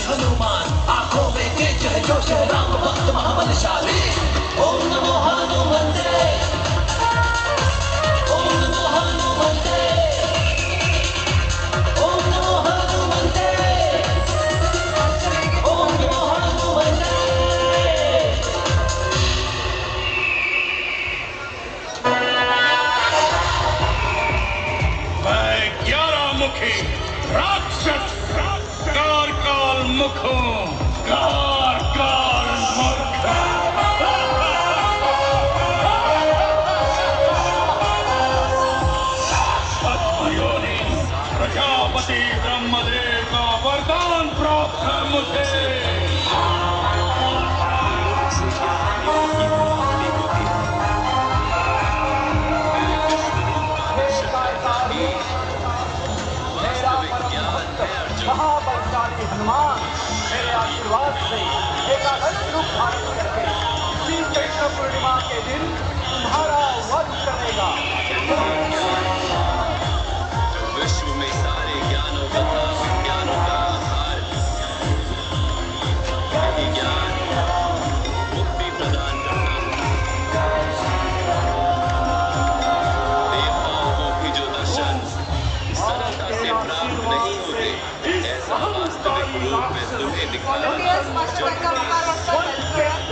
हनुमान, आंखों में तेज है जोश है, राम भक्त महाबलशाली। ओम नमो हनुमते, ओम नमो हनुमते, ओम नमो हनुमते, ओम नमो हनुमते। मैं 11 मुखी राक्षस कारकाल मुख हूँ, कारकाल मुख। पद्मयोनि प्रजापति ब्रह्मदेव का वरदान प्राप्त है मुझे। महाबलशाली हनुमान मेरे आशीर्वाद से एकादश रूप धारण करके श्री चैत्र पूर्णिमा के दिन तुम्हारा वध करेगा। विश्व में सारे ज्ञानों तथा विज्ञानों का आधार यही ज्ञान मुक्ति प्रदान करता है। देवताओं को भी जो दर्शन सरलता से प्राप्त नहीं होते, ऐसा वास्तविक रूप में तुम्हें दिखाया। मैं इस पृथ्वी के कण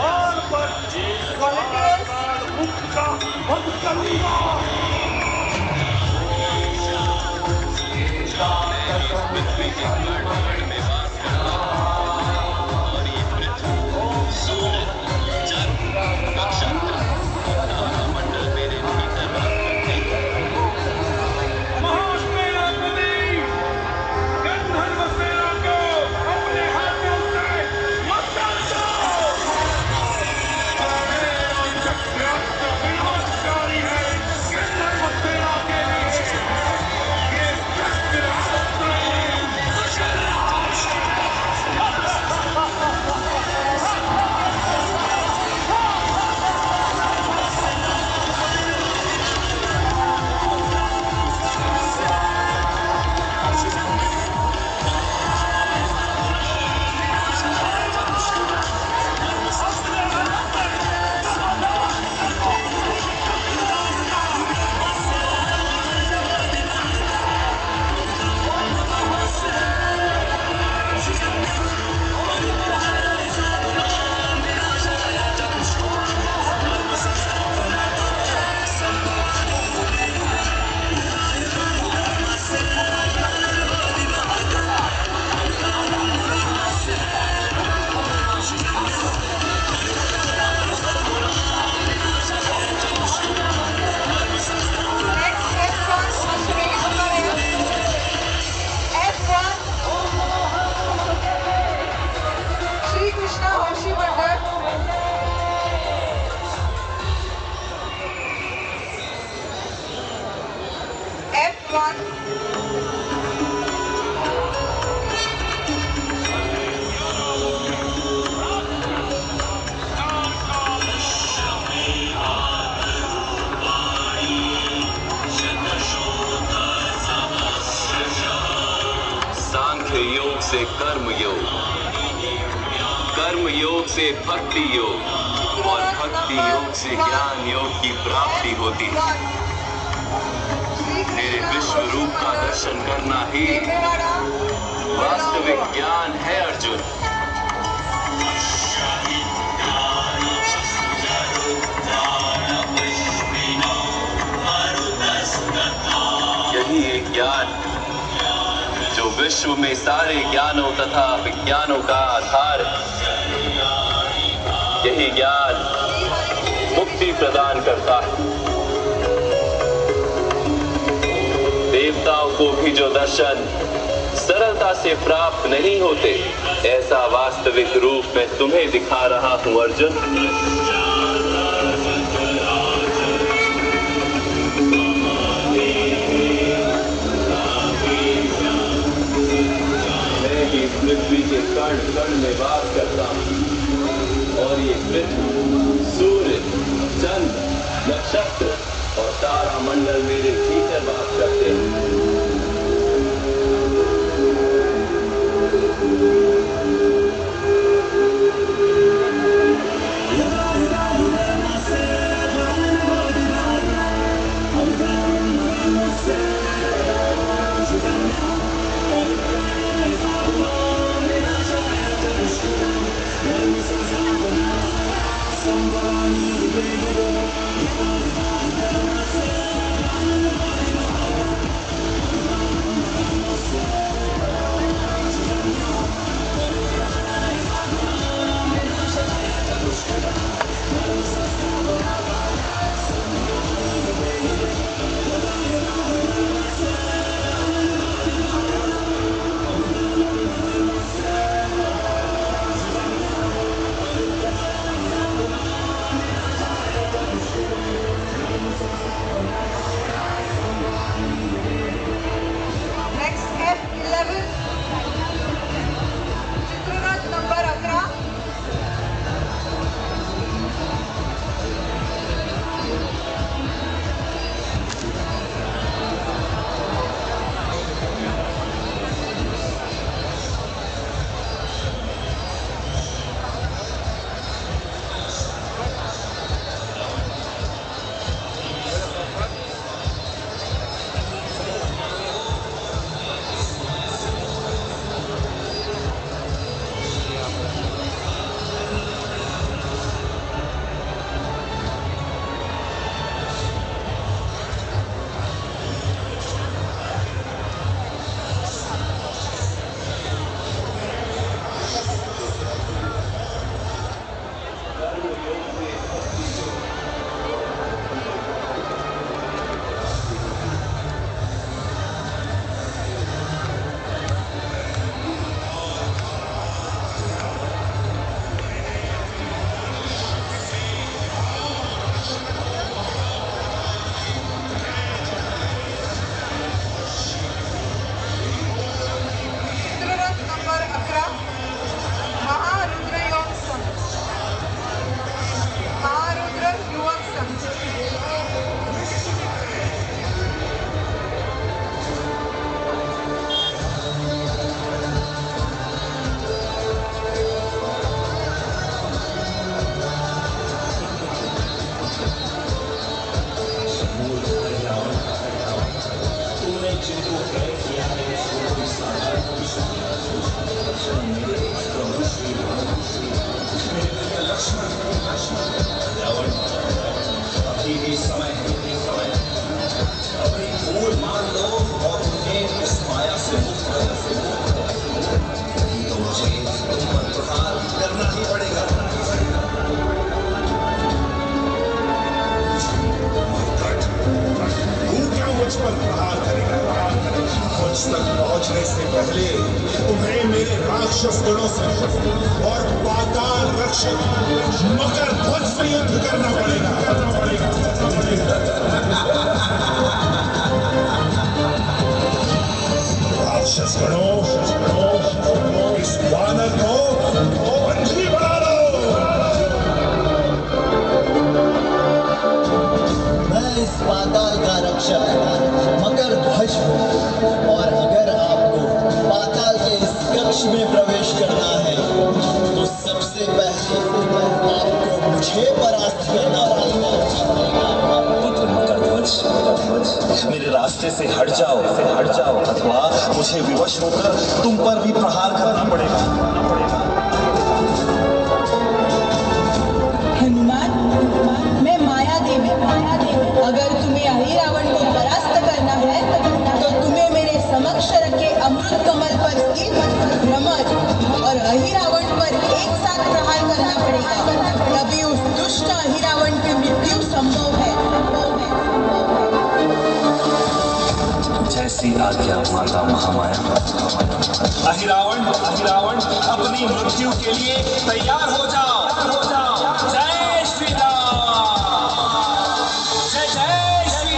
कण में वास करता हूँ और ये पृथ्वी, सूर्य, चंद्र, नक्षत्र और तारा मंडल मेरे भीतर वास करते हैं। महासेनापति गंधर्व सेना को अपने हाथों से मसल दो। मेरा चक्रास्त्र विनाशकारी है गंधर्व सेना के लिए। ये चक्रास्त्र श्री कृष्णा हौशी मंडळ। F1 सांख्य योग से कर्म योग, कर्म योग से भक्ति योग और भक्ति योग से ज्ञान योग की प्राप्ति होती है। मेरे विश्व रूप का दर्शन करना ही वास्तविक ज्ञान है अर्जुन। यही एक ज्ञान जो विश्व में सारे ज्ञानों तथा विज्ञानों का आधार है, यही ज्ञान मुक्ति प्रदान करता है। देवताओं को भी जो दर्शन सरलता से प्राप्त नहीं होते, ऐसा वास्तविक रूप मैं तुम्हें दिखा रहा हूं अर्जुन। मैं ही पृथ्वी के कण कण में वास करता हूं और ये पृथ्वी, सूर्य, चंद्र, नक्षत्र और तारा मंडल मेरे भीतर वास करते हैं। प्रहार करना ही पड़ेगा। तू क्या मुझ पर प्रहार करेगा? मुझ तक पहुंचने से पहले तुम्हें मेरे राक्षस गणों से और पाताल रक्षक मकर ध्वज से युद्ध करना पड़ेगा, करना पड़ेगा, करना पड़ेगा। राक्षस गणों, इस वानर को बंदी बना लो। मैं इस पाताल का रक्षक मकर ध्वज हूँ और अगर आपको पाताल के इस कक्ष में प्रवेश करना है तो सबसे पहले आपको मुझे परास्त करना पड़ेगा। पुत्र मकर ध्वज, मेरे रास्ते से हट जाओ, हट जाओ, अथवा मुझे विवश होकर तुम पर भी प्रहार करना पड़ेगा। हनुमान, मैं माया देवी, अगर तुम्हें अहिरावण को परास्त करना है तो तुम्हें मेरे समक्ष रखे अमृत कमल पर स्थित भ्रमर और अहिरावण पर एक साथ प्रहार करना पड़ेगा, तभी उस दुष्ट अहिरावण की मृत्यु संभव है। जैसी आज्ञा माता महामाया। अहिरावण, अहिरावण, अपनी मृत्यु के लिए तैयार हो जाओ, हो जाओ। जय श्री राम, जय जय श्री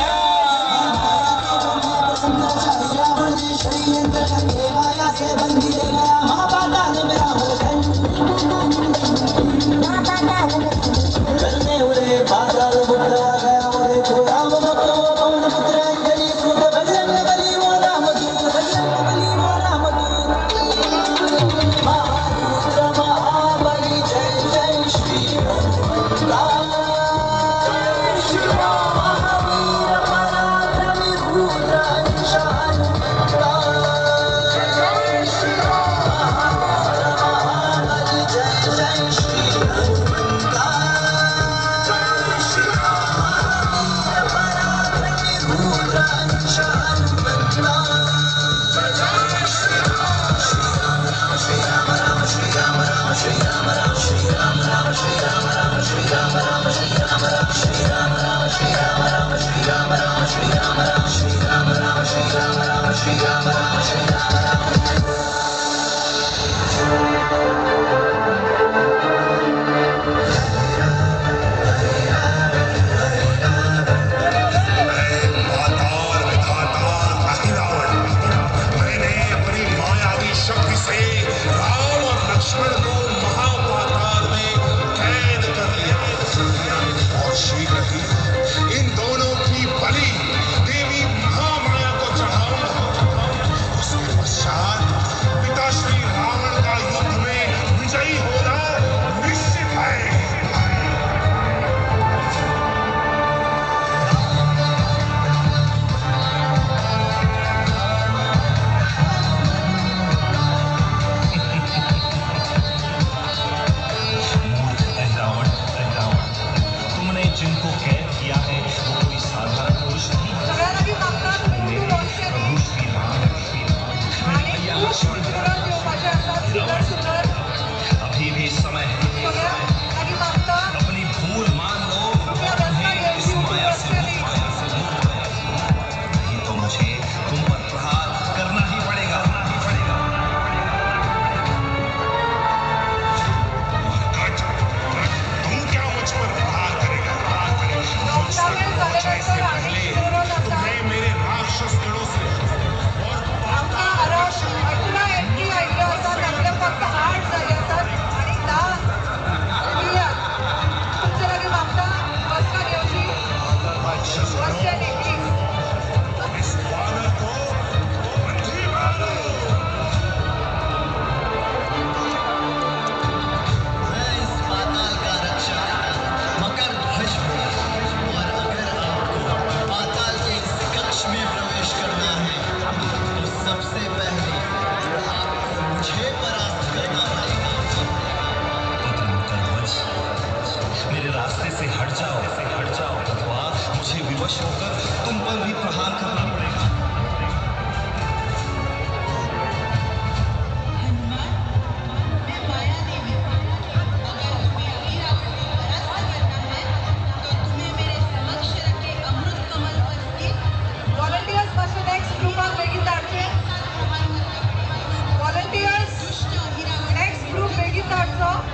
मैंने अपनी मायावी शक्ति से राम और लक्ष्मण को महापाताल में कैद कर लिया और शीघ्र ही इन दोनों की बलि देवी महामाया को चढ़ाऊंगा। उसके पश्चात पिताश्री रावण का युद्ध में परत हाडचो.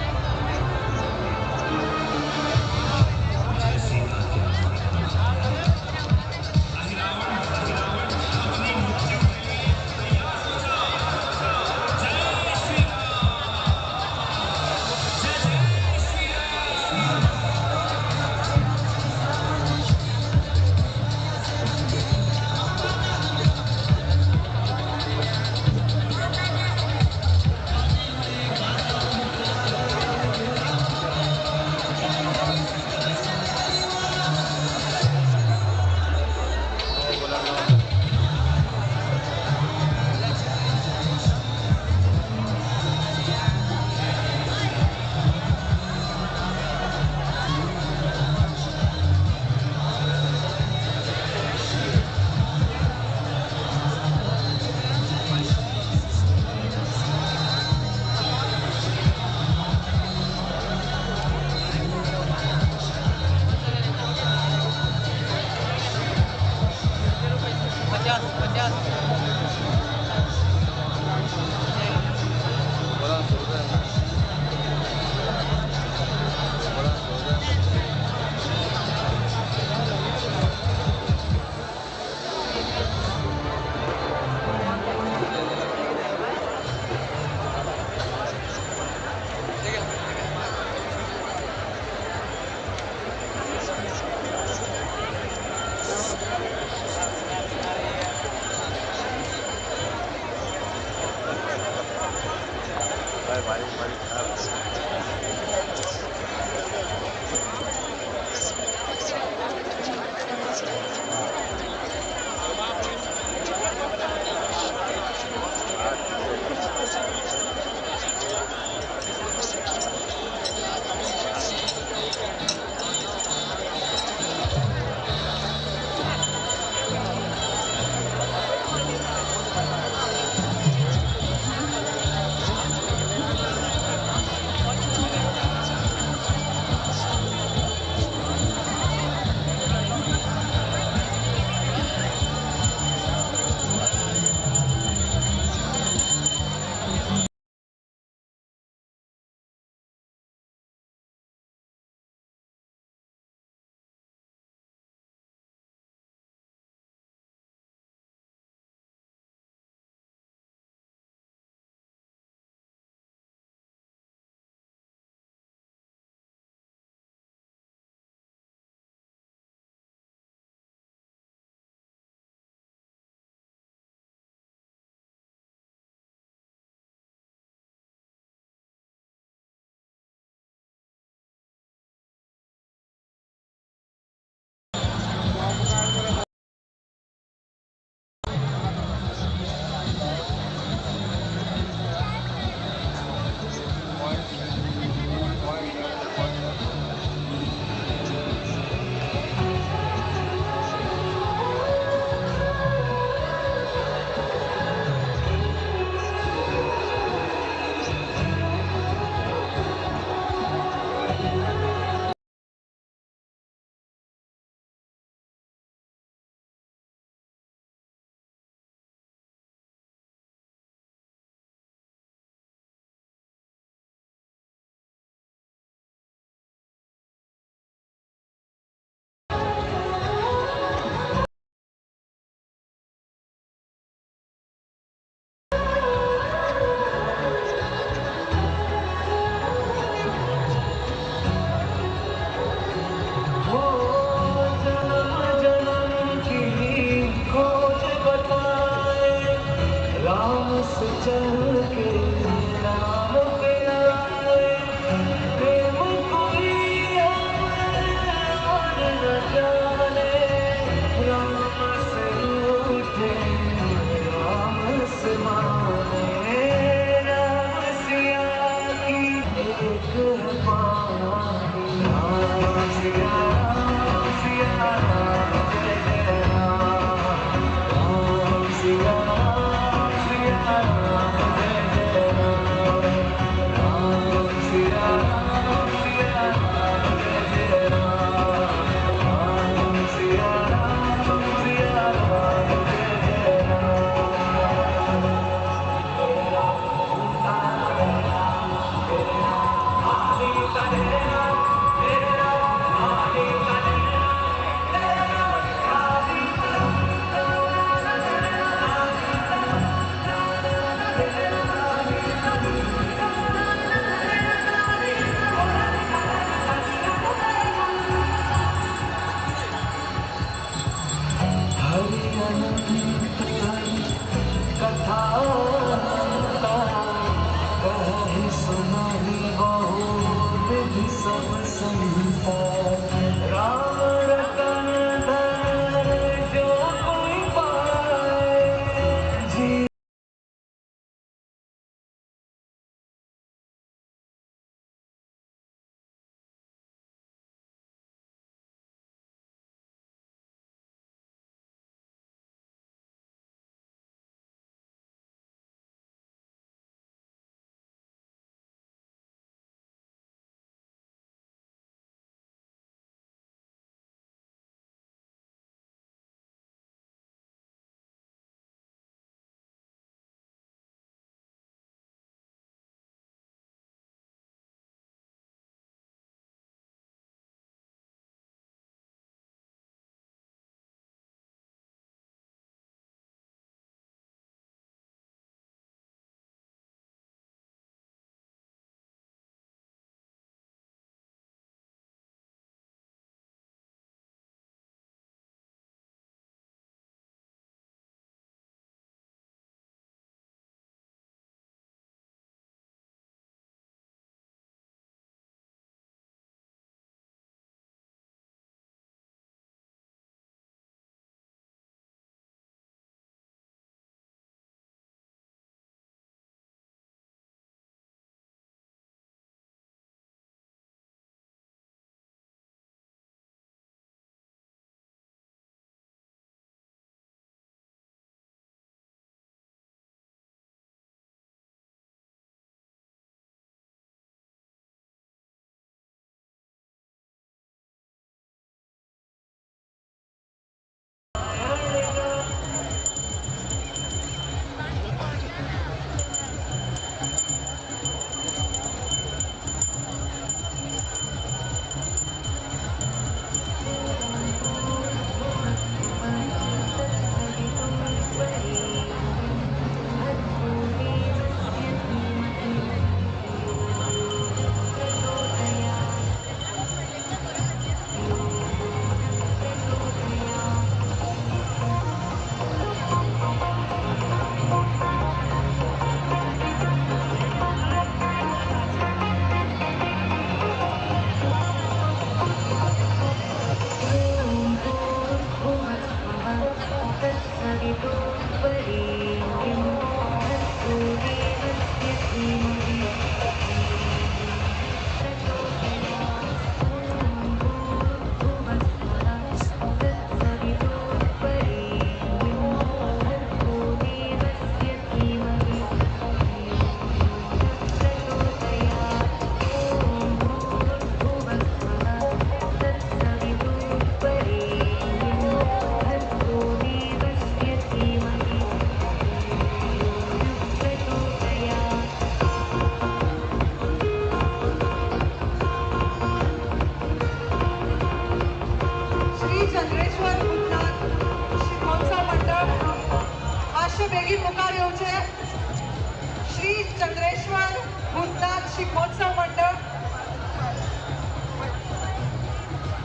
शिगमोत्सव मंडळ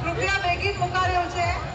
कृपया बेगीन मुखार येवचें.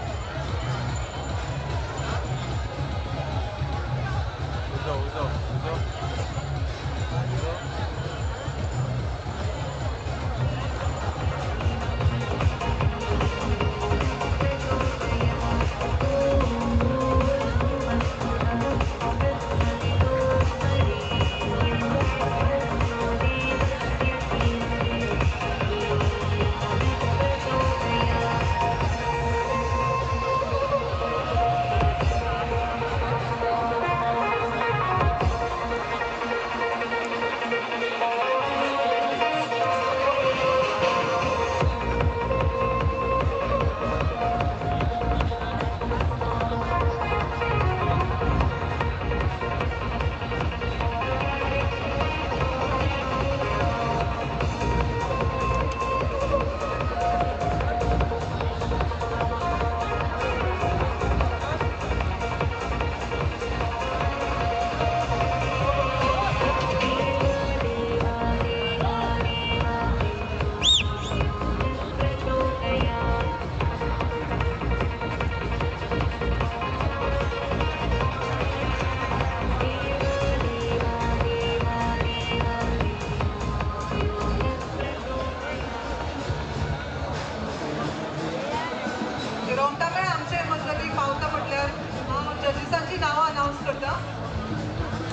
रोमटामेळ आमचे मजगतीं पावता म्हटल्यार हांव जजीसांची नांवां अनावन्स करता.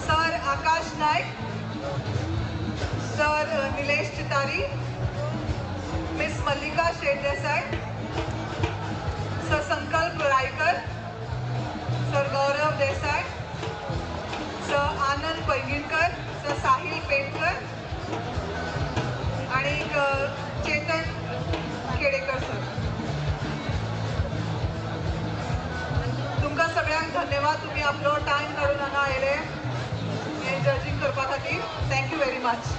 Sir Akash Naik, sir Nilesh Chitari, miss Mallika Shet Desai, sir Sankalp Raikar, sir Gaurav Desai, sir Anand Painginkar, sir Sahil Petkar आनी चेतन केडेकर सर. तुमकां सगळ्यांक धन्यवाद, तुम्ही आपलो टायम काडून हांगा आयले हें जजींग करपा खातीर. Thank you very much.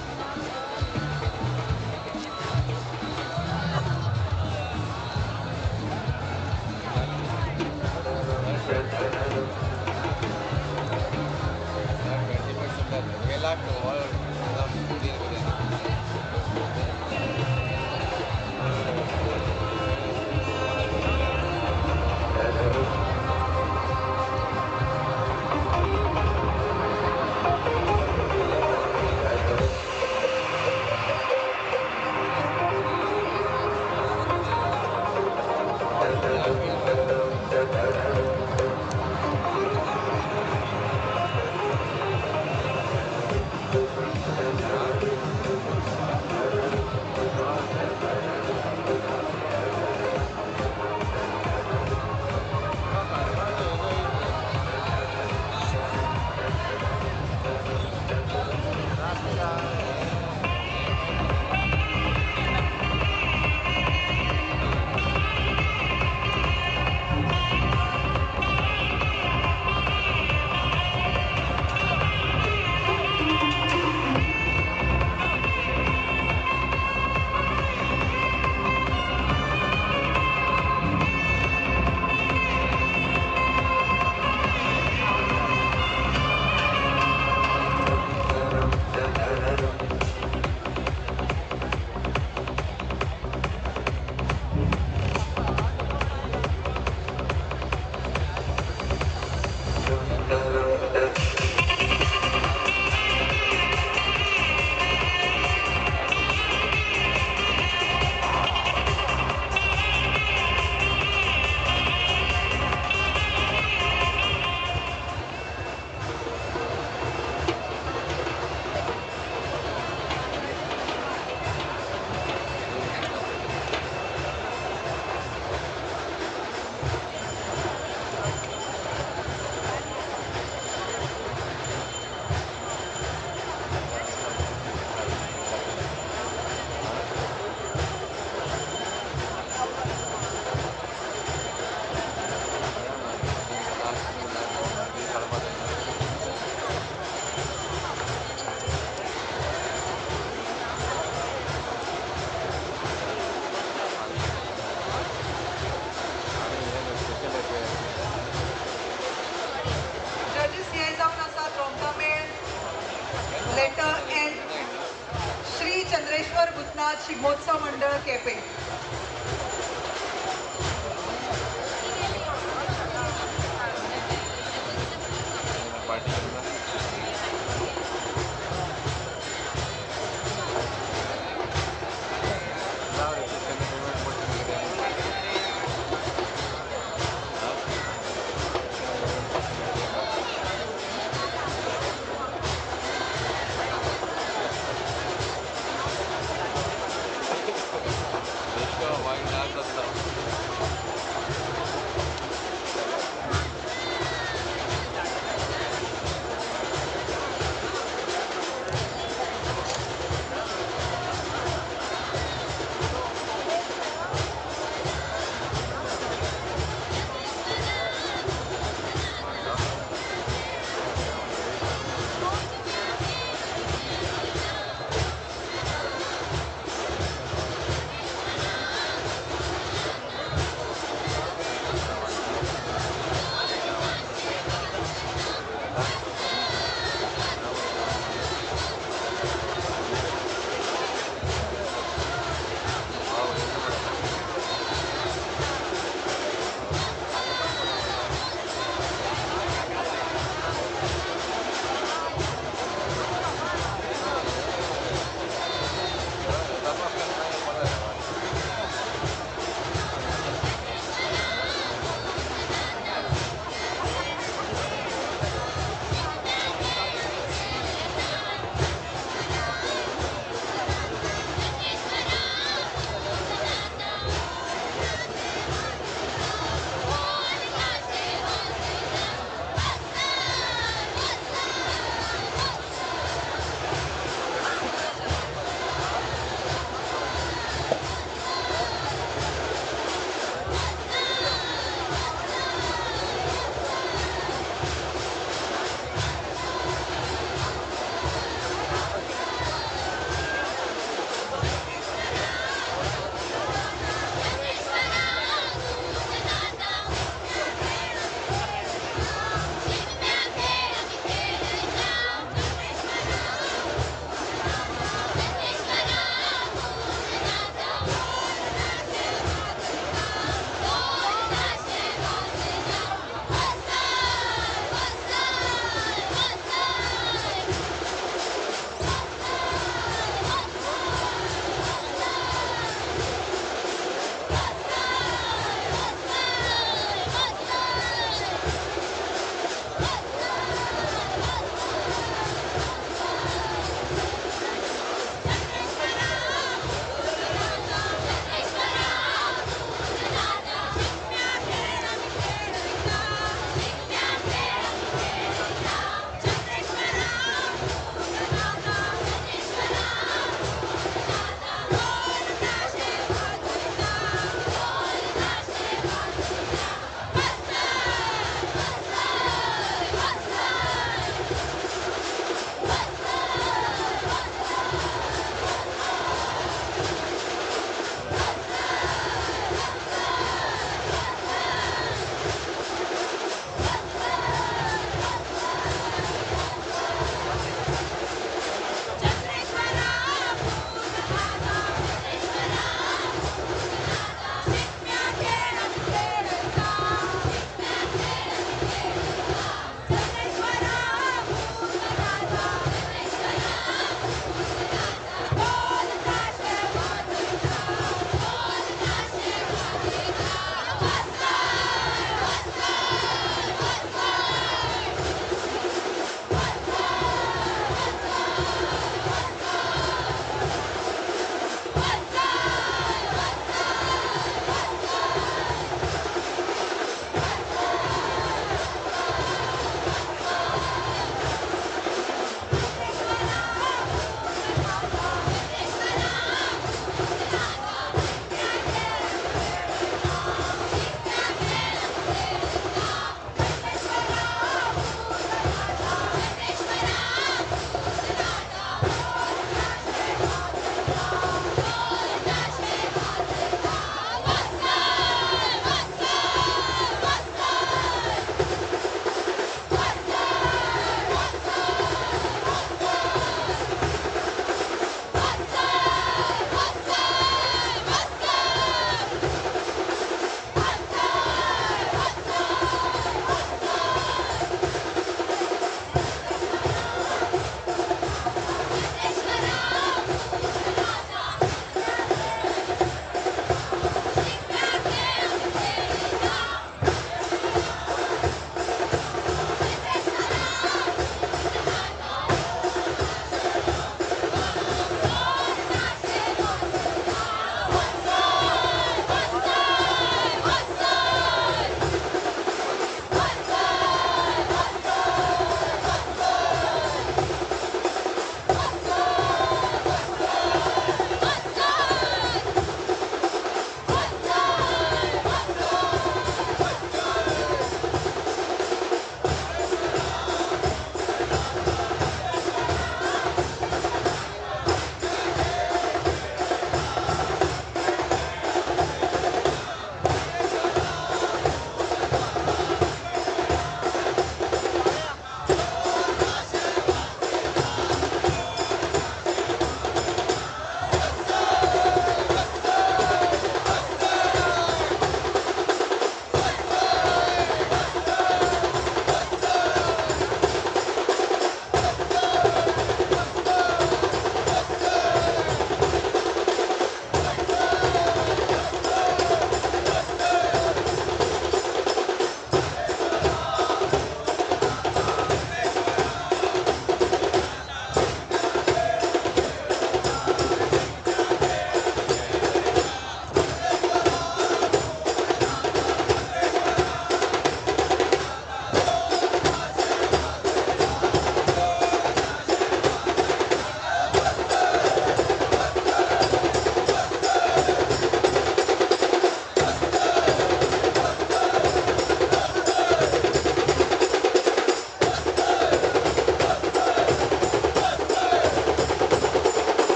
Shankar Bhootnath Shigmotsav मंडळ, केपें.